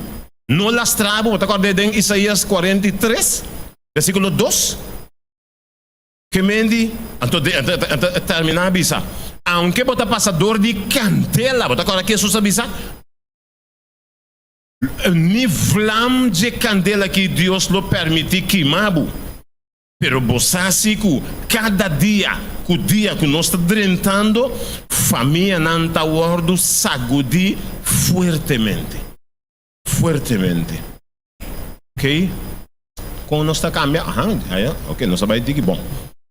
S15: No lastra bo, bo ta kòrda den Isaías 43, versíkulo 2? Ke men di, anto anto e terminá a bisa, aunke bo ta pasa dor di kandela, bo ta kòrda ki Hesus a bisa? Ni vlam dje kandela ki Dios lo permití kima bo. Pero bo sa si ku kada dia ku dia ku nos ta drentando, famianan ta wòrdu sagudí fuertemente. Fuertemente. Ok. Kon nos ta kambia? Ahan, aya, ok, nos ta bai diki. Bon.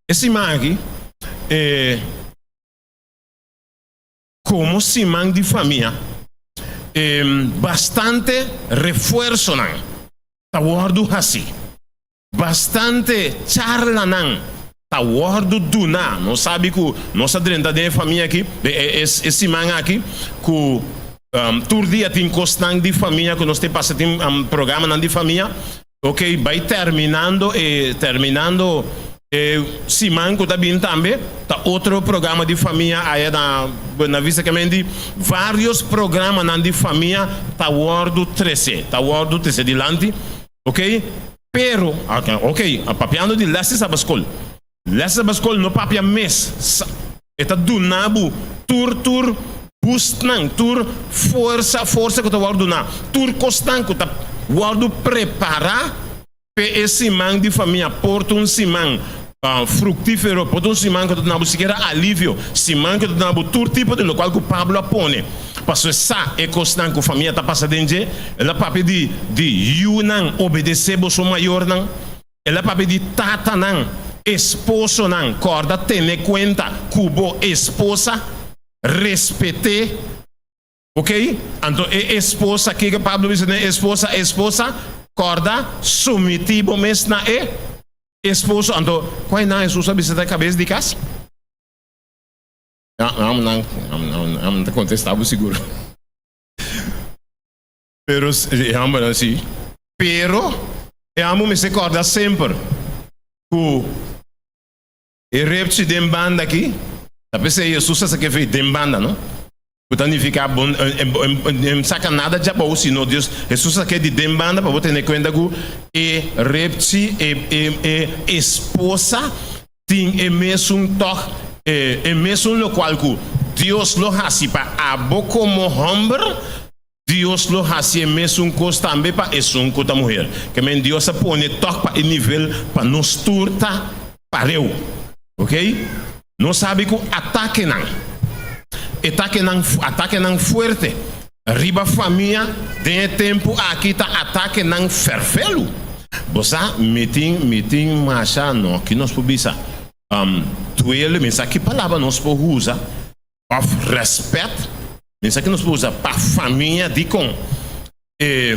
S15: E siman aki, e komo siman di famia, e bastante refuersonan ta wòrdu hasí. Bastante charlanan ta wòrdu duná. Nos sabi ku nos a drenta den e famia aki, den e siman aki, ku tur dia tin kosnan di famia ku nos tin pasa, tin programanan di famia. Ok, bai terminando e terminando e siman ku ta bin tambe ta otro programa di famia aya na Buena Vista Kemendi. Vários programanan di famia ta wòrdu trese, ta wòrdu trese dilanti. Ok, pero, ok, papiando di les di sabaskol, les di sabaskol no papia mes, e ta duna bo tur tur bustnan, tur forsa, forsa ku ta wòrdu duna, tur kosnan ku ta wòrdu prepará p'e e siman di famia, por ta un siman fruktífero, por ta un siman ku ta duna bo sikiera alivio, siman ku ta duna bo tur tipo di lokual ku Pablo a pone. Pasobra e sa e kosnan ku famia ta pasa den dje. El a papia di di yunan obedesé boso mayornan. El a papia di tatanan, esposonan, kòrda tene kuenta ku bo esposa, respet'é. Oke? Anto e esposa, kiko Pablo bisa den esposa? Esposa, kòrda sumití bo mes na e esposo. Anto, kua e nan Hesus a bisa ta e kabes di kas? Nan nan ta contesta bo sigur. Pero e hombernan si. Pero e amo mester corda semper cu e repchi den banda aki ta pesey Jesus a saca efey den banda no. Cu ta nifica bo no saca nada djabou sino Dios Jesus a saca di den banda pa bo tene cuenta cu e repchi e e esposa Tin e mesun tòg, e mesun lokual ku Dios lo hasi pa abo komo hòmber, Dios lo hasi e mesun kos tambe pa esun ku ta muher. Ke men Dios a pone tòg pa e nivel pa nos tur ta pareu. Ok? Nos sabi ku atakenan, etakenan, atakenan fuerte riba famia den e tempu aki ta atakenan fèrfelu. Bo sa, mi tin, mi tin masha, no, ki nos por bisa? Duele, mi sa ki palabra nos por usa, òf rèspèt, mi sa ki nos por usa pa famia, dikon e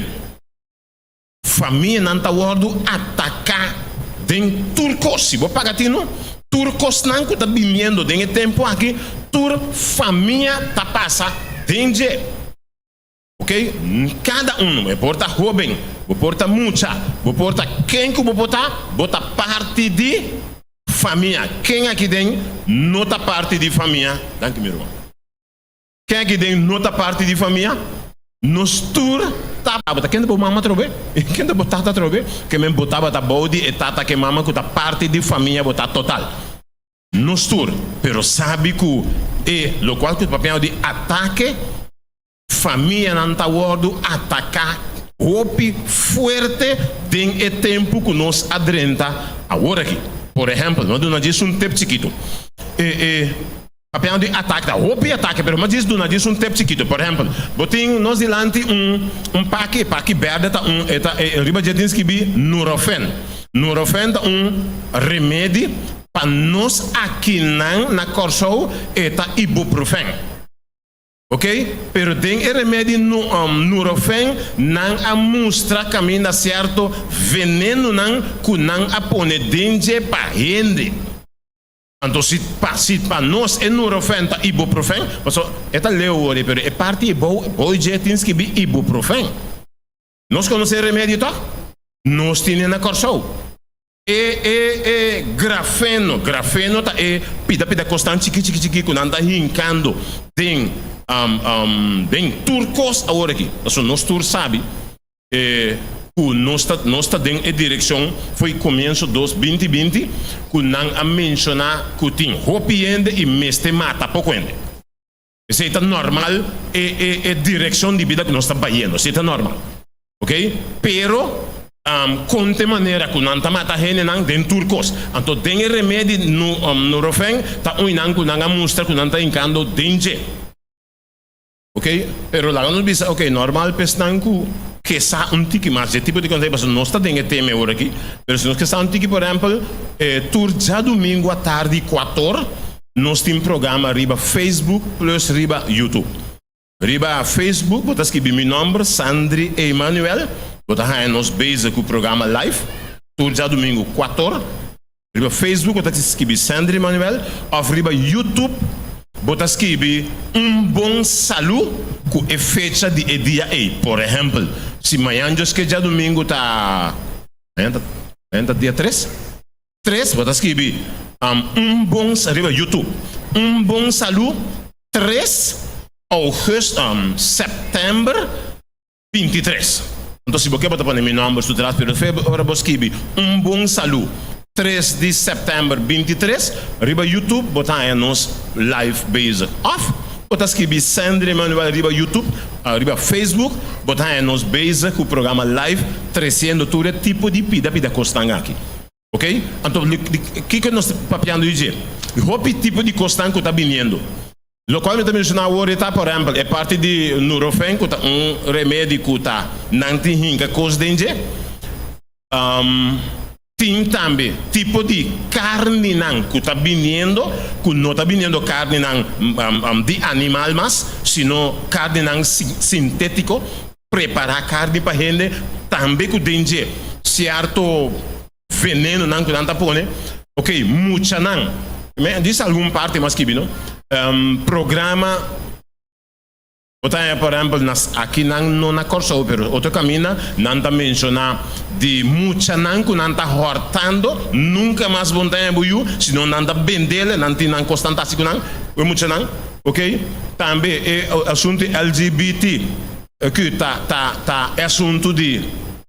S15: famianan ta wòrdu ataká den tur kos. Si bo paga tinu, tur kosnan ku ta biniendo den e tempu aki, tur famia ta pasa den dje. Ok, kada unu, bo por ta hóben, bo por ta mucha, bo por ta ken ku bo por ta, bo ta parti di famia. Ken aki den no ta parti di famia? Danki mi ruman. Ken aki den no ta parti di famia? Nos tur ta. Bo ta kende bo mama atrobe? Kende bo tata atrobe? Ke men bo tabata bou di e tata ke mama ku ta parti di famia bo ta total. Nos tur, pero sabi ku e lokual ku ta papiando di atake, famianan ta wòrdu ataká hopi fuerte den e tempu ku nos a drenta awor aki. Por ehèmpel, nos duna djis un tep chikitu. E e. Papiando di atake, ta hopi atake, pero mas djis duna djis un tip chikito. Por ehempel, bo tin nos dilanti un un paki, e paki berde ta un e ta e riba dje tin skibi Nurofen. Nurofen ta un remedi pa nos akinan na Kòrsou e ta ibuprofen. Ok, pero den e remedi Nurofen nan a mustra kaminda sierto venenonan ku nan a pone den dje pa hende. Anto si pa si pa nos e Nurofen ta ibuprofen, paso e ta leu wor pero e parti ebou bou dje tin skibi ibuprofen. Nos konosé e remedi tòg? Nos tine na Kòrsou. E e e grafeno, grafeno ta e pida pida kosnan chiki chiki chiki ku nan ta hinkando den den tur kos awor aki. Paso nos tur sabi E ku nos ta nos ta den e direkshon fo'i komienso dos binti binti ku nan a menshoná ku tin hopi hende i mester mata poko hende. Esei ta normal e e e direkshon di bida ku nos ta bayendo esei ta normal ok pero kon te manera ku nan ta mata hendenan den tur kos anto den e remedi Nurofen ta un nan ku nan a mustra ku nan ta hinkando den dje. Ok, pero laga nos bisa, ok, normal pa esnan ku ke sa un tiki mas dje tipo di konsei, pasobra nos ta den e tema e ora aki, pero si nos ke sa un tiki, por ehèmpel, tur djadumingu atardi kuator nos tin programa riba Facebook plus riba YouTube. Riba Facebook bo ta skibi mi nòmber, Sandry Emanuel, bo ta haña nos bezig ku programa live tur djadumingu kuator. Riba Facebook bo ta skibi Sandry Emanuel of riba YouTube bo ta skibi Un Bon Salu ku e fecha di e dia ei. Por ehempel, si mañan djoske djadumingu ta, mañan ta, mañan ta dia tres? Tres, bo ta skibi Un Bon, riba YouTube, Un Bon Salu tres august, september 23. Anto si bo ke bo ta pone mi nomber su tras pero fe ora bo skibi un bon salu tres di september 23 riba youtube bo ta haña nos live bezig of bo ta skibi Sandry Emanuel riba youtube riba facebook bo ta haña nos bezig ku programa live tresiendo tur e tipo di pida pida kosnan aki ok anto kiko nos ta papiando di dje hopi tipo di kosnan ku ta biniendo. Lokual mi ta menshoná awor e ta, por ehèmpel, e parti di Nurofen ku ta un remedi ku ta nan tin hinka kos den dje. Tin tambe tipo di karninan ku ta biniendo, ku no ta biniendo karninan di animal mas, sino karninan sintétiko, prepará karni pa hende tambe ku den dje sierto venenonan ku nan ta pone. Ok, muchanan, mi disa algun parti mas skibi no, programa bo ta haña por ehempel na aki nan no na Kòrsou pero otro kaminda nan ta menshoná di muchanan ku nan ta hòrtando nunka mas bo no ta haña bo yu sino nan ta bendele nan tin nan kos nan ta hasi ku nan ku e muchanan ok tambe e asuntu LGBT ku ta ta ta e asuntu di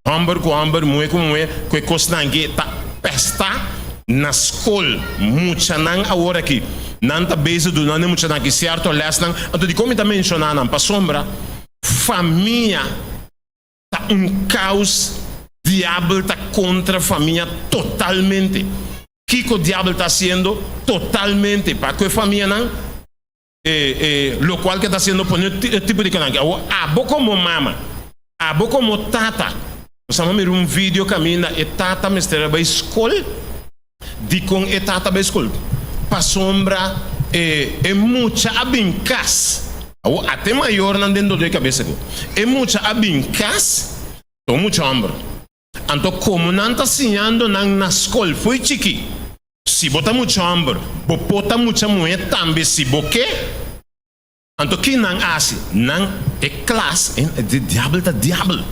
S15: Hòmber ku hòmber, muhé ku muhé, ku e kosnan ke ta pèstá na skol. Muchanan awor aki, nan ta bezig dunando e muchanan aki sierto lèsnan. Anto dikon mi ta menshoná nan? Pasobra famia ta un kaos, diabel ta kontra famia totalmente. Kiko diabel ta hasiendo? Totalmente pa ku e famianan. E lokual ke ta siendo pone e tipo di kanan aki. Awor abo komo mama, abo komo tata, nos a mira un video kaminda e tata mester a bai skol. Dikon e tata bai skol? Pasobra e e mucha a bin kas. Awor ata e mayornan den dolor di kabesa ku e mucha a bin kas, ta un mucha hòmber. Anto komo nan ta siñando nan na skol fo'i chikí, si bo ta mucha hòmber, bo por ta mucha muhé tambe si bo ke. Anto ki nan a hasi? Nan, e klas, e diabel ta diabel.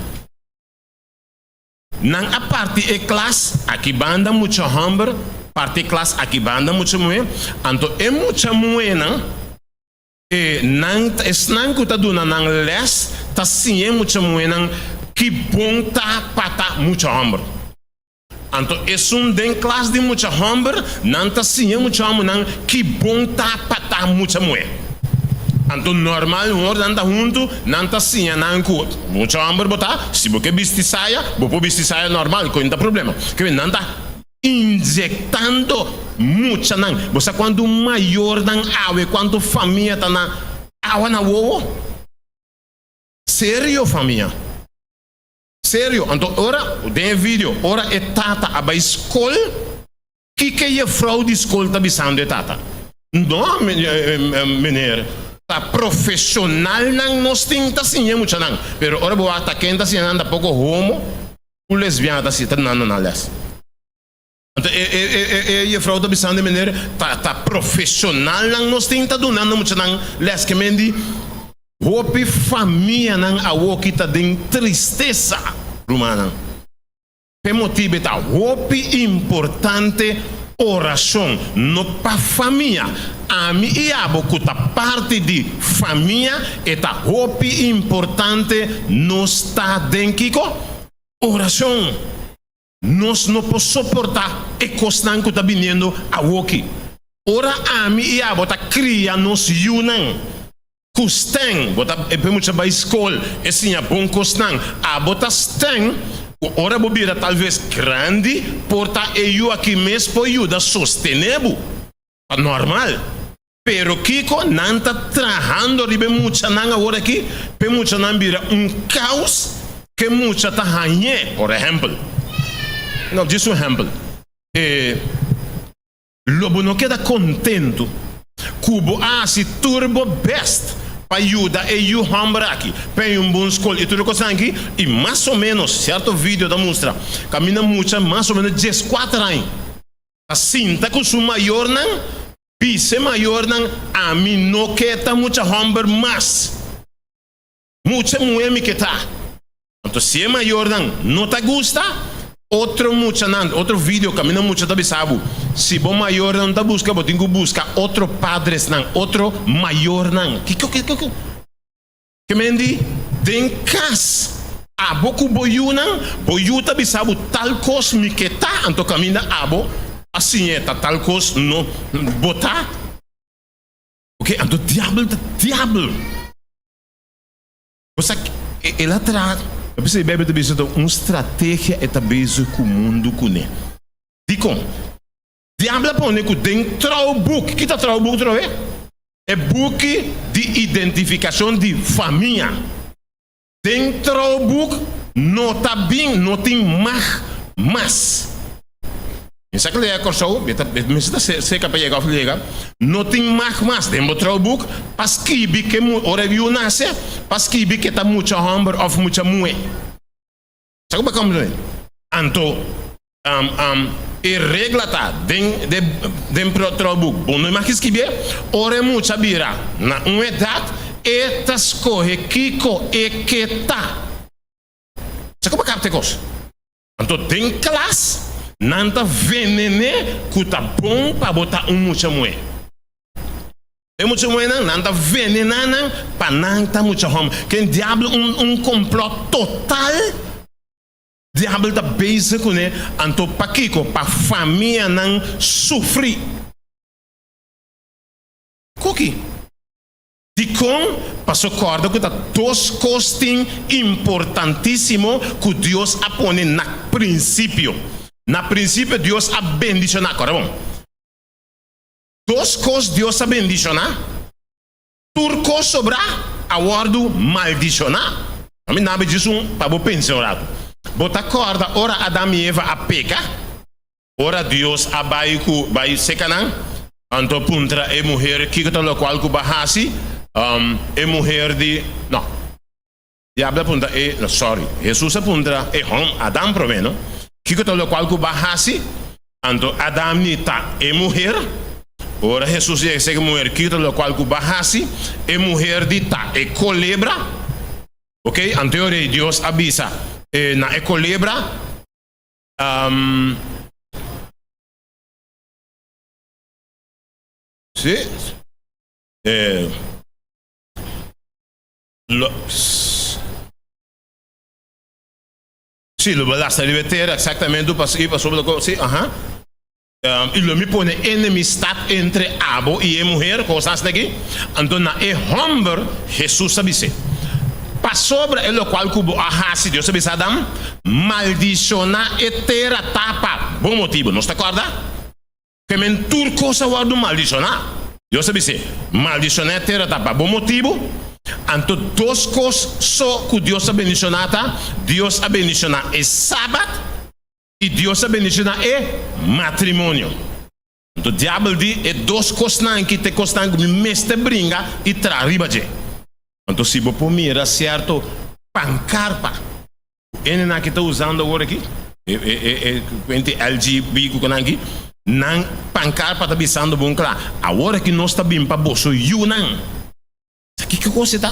S15: Nan a parti e klas, aki banda mucha hòmber, parti e klas aki banda mucha muhé. Anto e mucha muhénan, E nan ta esnan ku ta duna nan lès ta siña e mucha muhénan ki bon ta pa ta mucha hòmber. Anto esun den klas di mucha hòmber nan ta siña mucha hòmbernan ki bon ta pa ta mucha muhé. Anto normal ora nan ta huntu nan ta siña nan ku mucha hòmber bo ta, si bo ke bisti saya bo por bisti saya normal ku no ta problema. Ke nan ta inyectando. Muchanan, bo sa kuantu mayornan awe, kuantu famia ta na awa na wowo? Serio famia. Serio. Anto ora, den e video, ora e tata a bai skol, kiko e jefrou di skol ta bisando e tata? No, meneer, ta profesionalnan nos tin ta siña e muchanan. Pero ora bo wak ta ken ta siña nan ta poko homo ku lesbiana ta siña, ta dunando nan les. Anto e e e e jefrou ta bisando e meneer, ta ta profesionalnan nos tin ta dunando muchanan les. Ke men di hopi famianan awoki ta den tristesa, rumannan. P'e motibu e ta hopi importante orashon, no pa famia. Ami i abo ku ta parti di famia, e ta hopi importante nos ta den kiko? Orashon. Nos no por soportá e kosnan ku ta biniendo awoki. Ora ami i abo ta kria nos yunan ku sten, bo ta e mucha bai skol, e siña bon kosnan, abo ta sten ku ora bo bira talves grandi por ta e yu aki mes por yuda sostené bo. Ta normal. Pero kiko nan ta trahando riba e muchanan awor aki p'e muchanan bira un kaos ku e mucha ta hañ'é? Por ehèmpel, no, djis un ehèmpel, e. Lo bo no keda kontentu ku bo a hasi tur bo bèst pa yuda e yu hòmber aki p'e un bon skol i tur e kosnan aki? I mas o ménos, sierto video ta mustra kaminda mucha mas o ménos dieskuater aña ta sinta ku su mayornan, bisa e mayornan, Ami no ke ta mucha hòmber mas. Mucha muhé mi ke ta. Anto si e mayornan no ta gusta, otro muchanan, otro video kaminda mucha ta bisa bo, si bo mayornan no ta buska, bo tin ku buska otro padresnan, otro mayornan. Kiko, kiko, kiko? Ke men di, den kas, abo ku bo yunan, bo yu ta bisa bo tal kos mi ke ta, anto kaminda abo a siñ'é ta tal kos no bo ta. Ok, anto diabel ta diabel. Bo sa el a traha, a bisa e Bijbel ta bisa ta un strategia e ta bezig ku mundu kuné. Dikon? Diabel a pone ku den trouwboek, ki ta trouwboek trowe? E buki di identifikashon di famia. Den trouwboek no ta bin, no tin mag mas. Mi sa ku llega Kòrsou, mi ta mester ta serka pa yega òf llega, no tin mag mas den bo trouwboek pa skibi ke ora e yu nase, pa skibi ke ta mucha hòmber òf mucha muhé. Sa ku bo a komprendé? Anto e regla ta den den trouwboek, bo no mag skibié, ora e mucha bira na un edat e ta skohe kiko e ke ta. Sa ku bo a kapta e kos? Anto den klas nan ta venené ku ta bon pa bo ta un mucha muhé. E mucha muhénan nan ta venená nan pa nan ta mucha hòmber. Ken diabel un un komplòt total diabel ta bezig kuné anto pakiko pa famianan sufri. Kuki? Dikon? Paso kòrda ku ta dos kos tin importantísimo ku Dios a pone na prinsipio. Na prinsipio Dios a bendishoná, kòrda bon, dos kos Dios a bendishoná, tur kos sobrá a wòrdu maldishoná. Mi nabi djis un pa bo pensa un ratu. Bo ta kòrda ora Adam i Eva a peka? Ora Dios a bai ku bai seka nan, anto puntra e muher kiko ta lokual ku bo a hasi, e muher di, no, diabel a puntra e, no, sorry, Hesus a puntra e hòm, Adam promé, no, kiko ta lokual ku bo a hasi, anto Adam ni ta e muher, ora Hesus yega seka e muher kiko ta lokual ku bo a hasi, e muher di ta e kolebra, ok, anto e ora ei Dios a bisa na e kolebra, Um, sí. Eh, lo, sí, lo lastra riba tera, exactamente, pas, i pasobra lo, sí, aha. Um, i lo mi pone enemistad entre abo i e muher, cosas aki. Anto na e homber, Jesus a bis'é, Pasobra e locual cu bo a haci, Dios a bisa Adam, maldiciona e tera ta pa bo motibo. Nos ta corda? Ke men tur kos a wòrdu maldishoná. Dios a bis'é, Maldishoná e tera ta pa bo motibu. Anto dos kos so ku Dios a bendishoná ta, Dios a bendishoná e Sabat i Dios a bendishoná e matrimonio. Anto diabel di, E dos kosnan aki ta e kosnan ku mi mester bringa i traha riba dje. Anto si bo por mira sierto pankarpa ku hendenan aki ta usando awor aki, e e e e kuenti LGB ku nan aki, nan pankarpa ta bisando bon kla, awor aki nos ta bin pa boso yunan. Sa kiko kos e ta?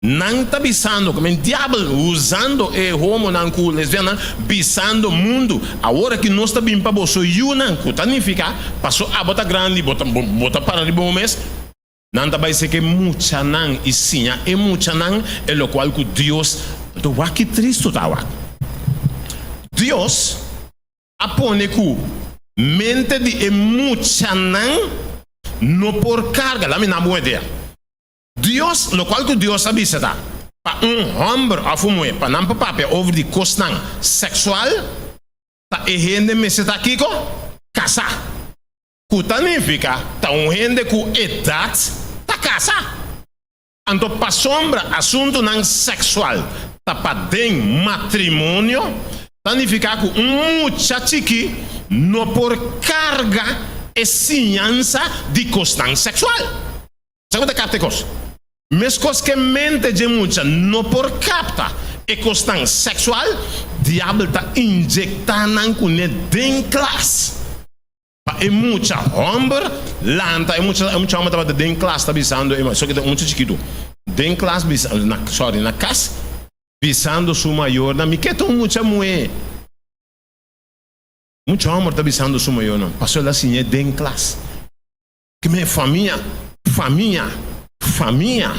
S15: Nan ta bisando, ku men diabel usando e homonan ku lesbiannan, bisando mundu, awor aki nos ta bin pa boso yunan, ku ta nifiká, paso abo ta grandi, bo ta bo ta para riba bo mes, nan ta bai seka e muchanan i siña e muchanan e lokual ku Dios, anto wak ki tristu ta wak. Dios a pone ku mente di e muchanan no por karga, lami nan bon idea. Dios, lokual ku Dios a bisa ta pa un hòmber òf un muhé pa nan por papia over di kosnan seksual, ta e hende mester ta kiko? Kasá. Ku ta nifiká ta un hende ku edat ta kasa. Anto pasobra asuntunan seksual ta pa den matrimonio, ta nifiká ku un mucha chikí no por karga e siñansa di kosnan seksual. Sa ku ta kapta e kos? Meskos ku e mente dje mucha no por kapta e kosnan seksual, diabel ta injektá nan kuné den klas. Pa e mucha hòmber lanta, e mucha e mucha hòmber tabata den klas ta bisando e so ke ta un mucha chikitu den klas bisa na sorry na kas bisando su mayornan mi ke ta un mucha muhé. Mucha hòmber ta bisando su mayornan pasobra el a siñ'é den klas. Ke men famia, famia, famia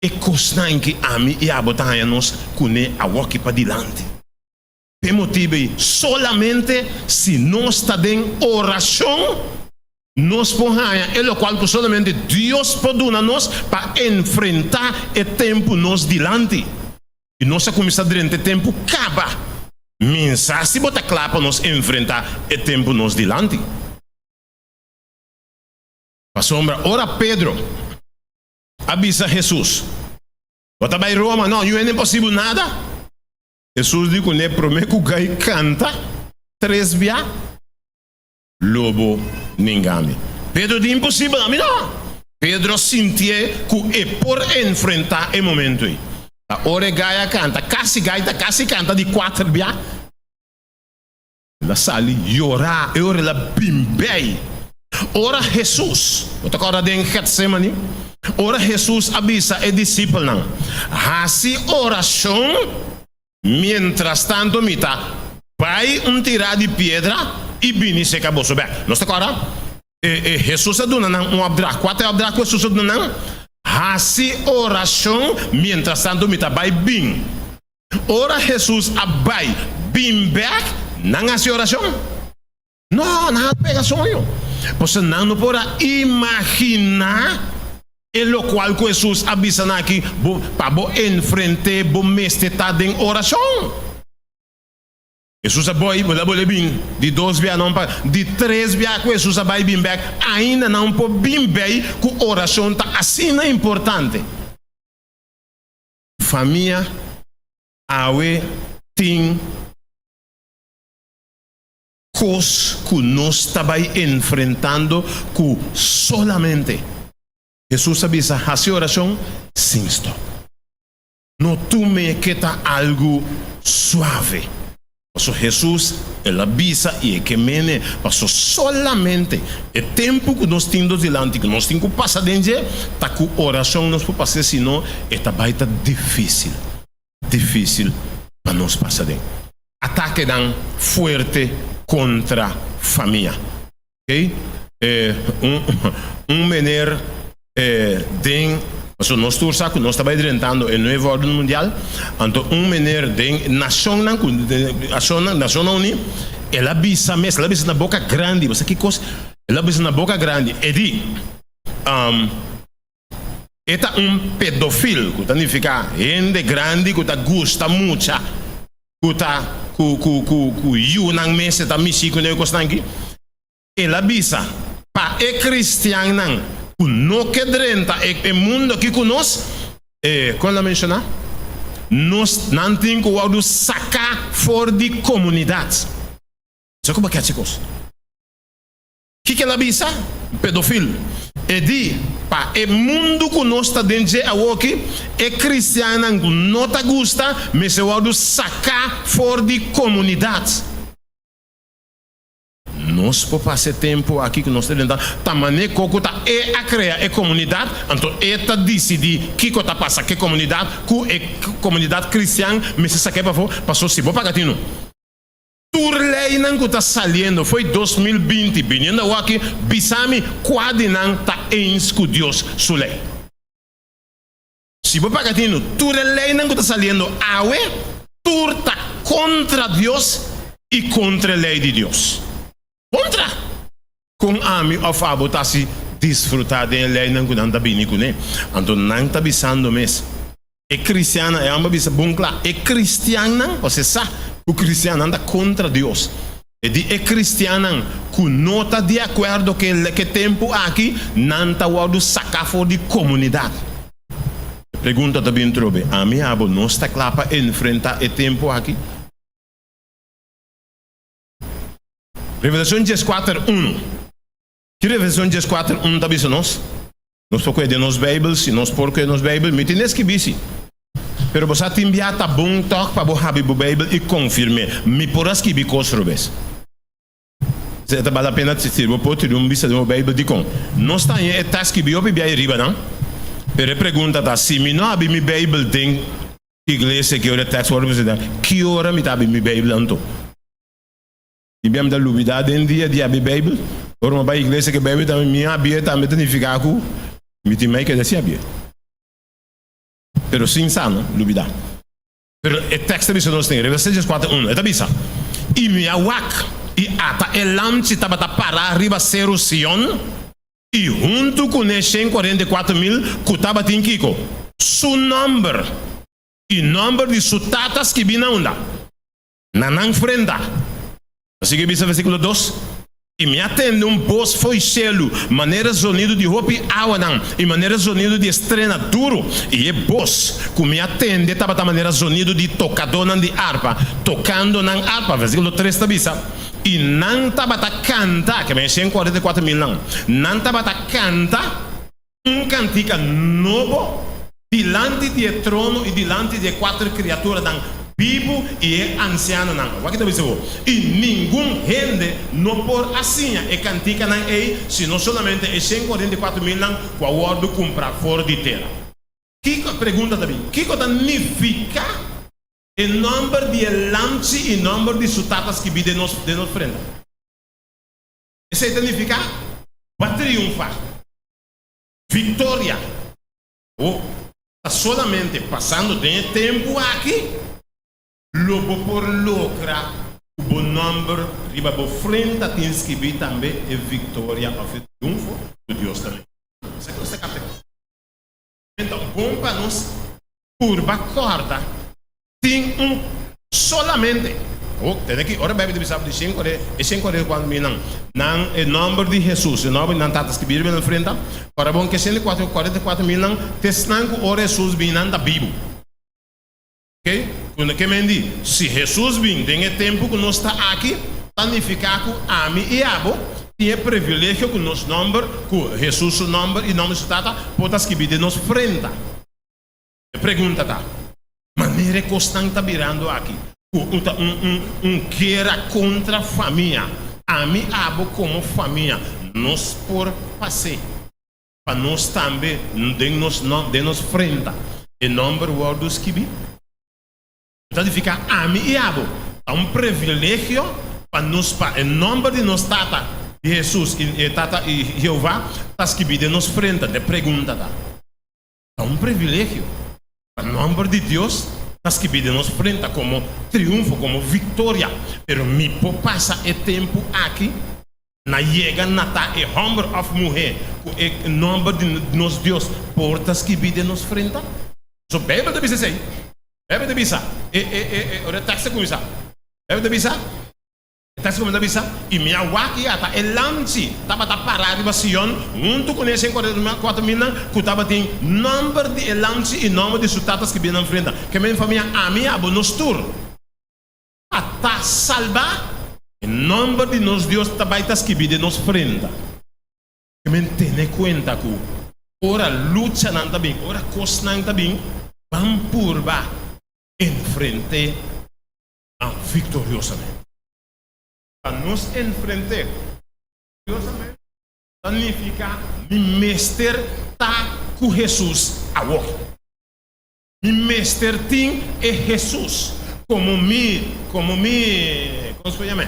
S15: e kosnan ke ami i abo ta haña nos kuné awoki padilanti. P'e motibu ei, solamente si nos ta den orashon, nos por haña e lokual ku solamente Dios por duna nos pa enfrentá e tempu nos dilanti. I nos a kuminsá drenta e tempu kaba. Minsa si bo ta kla pa nos enfrentá e tempu nos dilanti. Pasobra ora Pedro a bisa Hesus, Bo ta bai Roma? No, yu hende imposibel nada. Hesus di kuné, Promé ku gai kanta tres bia, lo bo ninga mi. Pedro di, Imposibel, ami no! Pedro a sintié ku e por enfrentá e momentu ei. Ta ora e gai a kanta, kasi gai ta kasi kanta di kuater bia, el a sali yorá, e ora el a bin bei. Ora Hesus, bo ta kòrda den Getsemani, ora Hesus a bisa e disipelnan, Hasi orashon mientrastanto mi ta bai un tirá di piedra i bini seka boso bèk. Nos ta kòrda? E Hesus a duna nan un opdracht. Kua ta e opdracht ku Hesus a duna nan? Hasi orashon mientrastanto mi ta bai bin. Ora Hesus a bai bin bèk, nan hasi orashon? No, nan a pega soño. Pasobra nan no por a imaginá e lokual ku Hesus a bisa nan aki, Bo, pa bo enfrent'é, bo mester ta den orashon. Hesus a bai, bo ta bolbe bin di dos bia, nan pa di tres bia ku Hesus a bai bin bèk, ainda nan por bin bei ku orashon ta asina importante. Famia awe tin. Kos ku nos ta bai enfrentando ku solamente Hesus a bisa hasi orashon sin stòp. No tum'é ke ta algu suave. Paso Hesus el a bisa i e ke mene paso solamente e tempu ku nos tin dos dilanti ku nos tin ku pasa den dje ta ku orashon nos por pas'é sino e ta bai ta difísil. Difísil pa nos pasa den atakenan fuerte kontra famia. Ok, un un meneer den, pasobra nos tur sa ku nos ta bai drentando e nuevo orden mundial, anto un meneer den nashonnan ku nashonnan Nashonnan Uní, el a bisa mes, el a bisa na boka grandi, bo sa ki kos? El a bisa na boka grandi, e di, E ta un pedofil, ku ta nifiká hende grandi ku ta gusta mucha, ku ta ku ku ku ku yunan mes e ta mishi ku nan e kosnan aki. El a bisa pa e kristiannan ku no ke drenta e mundu aki ku nos, e kon el a menshoná? Nos, nan tin ku wòrdu saká for di komunidat. Sa ku bo ke hasi kos? Kiko el a bisa? Pedofil. E di, Pa e mundu ku nos ta den dje awoki, e kristiannan ku no ta gusta mester wòrdu saká for di komunidat. Nos por pasa e tempu aki ku nos ta den ta manera ku ta e a krea e komunidat, anto e ta disidí kiko ta pasa ku e komunidat, ku e komunidat kristian mester sak'é pafó, pasobra si bo paga tinu. Tur leinan ku ta saliendo fo'i 2020 biniendo awaki, bisa mi kua di nan ta eens ku Dios su lei. Si bo paga tinu, tur e leinan ku ta saliendo awe, tur ta kontra Dios i kontra e lei di Dios. Kontra! Kon ami òf abo ta hasi disfrutá den e leinan ku nan ta bini kuné? Anto nan ta bisando mes, E kristiannan, e hòmber bisa bon kla, e kristiannan, pasobra e sa ku kristiannan ta kontra Dios. E di e kristiannan ku no ta di akuerdo ku e tempu aki, nan ta wòrdu saká for di komunidat. E pregunta ta bin trobe, ami abo nos ta kla pa enfrentá e tempu aki? Revelashon dieskuater unu. Ki Revelashon dieskuater unu ta bisa nos? Nos por kohe den nos Beibel, si nos por kohe nos Beibel, mi tin eskibí si. Pero bo sa tin bia ta bon tòg pa bo habri bo Beibel i konfirm'é. Mi por a skibi kos robes. E ta bal la pena si bo por tira un bista den bo Beibel. Dikon? Nos ta haña e ta skibí hopi bia ei riba nan. Pero e pregunta ta, si mi no habri mi Beibel den iglesia ki ora e tèks wòrdu presentá, ki ora mi ta habri mi Beibel anto? Mi bia mi ta lubidá den dia di habri Beibel. Ora mi a bai iglesia ku e Beibel tambe mi habié tambe ta nifiká ku mi tin mai keda sin habié. Pero sin sa no, lubidá. Pero e tèks ta bisa nos den Revelashon dieskuater unu, e ta bisa, I mi a wak, i ata e lamchi tabata pará riba seru Sion, i huntu kuné 144.000 ku tabatin kiko? Su nòmber i nòmber di su tata skibí na unda? Na nan frenta. A sigui bisa versíkulo dos, I mi a tende un bos fo'i shelu, manera zonidu di hopi awanan i manera zonidu di estrena duru, i e bos ku mi a tende tabata manera zonidu di tokadónan di arpa tokando nan arpa. Versíkulo tres ta bisa, I nan tabata kanta, ke men 144.000 nan, nan tabata kanta un kantika nobo dilanti di e trono i dilanti di e kuater kriaturanan bibu i e ansianonan. Wak ta bisa bo, I ningun hende no por a siña e kantikanan ei sino solamente e 144.000 nan ku a wòrdu kumprá for di tera. Kiko, e pregunta ta bin, kiko ta nifiká e nòmber di e Lamchi i nòmber di su Tata skibí den nos den nos frenta? Esei ta nifiká bo a triunfá. Viktoria. Bo ta solamente pasando den e tempu aki lo bo por logra ku bo nòmber riba bo frenta tin skibí tambe e viktoria òf e triunfo ku Dios ta menshoná. Esaki nos ta kapta aki. Ta bon pa nos purba kòrda tin un solamente. Awor, tene aki, ora Bijbel ta bisa di shen kuarenta, e shen kuarenta i kuater mil nan, nan e nòmber di Hesus, e nòmber di nan Tata skibí riba nan frenta, ora bon ku e shen i kuater, kuarenta i kuater mil nan ta esnan ku ora Hesus bin nan ta bibu. Oke? Ku ke men di, si Hesus bin den e tempu ku nos ta aki, ta nifiká ku ami i abo tin e privilegio ku nos nòmber, ku Hesus su nòmber i nòmber di su Tata por ta skibí den nos frenta. E pregunta ta, manera e kosnan ta birando aki, ku ta un un un guera kontra famia, ami abo komo famia nos por pas'é pa nos tambe den nos den nos frenta e nòmber wòrdu skibí? Ta nifiká ami i abo ta un privilegio pa nos pa e nòmber di nos Tata di Hesus i e Tata i Jehová ta skibí den nos frenta. E pregunta ta. Ta un privilegio pa nòmber di Dios ta skibí den nos frenta komo triunfo, komo viktoria. Pero mi por pasa e tempu aki na yega na ta e hòmber òf muhé ku e nòmber di nos Dios por ta skibí den nos frenta? So Beibel ta bisa esei. Beibel ta bisa, e, e, e, e, ora e tekst ta kuminsá, Beibel ta bisa. E ta kuminsá bisa, I mi a wak i ata e lamchi tabata pará riba Sion huntu ku e 144 milnan ku tabatin nòmber di e lamchi i nòmber di su tata skibí na nan frenta. Ke men famia, ami, abo, nos tur a ta salbá. E nòmber di nos Dios ta bai ta skibí den nos frenta. Ke men tene kuenta ku ora luchanan ta bin, ora kosnan ta bin, ban purba enfrent'é viktoriosamente. Pa nos enfrent'é viktoriosamente ta nifiká mi mester ta ku Hesus awor. Mi mester tin e Hesus komo mi, komo mi, kon se por yam'é?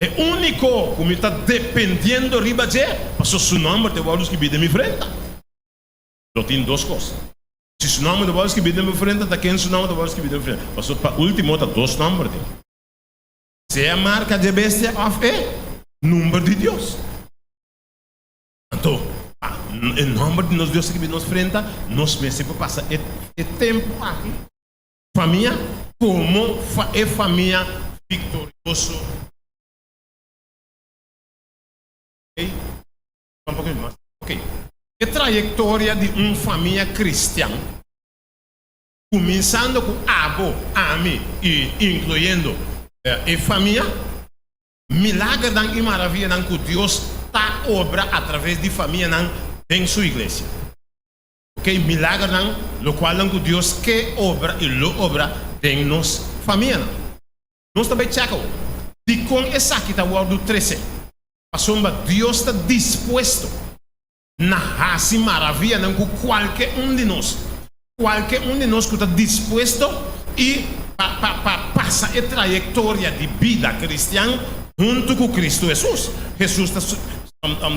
S15: E úniko ku mi ta dependiendo riba dje, pasobra su nòmber ta wòrdu skibí den mi frenta. Lo tin dos kos. Si su nòmber ta wòrdu skibí den bo frenta, ta ken su nòmber ta wòrdu skibí den bo frenta? Pasobra pa último ta dos nòmber tin. Sea marka dje bestia òf e number di Dios. Anto, pa e nòmber di nos Dios skibí den nos frenta, nos mester por pasa e e tempu aki famia komo e famia viktorioso. Ey, un poco mas. Ok. E trayectoria di un famia cristian, cuminsando cu abo, ami y incluyendo e famia, milagernan y maravianan cu Dios ta obra a traves di famianan den su iglesia. Ok, milagernan, locualnan cu Dios ke obra y lo obra den nos famianan. Nos ta bay check awor, dicon esaki ta wordo trece? Pasobra Dios ta dispuesto na hasi maravianan ku kualke un di nos. Kualke un di nos ku ta dispuesto i pa pa pa pasa e trayektoria di bida kristian huntu ku Kristu Hesus. Hesus ta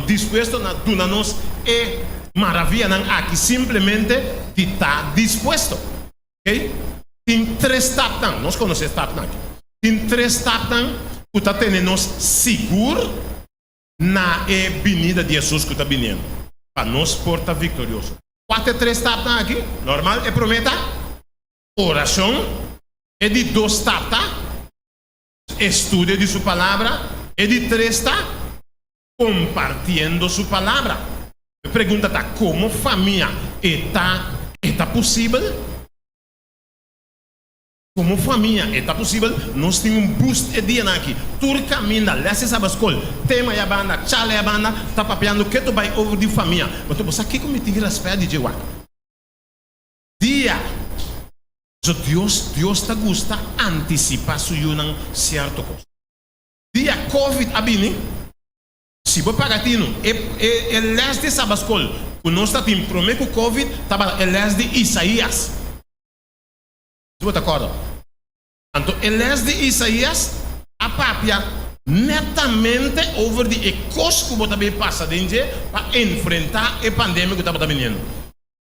S15: dispuesto na duna nos e maravianan aki simplemente di ta dispuesto. Oké? Tin tres stapnan, nos konosé e stapnan aki. Tin tres stapnan ku ta tene nos sigur na e binida di Hesus ku ta biniendo, pa nos por ta viktorioso. Kua ta e tres stapnan aki? Normal, e promé ta orashon, e di dos stap ta estudio di su Palabra, e di tres ta kompartiendo su Palabra. E pregunta ta, komo famia e ta e ta posibel? Komo famia e ta posibel? Nos tin un boost e dianan aki. Tur kaminda, lès e saba skol, tema e a banda, charla e a banda, ta papiando ke ta bai over di famia. Pasobra bo sa kiko mi tin rèspèt di dje wak. Dia. So Dios, Dios ta gusta antisipá su yunan sierto kos. Dia Covid a bini, si bo paga tinu, e e e lès di saba skol ku nos ta tin promé ku Covid tabata e lès di Isaías. Si bo ta kòrda. Anto e lès di Isaías a papia netamente over di e kos ku bo ta bay pasa den dje pa enfrentá e pandemia ku tabata biniendo.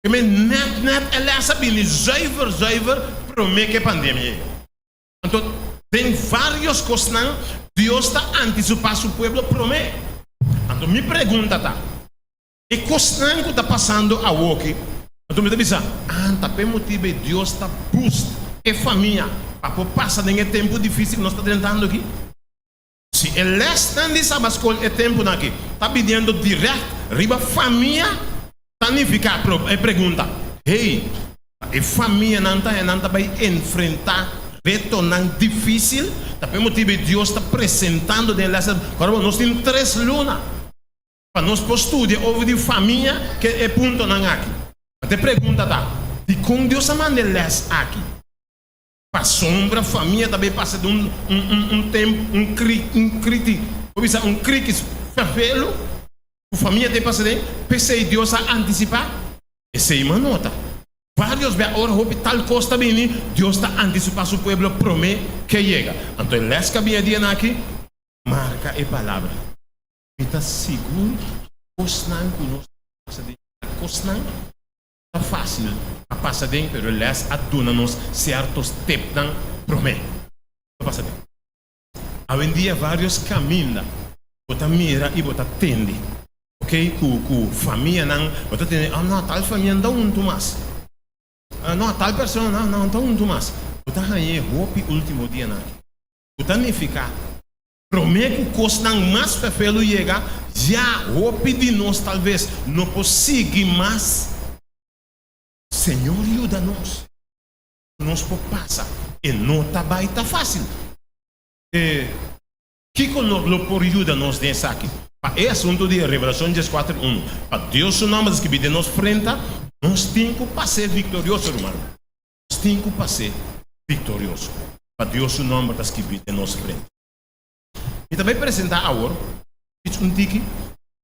S15: Ke men nèt nèt e lès a bini zuiver zuiver promé ku e pandemia yega. Anto den vários kosnan Dios ta antisipá su pueblo promé. Anto mi pregunta ta, E kosnan ku ta pasando awoki, anto mi ta bisa, Ah, ta p'e motibu ei Dios ta boost e famia pa por pasa den e tempu difísil ku nos ta drentando aki? Si e lèsnan di Sabaskol e tempunan aki ta biniendo dirèkt riba famia, ta nifiká e pregunta, Hey, ta e famianan ta nan ta bai enfrentá retonan difísil? Ta p'e motibu ei Dios ta presentando den e lèsnan. Kòrda bo, nos tin tres luna. Pa nos por studia over di famia ke e puntonan aki. Anto e pregunta ta, dikon Dios a manda e lès aki? Pasobra famia ta bay pasa den un un un tempu un kri un kriti por bisa un krikis fervelo ku famia ta bay pasa den, p'esei Dios a antisipá? Esei mi a nota. Vários bia ora hopi tal kos ta bini, Dios ta antisipá su pueblo promé ke yega. Anto e lès ku a bini e dianan aki marka e palabra. Mi ta sigur kosnan ku nos ta pasa den ta kosnan ta fásil pa pasa den, pero e lès a duna nos sierto stepnan promé pa pasa den. Awendia vários kaminda bo ta mira i bo ta tende, ok, ku ku famianan bo ta tende, ah no, tal famia no ta huntu mas, ah no, tal persona no ta huntu mas. Bo ta hañ'é hopi último dianan aki ku ta nifiká. Promé ku kosnan mas fefelu yega, ya hopi di nos talbes no por sigui mas. Señor yuda nos ku nos por pasa. E no ta bai ta fásil. E kiko no lo por yuda nos den esaki? Pa e asuntu di Revelashon dieskuater unu, pa Dios su nòmber ta skibí den nos frenta, nos tin ku pas'é viktorioso, ruman. Nos tin ku pas'é viktorioso, pa Dios su nòmber ta skibí den nos frenta. Mi ta bai presentá awor iets un tiki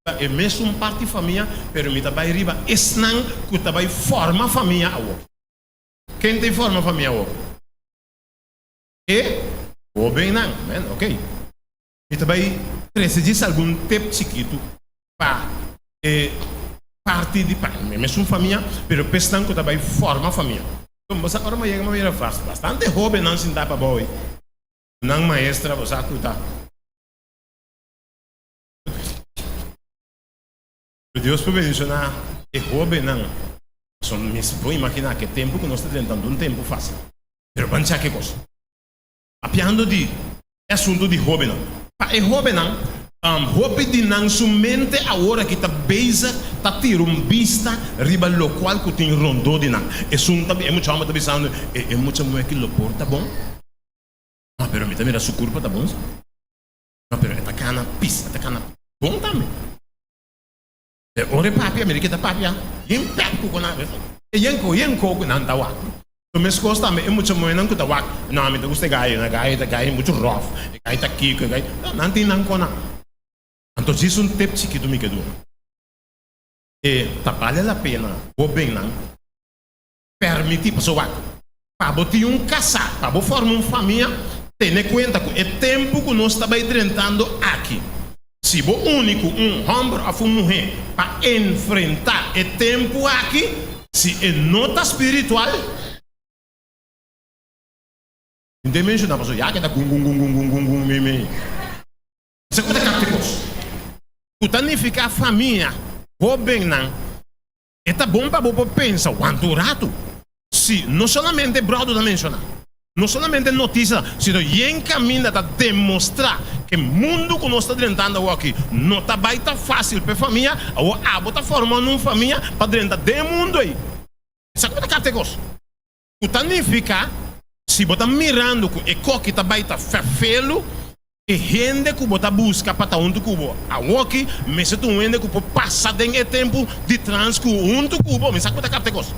S15: pa e mesun parti famia, pero mi ta bai riba esnan ku ta bai forma famia awor. Ken ta i forma famia awor? E hóbennan. Amen. Ok. Mi ta bai trese djis algun tep chikitu pa e parti di pa e mesun famia, pero pa esnan ku ta bai forma famia. Bo sa ora mi a yega mi a mira bastante hóbennan sintá pabou ei. Nan maestra bo sa cu ta. Pero Dios por bendiciona e hobennan. Pasobra mi por imagina cu e tempo cu nos ta drentando un tempo facil. Pero ban chak e cos. Papiando di e asunto di hobennan. Pa e hobennan, hopi di nan su mente awor aki ta bezig ta tira un bista riba locual cu tin rondó di nan. Esun ta, e mucha homber ta bisando, e mucha muher aki lo por ta bon? No, pero mi ta mira su curpa ta bon si. No, pero e ta cana pis, e ta cana bon tambe. E ora e papia, mira ke ta papia, yen pep ku nan, e yen ko, yen ko ku nan ta wak. So meskos tambe e mucha muhernan ku ta wak, no, mi ta gusta e gayo, e gayo ta gayo muchu rof, e gayo ta kiko, e gayo, no, nan tin nan kona. Anto djis un tip chikitu mi ke duna. E ta bale la pena hobennan Permití, pasobra wak, pa bo tin un kasá, pa bo forma un famia, tene kuenta ku e tempu ku nos ta bai drentando aki. Si bo uni ku un hòmber òf un muhé pa enfrentá e tempu aki, si e no ta spiritual, mi ta menshoná pasobra ya ke ta gun gun gun gun gun gun gun mi mi. Esei ku ta kapta e kos. Ku ta nifiká famia, hóbennan. E ta bon pa bo por pensa wantu ratu. Si, no solamente Braudo ta menshoná, no solamente notisia, sino yen kaminda ta demostrá ku e mundu ku nos ta drentando awoki no ta bai ta fásil pa e famia, awor abo ta formando un famia pa drenta den e mundu ei. Esaki bo ta kapta e kos. Ku ta nifiká si bo ta mirando ku e koki ta bai ta fèfelu, e hende ku bo ta buska pa ta huntu ku bo awoki mester ta un hende ku por pasa den e tempu di trans ku huntu ku bo. Mi sa ku bo ta kapta e kos.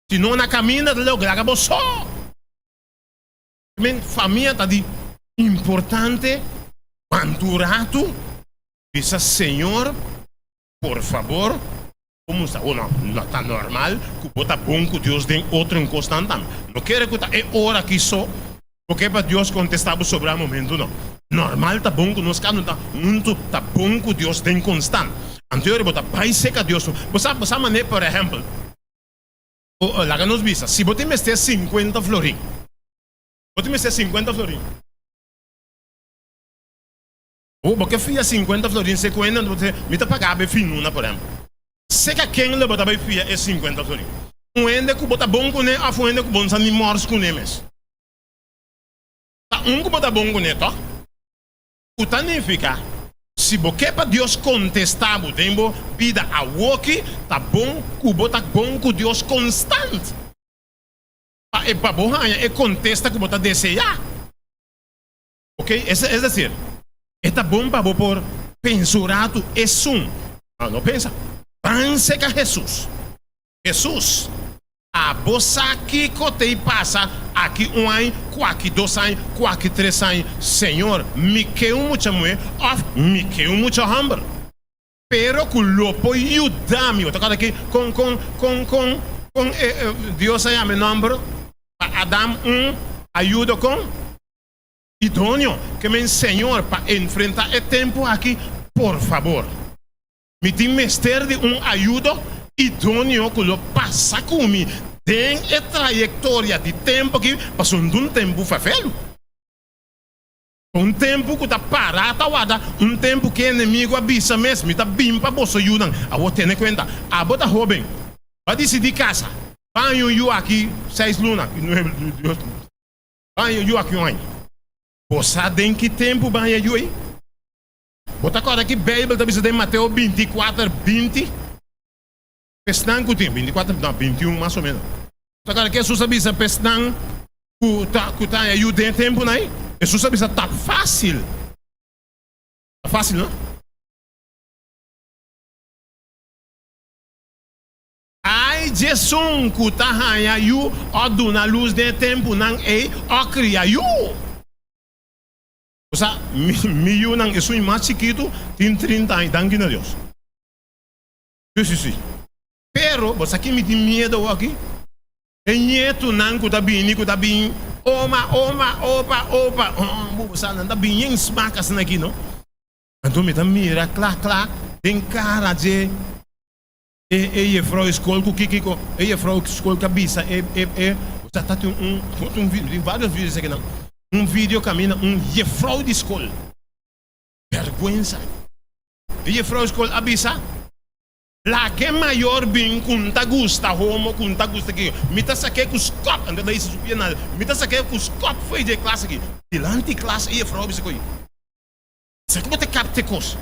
S15: Si no na kaminda ta logra laga bo so. Men famia ta di importante kuantu ratu bisa Señor por fabor Bo musta oh no, no ta normal ku bo ta bon ku Dios den otro kosnan tambe. No kere ku ta e ora aki so bo ke pa Dios kontestá bo sobrá momentu no. Normal ta bon ku nos kada un ta huntu ta bon ku Dios den konstant. Anto e ora bo ta bai seka Dios. Bo sa bo sa manera por ehèmpel laga nos bisa si bo tin mester sinkuenta florin bo tin mester sinkuenta florin. Bo bo ke fia sinkuenta florin se ku hende anto bo ta mi ta paga bo e finuna por ehempel. Seka ken lo bo ta bai fia e sinkuenta florin? Un hende ku bo ta bon kuné òf un hende ku bo no sa ni mòrs kuné mes? Ta un ku bo ta bon kuné tòg? Ku ta nifiká si bo ke pa Dios kontestá bo den bo bida awoki ta bon ku bo ta bon ku Dios konstant pa e pa bo haña e kontesta ku bo ta deseá. Ok, es es decir, e ta bon pa bo por pensa un ratu esun. No, no pensa. Ban seka Hesus. Hesus, abo sa kiko tei pasa aki un añ, kuaki dos añ, kuaki tres añ. Señor, mi ke un mucha muhé òf mi ke un mucha hòmber. Pero ku lo por yuda mi. Bo ta kòrda ki kon kon kon kon kon e Dios a yama e nòmber pa Adam un ayuda kon? Idóneo ke men Señor pa enfrentá e tempu aki, por fabor. Mi tin mester di un ayudo idóneo ku lo pasa ku mi den e trayektoria di tempu aki, pasobra un tempu fefelu. Un tempu ku ta pará ta warda, un tempu ku e enemigu a bisa mes, Mi ta bin pa boso yunan. Awor tene kuenta, abo ta hóben, bo a disidí kasa, baña un yu aki seis luna, Dios. Aña yu aki un aña. Bo sa den ki tempu bo haña yu ei? Bo ta kòrda ki Beibel ta bisa den Mateo 24, 20? P'esnan ku tin, 24, no, 21 mas o ménos. Bo ta kòrda ki Hesus a bisa p'esnan ku ta ku ta haña yu den e tempunan ei? Hesus a bisa ta fásil. Ta fásil, no? Ai djesun ku ta haña yu o duna lus den e tempunan ei o kria yu. Bo sa, mi yunan, esun mas chikitu tin 30 aña, danki na Dios. Si, si, si. Pero, bo sa ki mi tin miedu awoki? E ñetunan ku ta bini, ku ta bin, oma, oma, opa, opa, oh, bo sa, nan ta bin yen smak asina aki, no? Anto mi ta mira kla kla den kara dje e e jefrou skol ku kikiko e jefrou skol ka bisa e e e bo sa ta tin un un video tin varios videos akinan un video kaminda un jefrou di skol bèrgwensa e jefrou skol a bisa Laga e mayor bin ku N ta gusta homo, ku N ta gusta kiko. Mi ta sak'é ku skòp, anto el a hisa su pia na Mi ta sak'é ku skòp fo'i dje klas aki. Dilanti klas e jefrou a bisa ku Sa ku bo ta kapta e kos?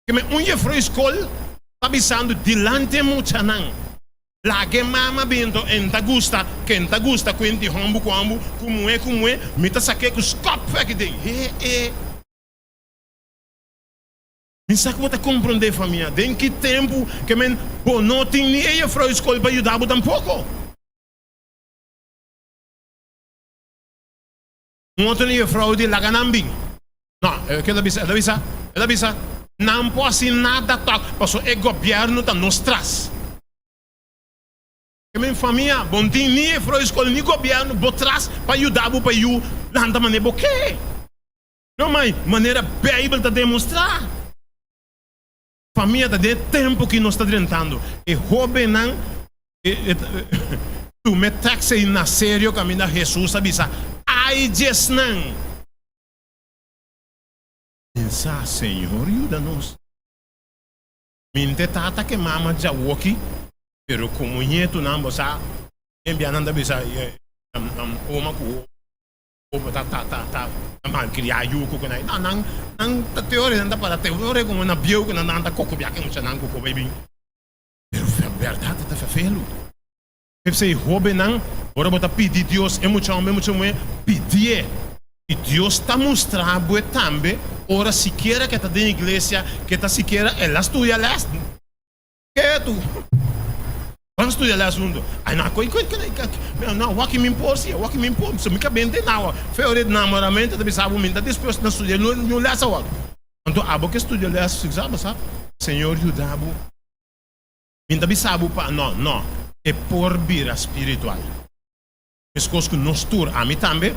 S15: Ke men un jefrou skol ta bisando dilanti e muchanan, Laga e mama bin anto e N ta gusta, ke N ta gusta ku enti hòmbu ku hòmbu, ku muhé ku muhé, mi ta sak'é ku skòp fo'i aki den. He e. Mi sa ku bo ta komprondé, famia. Den ki tempu ke men bo no tin ni e jefrou skol pa yuda bo tampoko. Un otro ni jefrou di laga nan bin. No, ke el a bisa? El a bisa, el a bisa, nan por hasi nada tòg, pasobra e gobièrnu ta nos tras. Ke men famia, bo no tin ni jefrou skol ni gobièrnu bo tras pa yuda bo pa yu lanta manera bo ke. No mai, manera Bijbel ta demostrá, famia ta den e tempu ki nos ta drentando. E hóbennan tuma e tekst ei na serio kaminda Hesus a bisa, Ai djesnan! Pensa, Señor yuda nos. Minte tata ke mama djawoki, pero komo ñetunan bo sa, e bianan ta bisa oma ku Bo ta ta ta ta malkriá yu ku nan. No, nan nan ta teoria nan ta para teoria komo na bieu ku nan nan ta koko biaha ke mucha nan koko bai bin. Pero bèrdat e ta fefelu. P'esei hóbennan, ora bo ta pidi Dios e mucha hòmber e mucha muhé, pidié. I Dios ta mustra bo e tambe ora sikiera ke ta den iglesia, ke ta sikiera el a studia lès. Ketu. Ban studia les hunto. Ay no, koy koy koy no, waki min por si, waki min por. So mi ka bente na awa. Fe ora e namoramento ta bisa bo min ta dispuesto na studia un les awor. Anto abo ke studia les sa bo sa, Señor yuda bo. Min ta bisa bo pa no, no, e por bira spiritual. Meskos ku nos tur, ami tambe,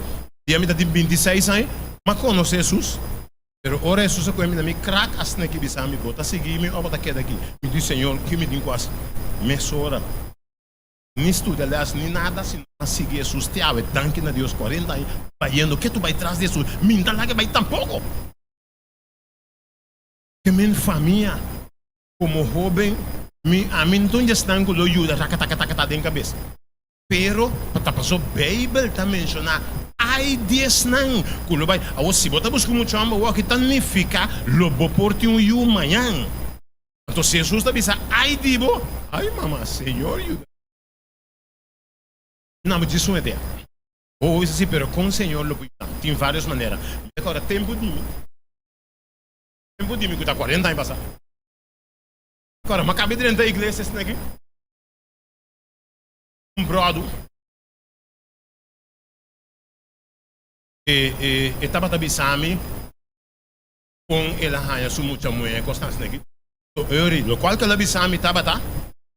S15: dia mi ta tin 26 aña, m'a konosé Hesus. Pero ora Hesus a kohe mi na mi krak asina ki bisa mi, Bo ta sigui mi òf bo ta keda aki? Mi di, Señor, ki mi tin ku hasi? Mesora, ni studia lès ni nada, sino m'a sigui Hesus te awe. Danki na Dios, 40 aña bayendo ke tu bai tras di Hesus, mi n'ta laga bai tampoko. Ke men famia, komo hóben, mi, ami n'ta un di esnan ku lo yuda rakatakataka den kabes. Pero pa ta paso Beibel ta menshoná ai di esnan ku lo bai. Awor si bo ta buska un mucha hòmber wòki ta nifiká lo bo por tin un yu mañan. Anto si Hesus ta bisa ai di bo, ai mama, Señor yuda mi. Nan bo djis un idea. Bo bisa si, pero kon Señor lo por yuda mi? Tin vários manera. Mi ta kòrda tempu di mi, tempu di mi ku ta 40 aña pasá. Kòrda, mi a kaba di drenta iglesia esaki aki. Un brodu e e e tabata bisa mi kon el a haña su mucha muhé kosnan asina aki. So Eury, lokual ku el a bisa mi tabata,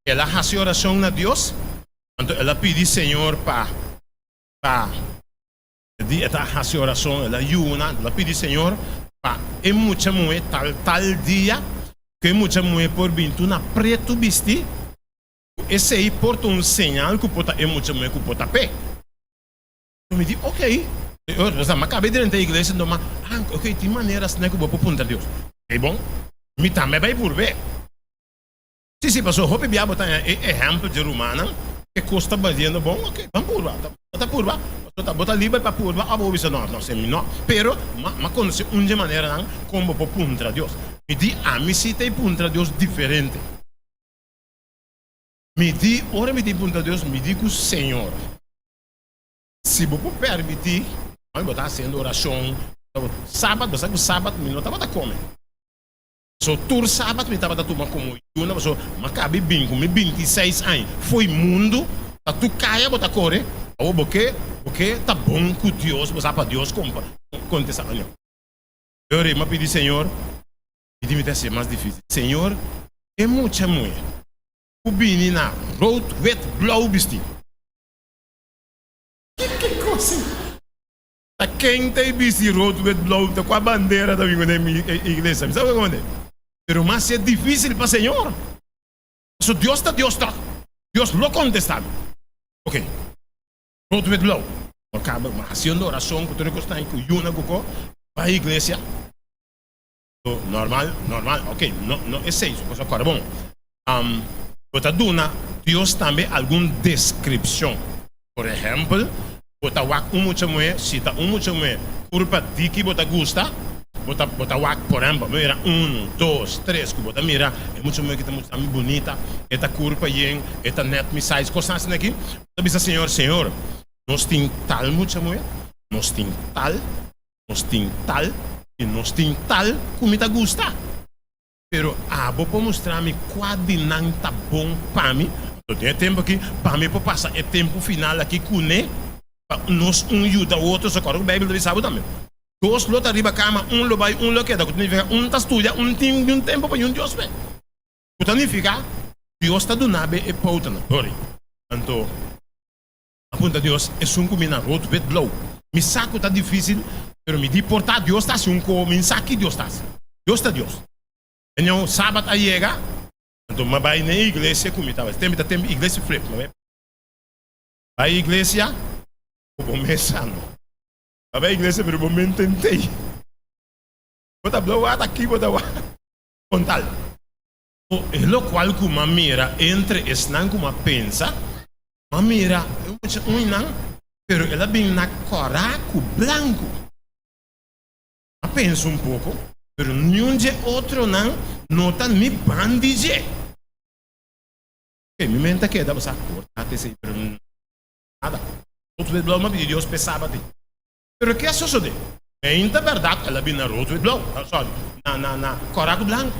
S15: el a hasi orashon na Dios, anto el a pidi Señor pa pa di e ta hasi orashon, el a yuna, el a pidi Señor pa e mucha muhé tal tal dia ku e mucha muhé por bin tur na pretu bisti, Esei por ta un señal ku por ta e mucha muhé ku por ta p'e. Mi di, Ok. Ora mi a kaba di drenta e iglesia, anto mi a, ah, ok, tin manera asina ku bo por puntra Dios. Ei bon, mi tambe a bai purb'é. Sí, sí, pasobra hopi bia bo ta haña e ehèmpel dje rumannan, e kos ta bayendo bon, ok, ban purba. Bo ta purba. Bo ta liber pa purba òf bo bisa no, no si mi no. Pero m'a m'a konosé un dje maneranan kon bo por puntra Dios. Mi di ami si ta e puntra Dios diferente. Mi di ora mi ta e puntra Dios mi di ku Señor si bo por permití, bo ta hasiendo orashon, sabat bo sa ku sabat mi no tabata kome. So tur sabat mi tabata tuma komo yuna paso m'a kabi bin ku mi 26 aña fo'i mundu ta tur kaya bo ta kore awor bo ke bo ke ta bon ku Dios bo sa pa Dios kompa kontesta aña ora m'a pidi Señor mi di mi ta hasié mas difisil Señor e mucha muhe ku bini na rood wit blauw bisti kiko kos ei. Ta ken ta e bisti rood wit blauw ta kua bandera ta bin ku den mi iglesia mi sabe komo pero mas e dificil pa señor paso Dios ta Dios toch Dios lo contesta mi ok rood wit blauw bo caba bo haciendo oracion ku tur e cosnan ku yuna ku ko bai iglesia normal normal ok no no esey su cosa kore bon bo ta duna Dios tambe algun descripcion por ehempel bo ta wak un mucha muhe si ta un mucha muhe curpa diki bo ta gusta bo ta bo ta wak por ehempel bo mira uno dos tres cu bo ta mira e mucha muhe ki ta mucha mi bunita e ta curpa yen e ta net mi size cosnan asina aki bo ta bisa Señor Señor nos tin tal mucha muhe nos tin tal Nos tin tal i nos tin tal ku mi ta gusta. Pero abo por mustra mi kua di nan ta bon pa mi? Anto den e tempu aki, pa mi por pasa e tempu final aki kuné, pa nos un yuda otro. So kòrda ku Beibel ta bisa bo tambe, Dos lo ta riba kama, un lo bai, un lo keda, ku ta nifiká un ta studia, un tin un tempu pa yun Dios p'e. Ku ta nifiká Dios ta duna bo e poutanan. Sorry. Anto. A punta Dios, esun ku mi na rood wit blauw. Mi sa ku ta difisil, pero mi di por ta Dios ta hasi un ko, mi sa ki Dios ta hasi. Dios ta Dios. Eño sabat a yega, anto mi a bai na e iglesia ku mi tabata. Tempu ta tempu iglesia flip. Mi a bai iglesia ku bo mes sa no. Mi a bai iglesia pero bo mententei. Bo ta blauw ata aki bo ta wak. Kontal. E lokual ku m'a mira entre esnan ku m'a pensa, m'a mira e mucha uinan, pero el a bin na kòrá ku blanku. M'a pensa un poko, pero niun dje otronan no ta ni ban di dje. Oke, mi mente a keda pasá kortá te esei, pero nada. Otro bes blou m'a pidi Dios p'e sabat ei. Pero ke a sosodé? Ainda bèrdat el a bin na rood wit blou, sorry, na na na kòrá ku blanku.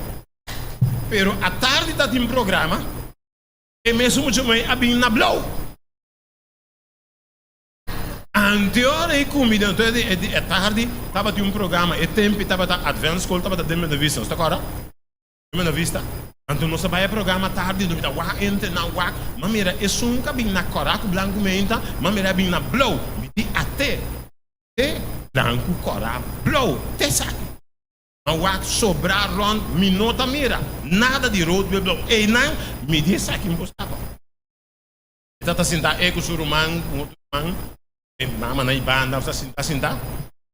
S15: Pero atardi ta tin programa, e mesun mucha muhé a bin na blou. Anteora e kumida, anto e di atardi tabatin un programa, e tempi tabata Advent School tabata den Buena Vista, nos ta kòrda? Buena Vista. Anto nos a bai e programa tardi, no mi ta wak entre nan wak, m'a mira esun ku a bin na kòrá ku blanku meinta, m'a mira a bin na blou. Mi di ate, te blanku kòrá blou, te esaki. M'a wak sobrá rònt, mi no ta mira nada di rood wit blou. Einan mi di esaki mi por stapa. E ta ta sintá e ku su ruman, ku un otro ruman, e mama na e banda, ta sintá sintá.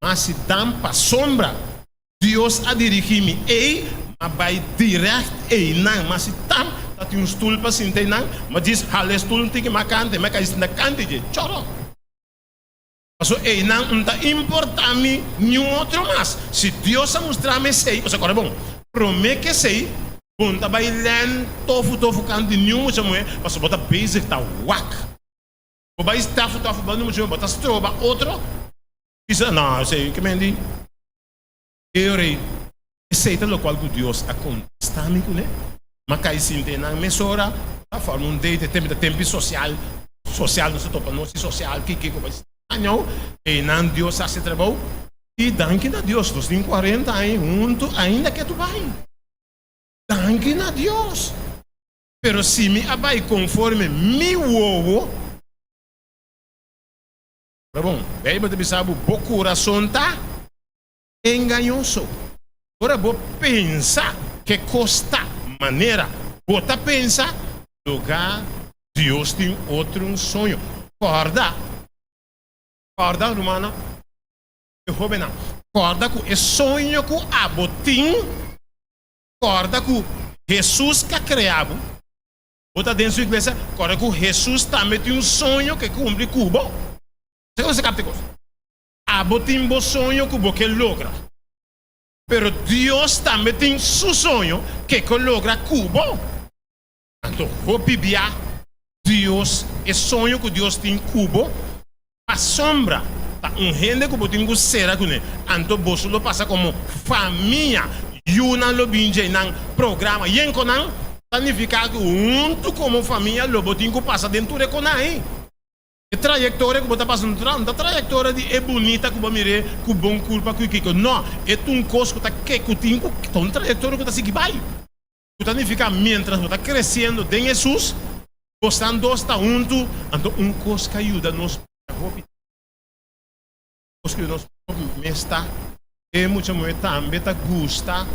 S15: Ma si dan pasobra Dios a dirigí mi ei, m'a bai dirègt einan. Ma si tam ta tin un stul pa sinta einan, m'a djis hala e stul un tiki mas kante, m'a kai sinta kante dje. Choro! Pasobra einan un ta importá mi niun otro mas. Si Dios a mustra mi esei, pasobra kòrda bon, promé ku esei, bo no ta bai lèn tofu tofu kant di niun mucha muhé, pasobra bo ta bezig ta wak. Bo bai tafu tafu banda di mucha muhé, bo ta stroba otro. Bisa, No, esei ke men di e rei. Esei ta lokual ku Dios a kontestá mi kuné. M'a kai sinta einan mesora, a forma un date, e tempu ta tempu sosial, sosial nos ta topa nos i sosial ki kiko bai añou, einan Dios a hasi trabou i danki na Dios nos tin 40 aña huntu ainda ke tu bai. Danki na Dios. Pero si mi a bai konforme mi wowo. Ora bon, Beibel ta bisa bo, Bo kurason ta engañoso. Ora bo pensa ke kos ta manera bo ta pensa, loga Dios tin otro un soño. Kòrda, kòrda rumannan i hóbennan, kòrda ku e soño ku abo tin, kòrda ku Hesus ka krea bo, Bo ta den su iglesia, kòrda ku Hesus tambe tin un soño ke kumpli ku bo. Sa ku kapta e kos? Abo tin bo soño ku bo ke logra, pero Dios tambe tin su soño ke ke logra ku bo. Anto hopi bia Dios, e soño ku Dios tin ku bo, pasobra ta un hende ku bo tin ku sera kuné. Anto boso lo pasa komo famia. Yunan lo bin dje nan programa. Yen ku nan ta nifiká ku huntu komo famia lo bo tin ku pasa den tur e konan ei. E trayektoria ku bo ta pasa no ta trayektoria di e bunita ku bo mir'é ku bon kurpa ku kiko. No, e ta un kos ku ta ke ku tin ku ta un trayektoria ku ta sigui bai. Ku ta nifiká miéntras bo ta kresiendo den Hesus, bosnan dos ta huntu, anto un kos ka yuda nos hopi kos ku yuda nos hopi mes ta e mucha muhé tambe ta gusta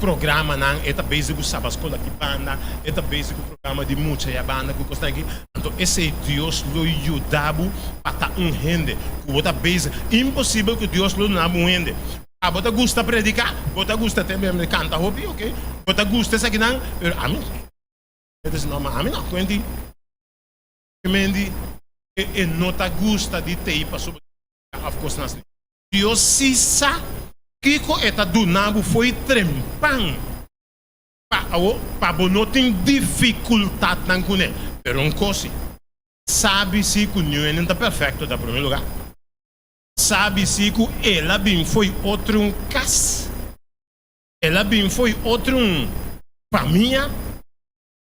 S15: programanan, e ta bezig ku sabaskol aki banda, e ta bezig ku programa di mucha ya banda ku kosnan aki, anto esei Dios lo yuda bo pa ta un hende ku bo ta bezig, imposibel ku Dios lo duna bo un hende, abo ta gusta prediká, bo ta gusta te kanta hopi ok, bo ta gusta esakinan, pero ami, e ta bisa no ma ami no kuenti, mendi e no ta gusta di tei pasobra òf kosnan asina. Dios sí sa kiko e ta duna bo fo'i trempan pa awo pa bo no tin difikultatnan kuné. Pero un kos sí, sabi sí ku niun hende ta perfekto ta promé lugá. Sabi sí ku el a bin fo'i otro un kas, el a bin fo'i otro un famia.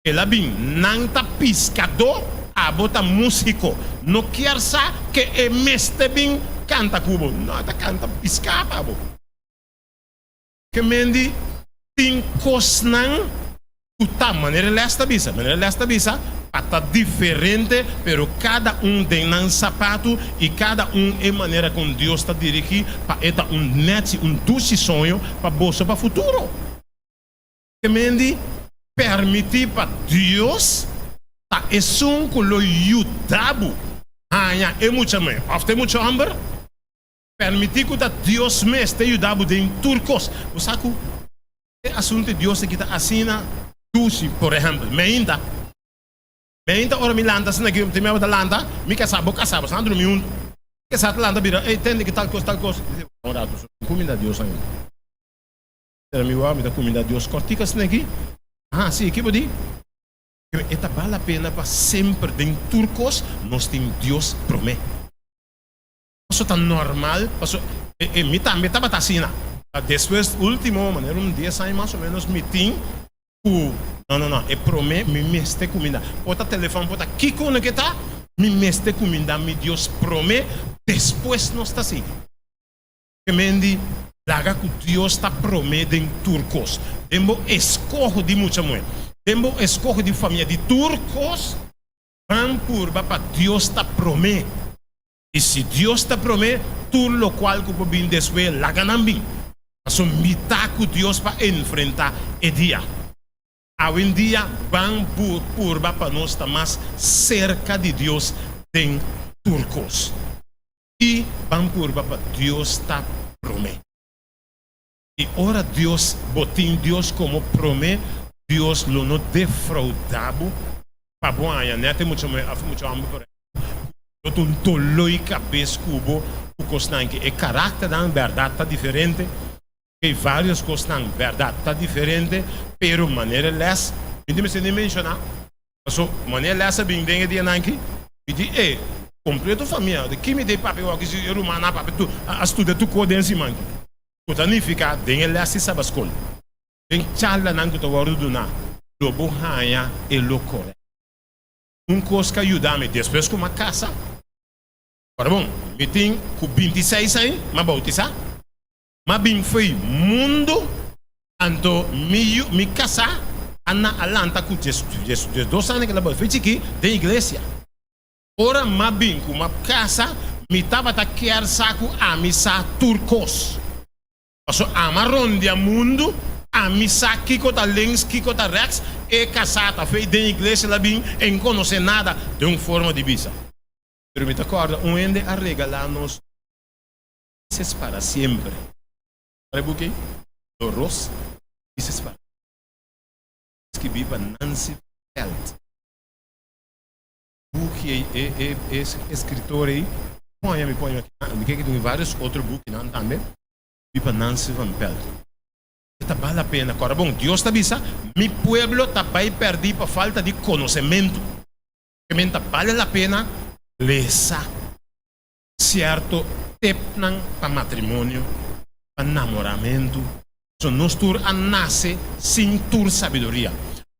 S15: El a bin, nan ta piskadó, abo ta músiko. No kier sa ke e mester bin kanta ku bo. No, e ta kanta piská pa bo. Ke mendi tin kosnan ku ta manera e lès ta bisa. Manera e lès ta bisa, pa ta diferente, pero kada un den nan sapatu i kada un e manera kon Dios ta dirigí pa e ta un nèchi, un dushi soño pa boso pa futuro. Ke mendi permití pa Dios ta esun ku lo yuda bo haña e mucha muhé òf ta e mucha hòmber. Permití ku ta Dios mes ta yuda bo den tur kos. Bo sa ku e asuntu di Dios aki ta asina dushi. Por ehèmpel, mi ainda, mi ainda ora mi lanta asina aki, tin mei bo ta lanta, mi kasá, bo kasá, bo sa drumi huntu. Mi kasá ta lanta bira, ey, tende ki tal kos, tal kos. Mi di, Un ratu, so mi kuminda Dios ainda. Pero mi wou mi ta cuminda Dios cortico asina aki. Aha, si, ki bo di? E ta bal la pena pa semper den tur cos nos tin Dios prome. Paso ta normal, paso e mi tambe tabata asina. Despues ultimo manera un dies aña mas o menos mi tin cu no no no e prome mi mester cuminda. Por ta telefon por ta kico no ke ta mi mester cuminda mi Dios prome despues nos ta sigui. Kemendi, laga ku Dios ta promé den tur kos. Den bo eskoho di mucha muhé, den bo eskoho di famia, di tur kos, ban purba pa Dios ta promé. I si Dios ta promé, tur lokual ku por bin despues, laga nan bin. Pasobra mi ta ku Dios pa enfrentá e dia. Awendia, ban purba pa nos ta mas serka di Dios den tur kos. I ban purba pa Dios ta promé. I ora Dios, bo tin Dios komo promé, Dios lo no defraudá bo pa bo haña nèt e mucha muhé òf e mucha hòmber por ehèmpel ku lo ta un doló i kabes ku bo ku kosnan ke e karakternan bèrdat ta diferente, ke vários kosnan bèrdat ta diferente, pero manera e lès mi ta mester ni menshoná. Paso manera lès a bin den e dianan aki, mi di e kompleto famia, di ki mi ta e papia wak si e rumannan a papia tur a studia tur kos den siman aki. Ku ta nifiká den e lès di sabaskol, den charlanan ku ta wòrdu duná, lo bo haña e lo korèk. Un kos ku a yuda mi despues ku mi a kasa, ora bon, mi tin ku bintiseis aña mi a boutisá, Mi a bin fo'i mundu, anto mi yu, mi kasá a na a lanta ku 12 aña ku el a bai fo'i chikí den iglesia. Ora mi a bin ku mi a kasa, mi tabata kier sa ku ami sa tur kos. Pasobra ami a rondia mundu, ami sa kiko ta links, kiko ta rèks, e kasá ta fo'i den iglesia el a bin, e no konosé nada den un forma di bisa. Pero mi ta kòrda un hende a regalá nos. Felices para siempre. Ora e buki ei, Doros Felices para Siempre, skibí pa Nancy Pelt. Buki ei, e, e, e eskritor ei. Poña mi poña aki, mi ke ki tin varios otro bukinan tambe, di pa Nancy van Pelt. E ta bal la pena. Kòrda bon, Dios ta bisa, Mi pueblo ta bai pèrdí pa falta di konosementu. Ke men ta bale la pena lesa sierto tepnan pa matrimonio, pa namoramentu. So nos tur a nase sin tur sabiduria.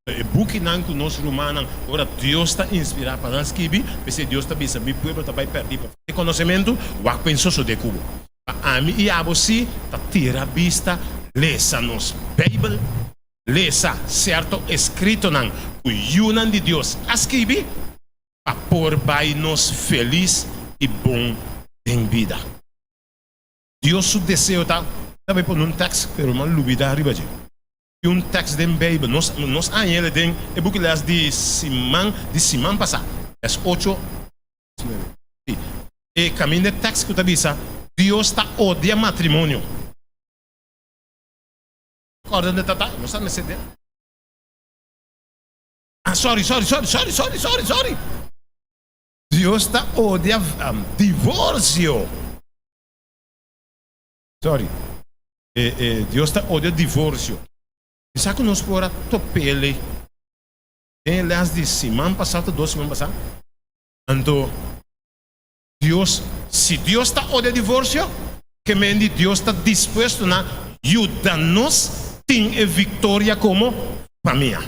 S15: E bukinan ku nos rumannan ora Dios ta inspirá pa nan skibi, p'esei Dios ta bisa, Mi pueblo ta bai pèrdí pa falta di konosementu, wak pen sosodé ku bo. Pa ami i abo sí ta tira bista lesa nos Beibel, lesa sierto eskritonan ku yunan di Dios a skibi pa por bai nos felis i bon den bida. Dios su deseo ta, ta bai pone un tèks pero mi a lubidá riba dje. Tin un tèks den Beibel, nos nos a hañ'el den e buki lès di siman di siman pasá, lès ocho, nuebe, sí. E kaminda e tèks ku ta bisa, Dios ta odia matrimonio. Kòrda unda ta ta? Nos ta mester den. Ah, sorry, sorry, sorry, sorry, sorry, sorry, sorry. Dios ta odia divorsio. Sorry. E, e, Dios ta odia divorsio. Mi sa ku nos por a top'ele den e les di siman pasá òf dos siman pasá. Anto, Dios, si Dios ta odia divorsio, ke men di Dios ta dispuesto na yuda nos tin e viktoria komo famia.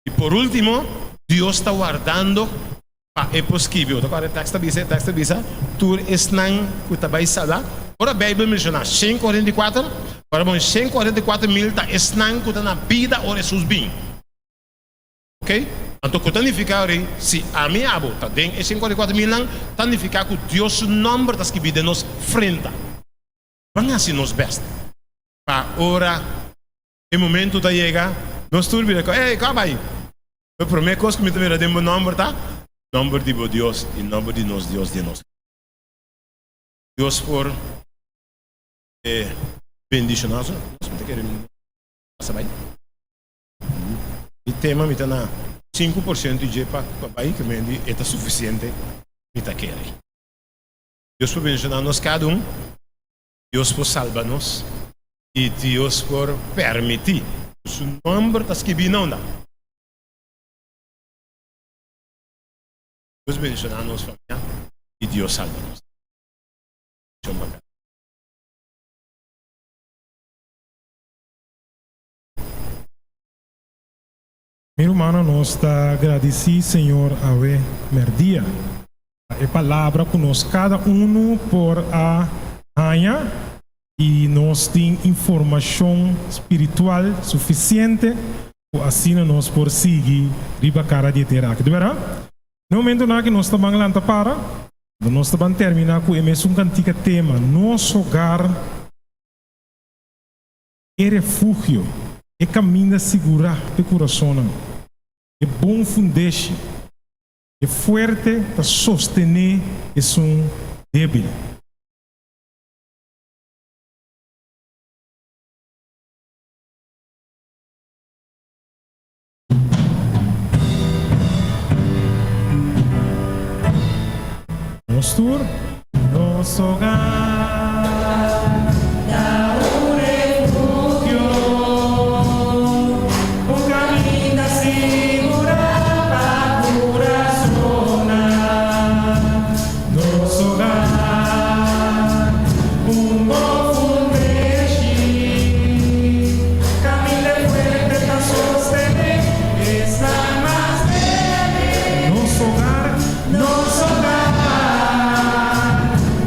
S15: I por último, Dios ta wardando pa e por skibi. Bo ta kòrda e tèks ta bisa? E tèks ta bisa, Tur esnan ku ta bai salba. Ora Beibel menshoná 144, ora bon 144 mil ta esnan ku ta na bida ora Hesus bin. Oke? Anto ku ta nifiká ora ei, si ami i abo ta den e 144 milnan, ta nifiká ku Dios su nòmber ta skibí den nos frenta. Ban hasi nos bèst pa ora e momentu ta yega, nos tur bira ku, Ey, kua bai? E promé kos ku mi ta mira den bo nòmber ta nòmber di bo Dios i nòmber di nos Dios den nos. Dios por bendishoná nos. Mi ta kere pasa bai. Mi tema mi ta na 5% dje pa bai, ke men di e ta sufisiente, mi ta kere. Dios por bendishoná nos kada un. Dios por salba nos i Dios por permití ku su nòmber ta skibí na unda. Dios bendishoná nos famia i Dios salba nos. Bendishon pa kada.
S1: Mi rumannan nos ta gradisí Señor awe mèrdia pa e palabra ku nos kada unu por a haña i nos tin informashon spiritual sufisiente ku asina nos por sigui riba kara di e tera aki. Di bèrdat? Na e momentunan aki nos ta ban lanta para, nos ta ban terminá ku e mesun kantika tema Nos Hogar. E refugio, e kaminda sigurá p'e kurasonnan, e bon fundeshi, e fuerte ta sostené esun débil. Nos tur, nos hogar ta un refugio, un caminda sigurá pa curasonnan. Nos hogar, un bon fundeshi, caminda fuerte ta sostené esnan mas débil. Nos hogar, nos hogar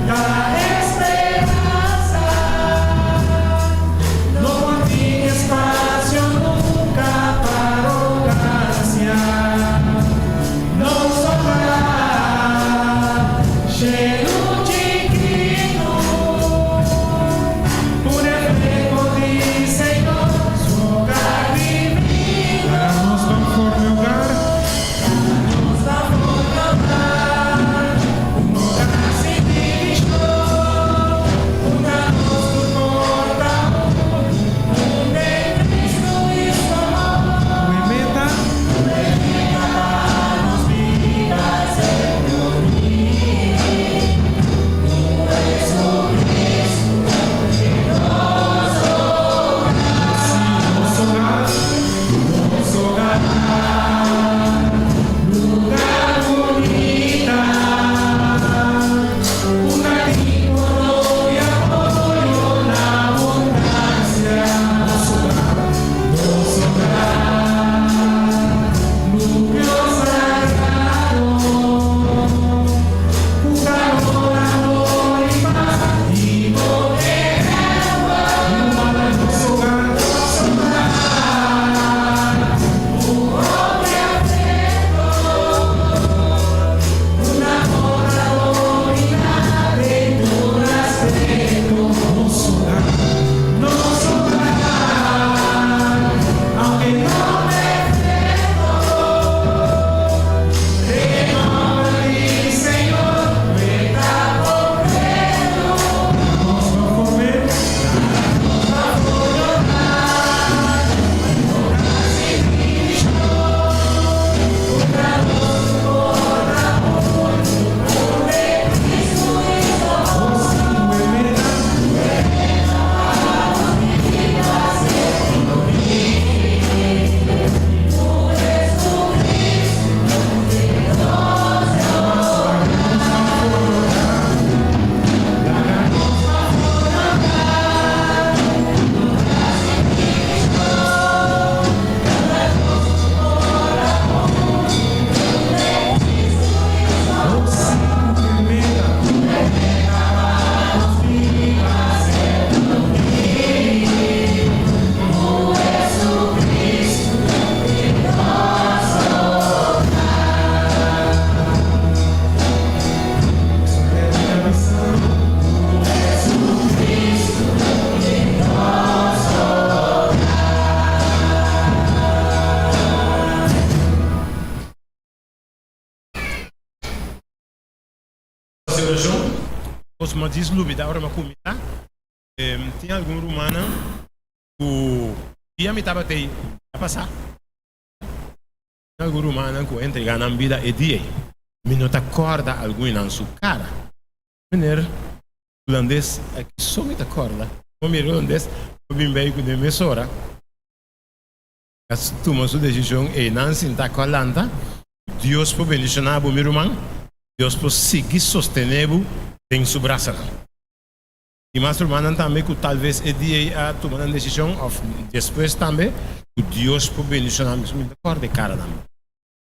S1: ta esperanza.
S15: Kos mi a djis lubidá ora mi a kuminsá. Tin algun rumannan ku dia mi tabata ei a pasá. Tin algun rumannan ku a entregá nan bida e dia ei. Mi no ta kòrda algun di nan su kara. Meneer hulandes aki so mi ta kòrda. Mi mira hulandes a bin bei ku den mesora. A tuma su desishon ei nan sinta ku a lanta. Dios por bendishoná bo mi ruman. Dios por sigui sostené bo den su brasanan. Tin mas rumannan tambe ku talves e dia ei a tuma nan desishon òf despues tambe ku Dios por bendishoná mi. Mi ta kòrda e karanan.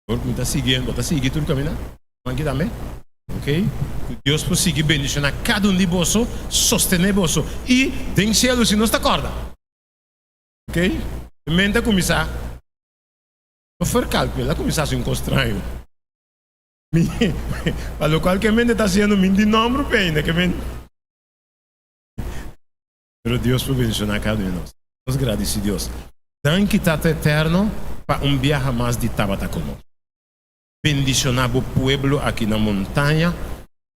S15: Por mi ta sigui, bo ta sigui tur kaminda? Ruman aki tambe? Ok. Ku Dios por sigui bendishoná kada un di boso, sostené boso i den shelu si nos ta kòrda. Ok. E mente a kuminsá no ferkalkula, el a kuminsá hasi un kos straño. Mi, pa lokual ke mente ta hasiendo mi di nòmber p'e ainda ke men. Pero Dios por bendishoná kada un di nos. Nos gradisí Dios. Danki Tata Eterno pa un biaha mas di tabata ku nos. Bendishoná bo pueblo aki na montaña.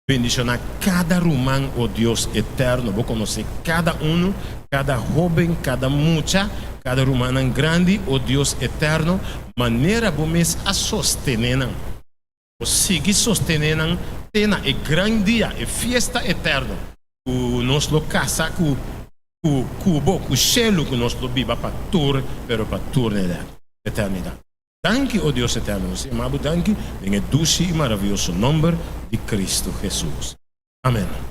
S15: Bendishoná kada ruman, o Dios Eterno. Bo konosé kada unu, kada hóben, kada mucha, kada rumannan grandi, o Dios Eterno, manera bo mes a sostené nan. Bo sigui sostené nan te na e gran dia, e fiesta eterno, ku nos lo kasa ku ku ku bo, ku shelu ku nos lo biba pa tur, pero pa tur eternidat. Danki, o Dios eterno, nos yama bo danki den e dushi i maravioso nomber di Cristo Jesus. Amen.